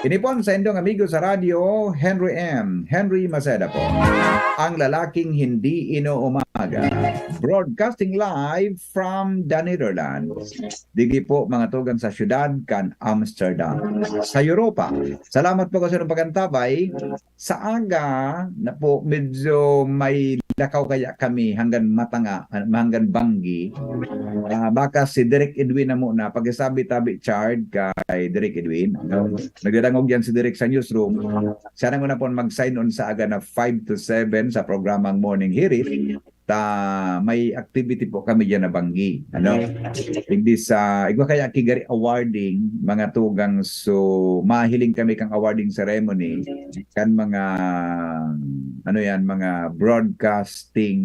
Ini po ang sa indong amigo sa radyo, Henry M. Henry Maceda po. Ang lalaking hindi inuumaga. Broadcasting live from the Netherlands. Digdi po, mga tugang, sa syudad kan Amsterdam, sa Europa. Salamat po kasi ng pag-antabay. Sa aga na po, medyo may lakaw kaya kami hanggang Matanga, ah, hanggang Banggi. Ah, baka si Direk Edwin na muna. Pagkasabi tabi, Chard, kay Direk Edwin. Ano? Nagdadangog yan si Direk sa newsroom. Siya na muna po mag-sign on sa aga na five to seven sa programang Morning Hirit. Ta, may activity po kami diyan na Banggi. Ano? Digdi sa, igwa kaya ki gari awarding, mga tugang, so, mahiling kami kang awarding ceremony, kan mga ano yan, mga broadcasting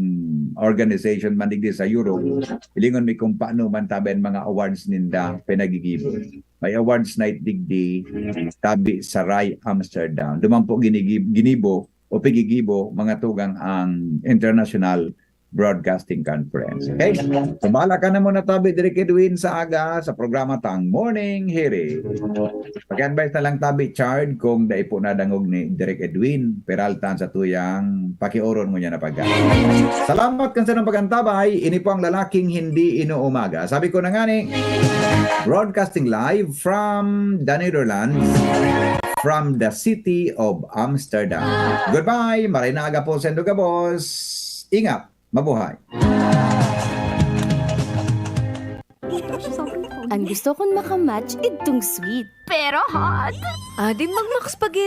organization man digdi sa Europe, hilingon mi kung paano man tabi an mga awards ninda pinagigibo. May awards night digdi, tabi sa Rai Amsterdam. Duman po ginigib-, ginibo o pigigibo, mga tugang, ang International Broadcasting Conference. Okay? So, bahala ka na muna, tabi, Direk Edwin, sa aga, sa programa tang Morning Hirit. Pag-advise na lang, tabi, Chard, kung dai po nadangog ni Direk Edwin Peralta sa tuyang pakiuron ngunyan na pagkain. Salamat kan sarong pag-antabay. Ini po ang lalaking hindi inuumaga. Sabi ko na nga ni, broadcasting live from the Netherlands, from the city of Amsterdam. Goodbye. Maray na aga po sa indo gabos. Ingat. Mabuhay. Ang gusto kong makamatch, idtong sweet. Pero hot. Adi magmak spaghetti.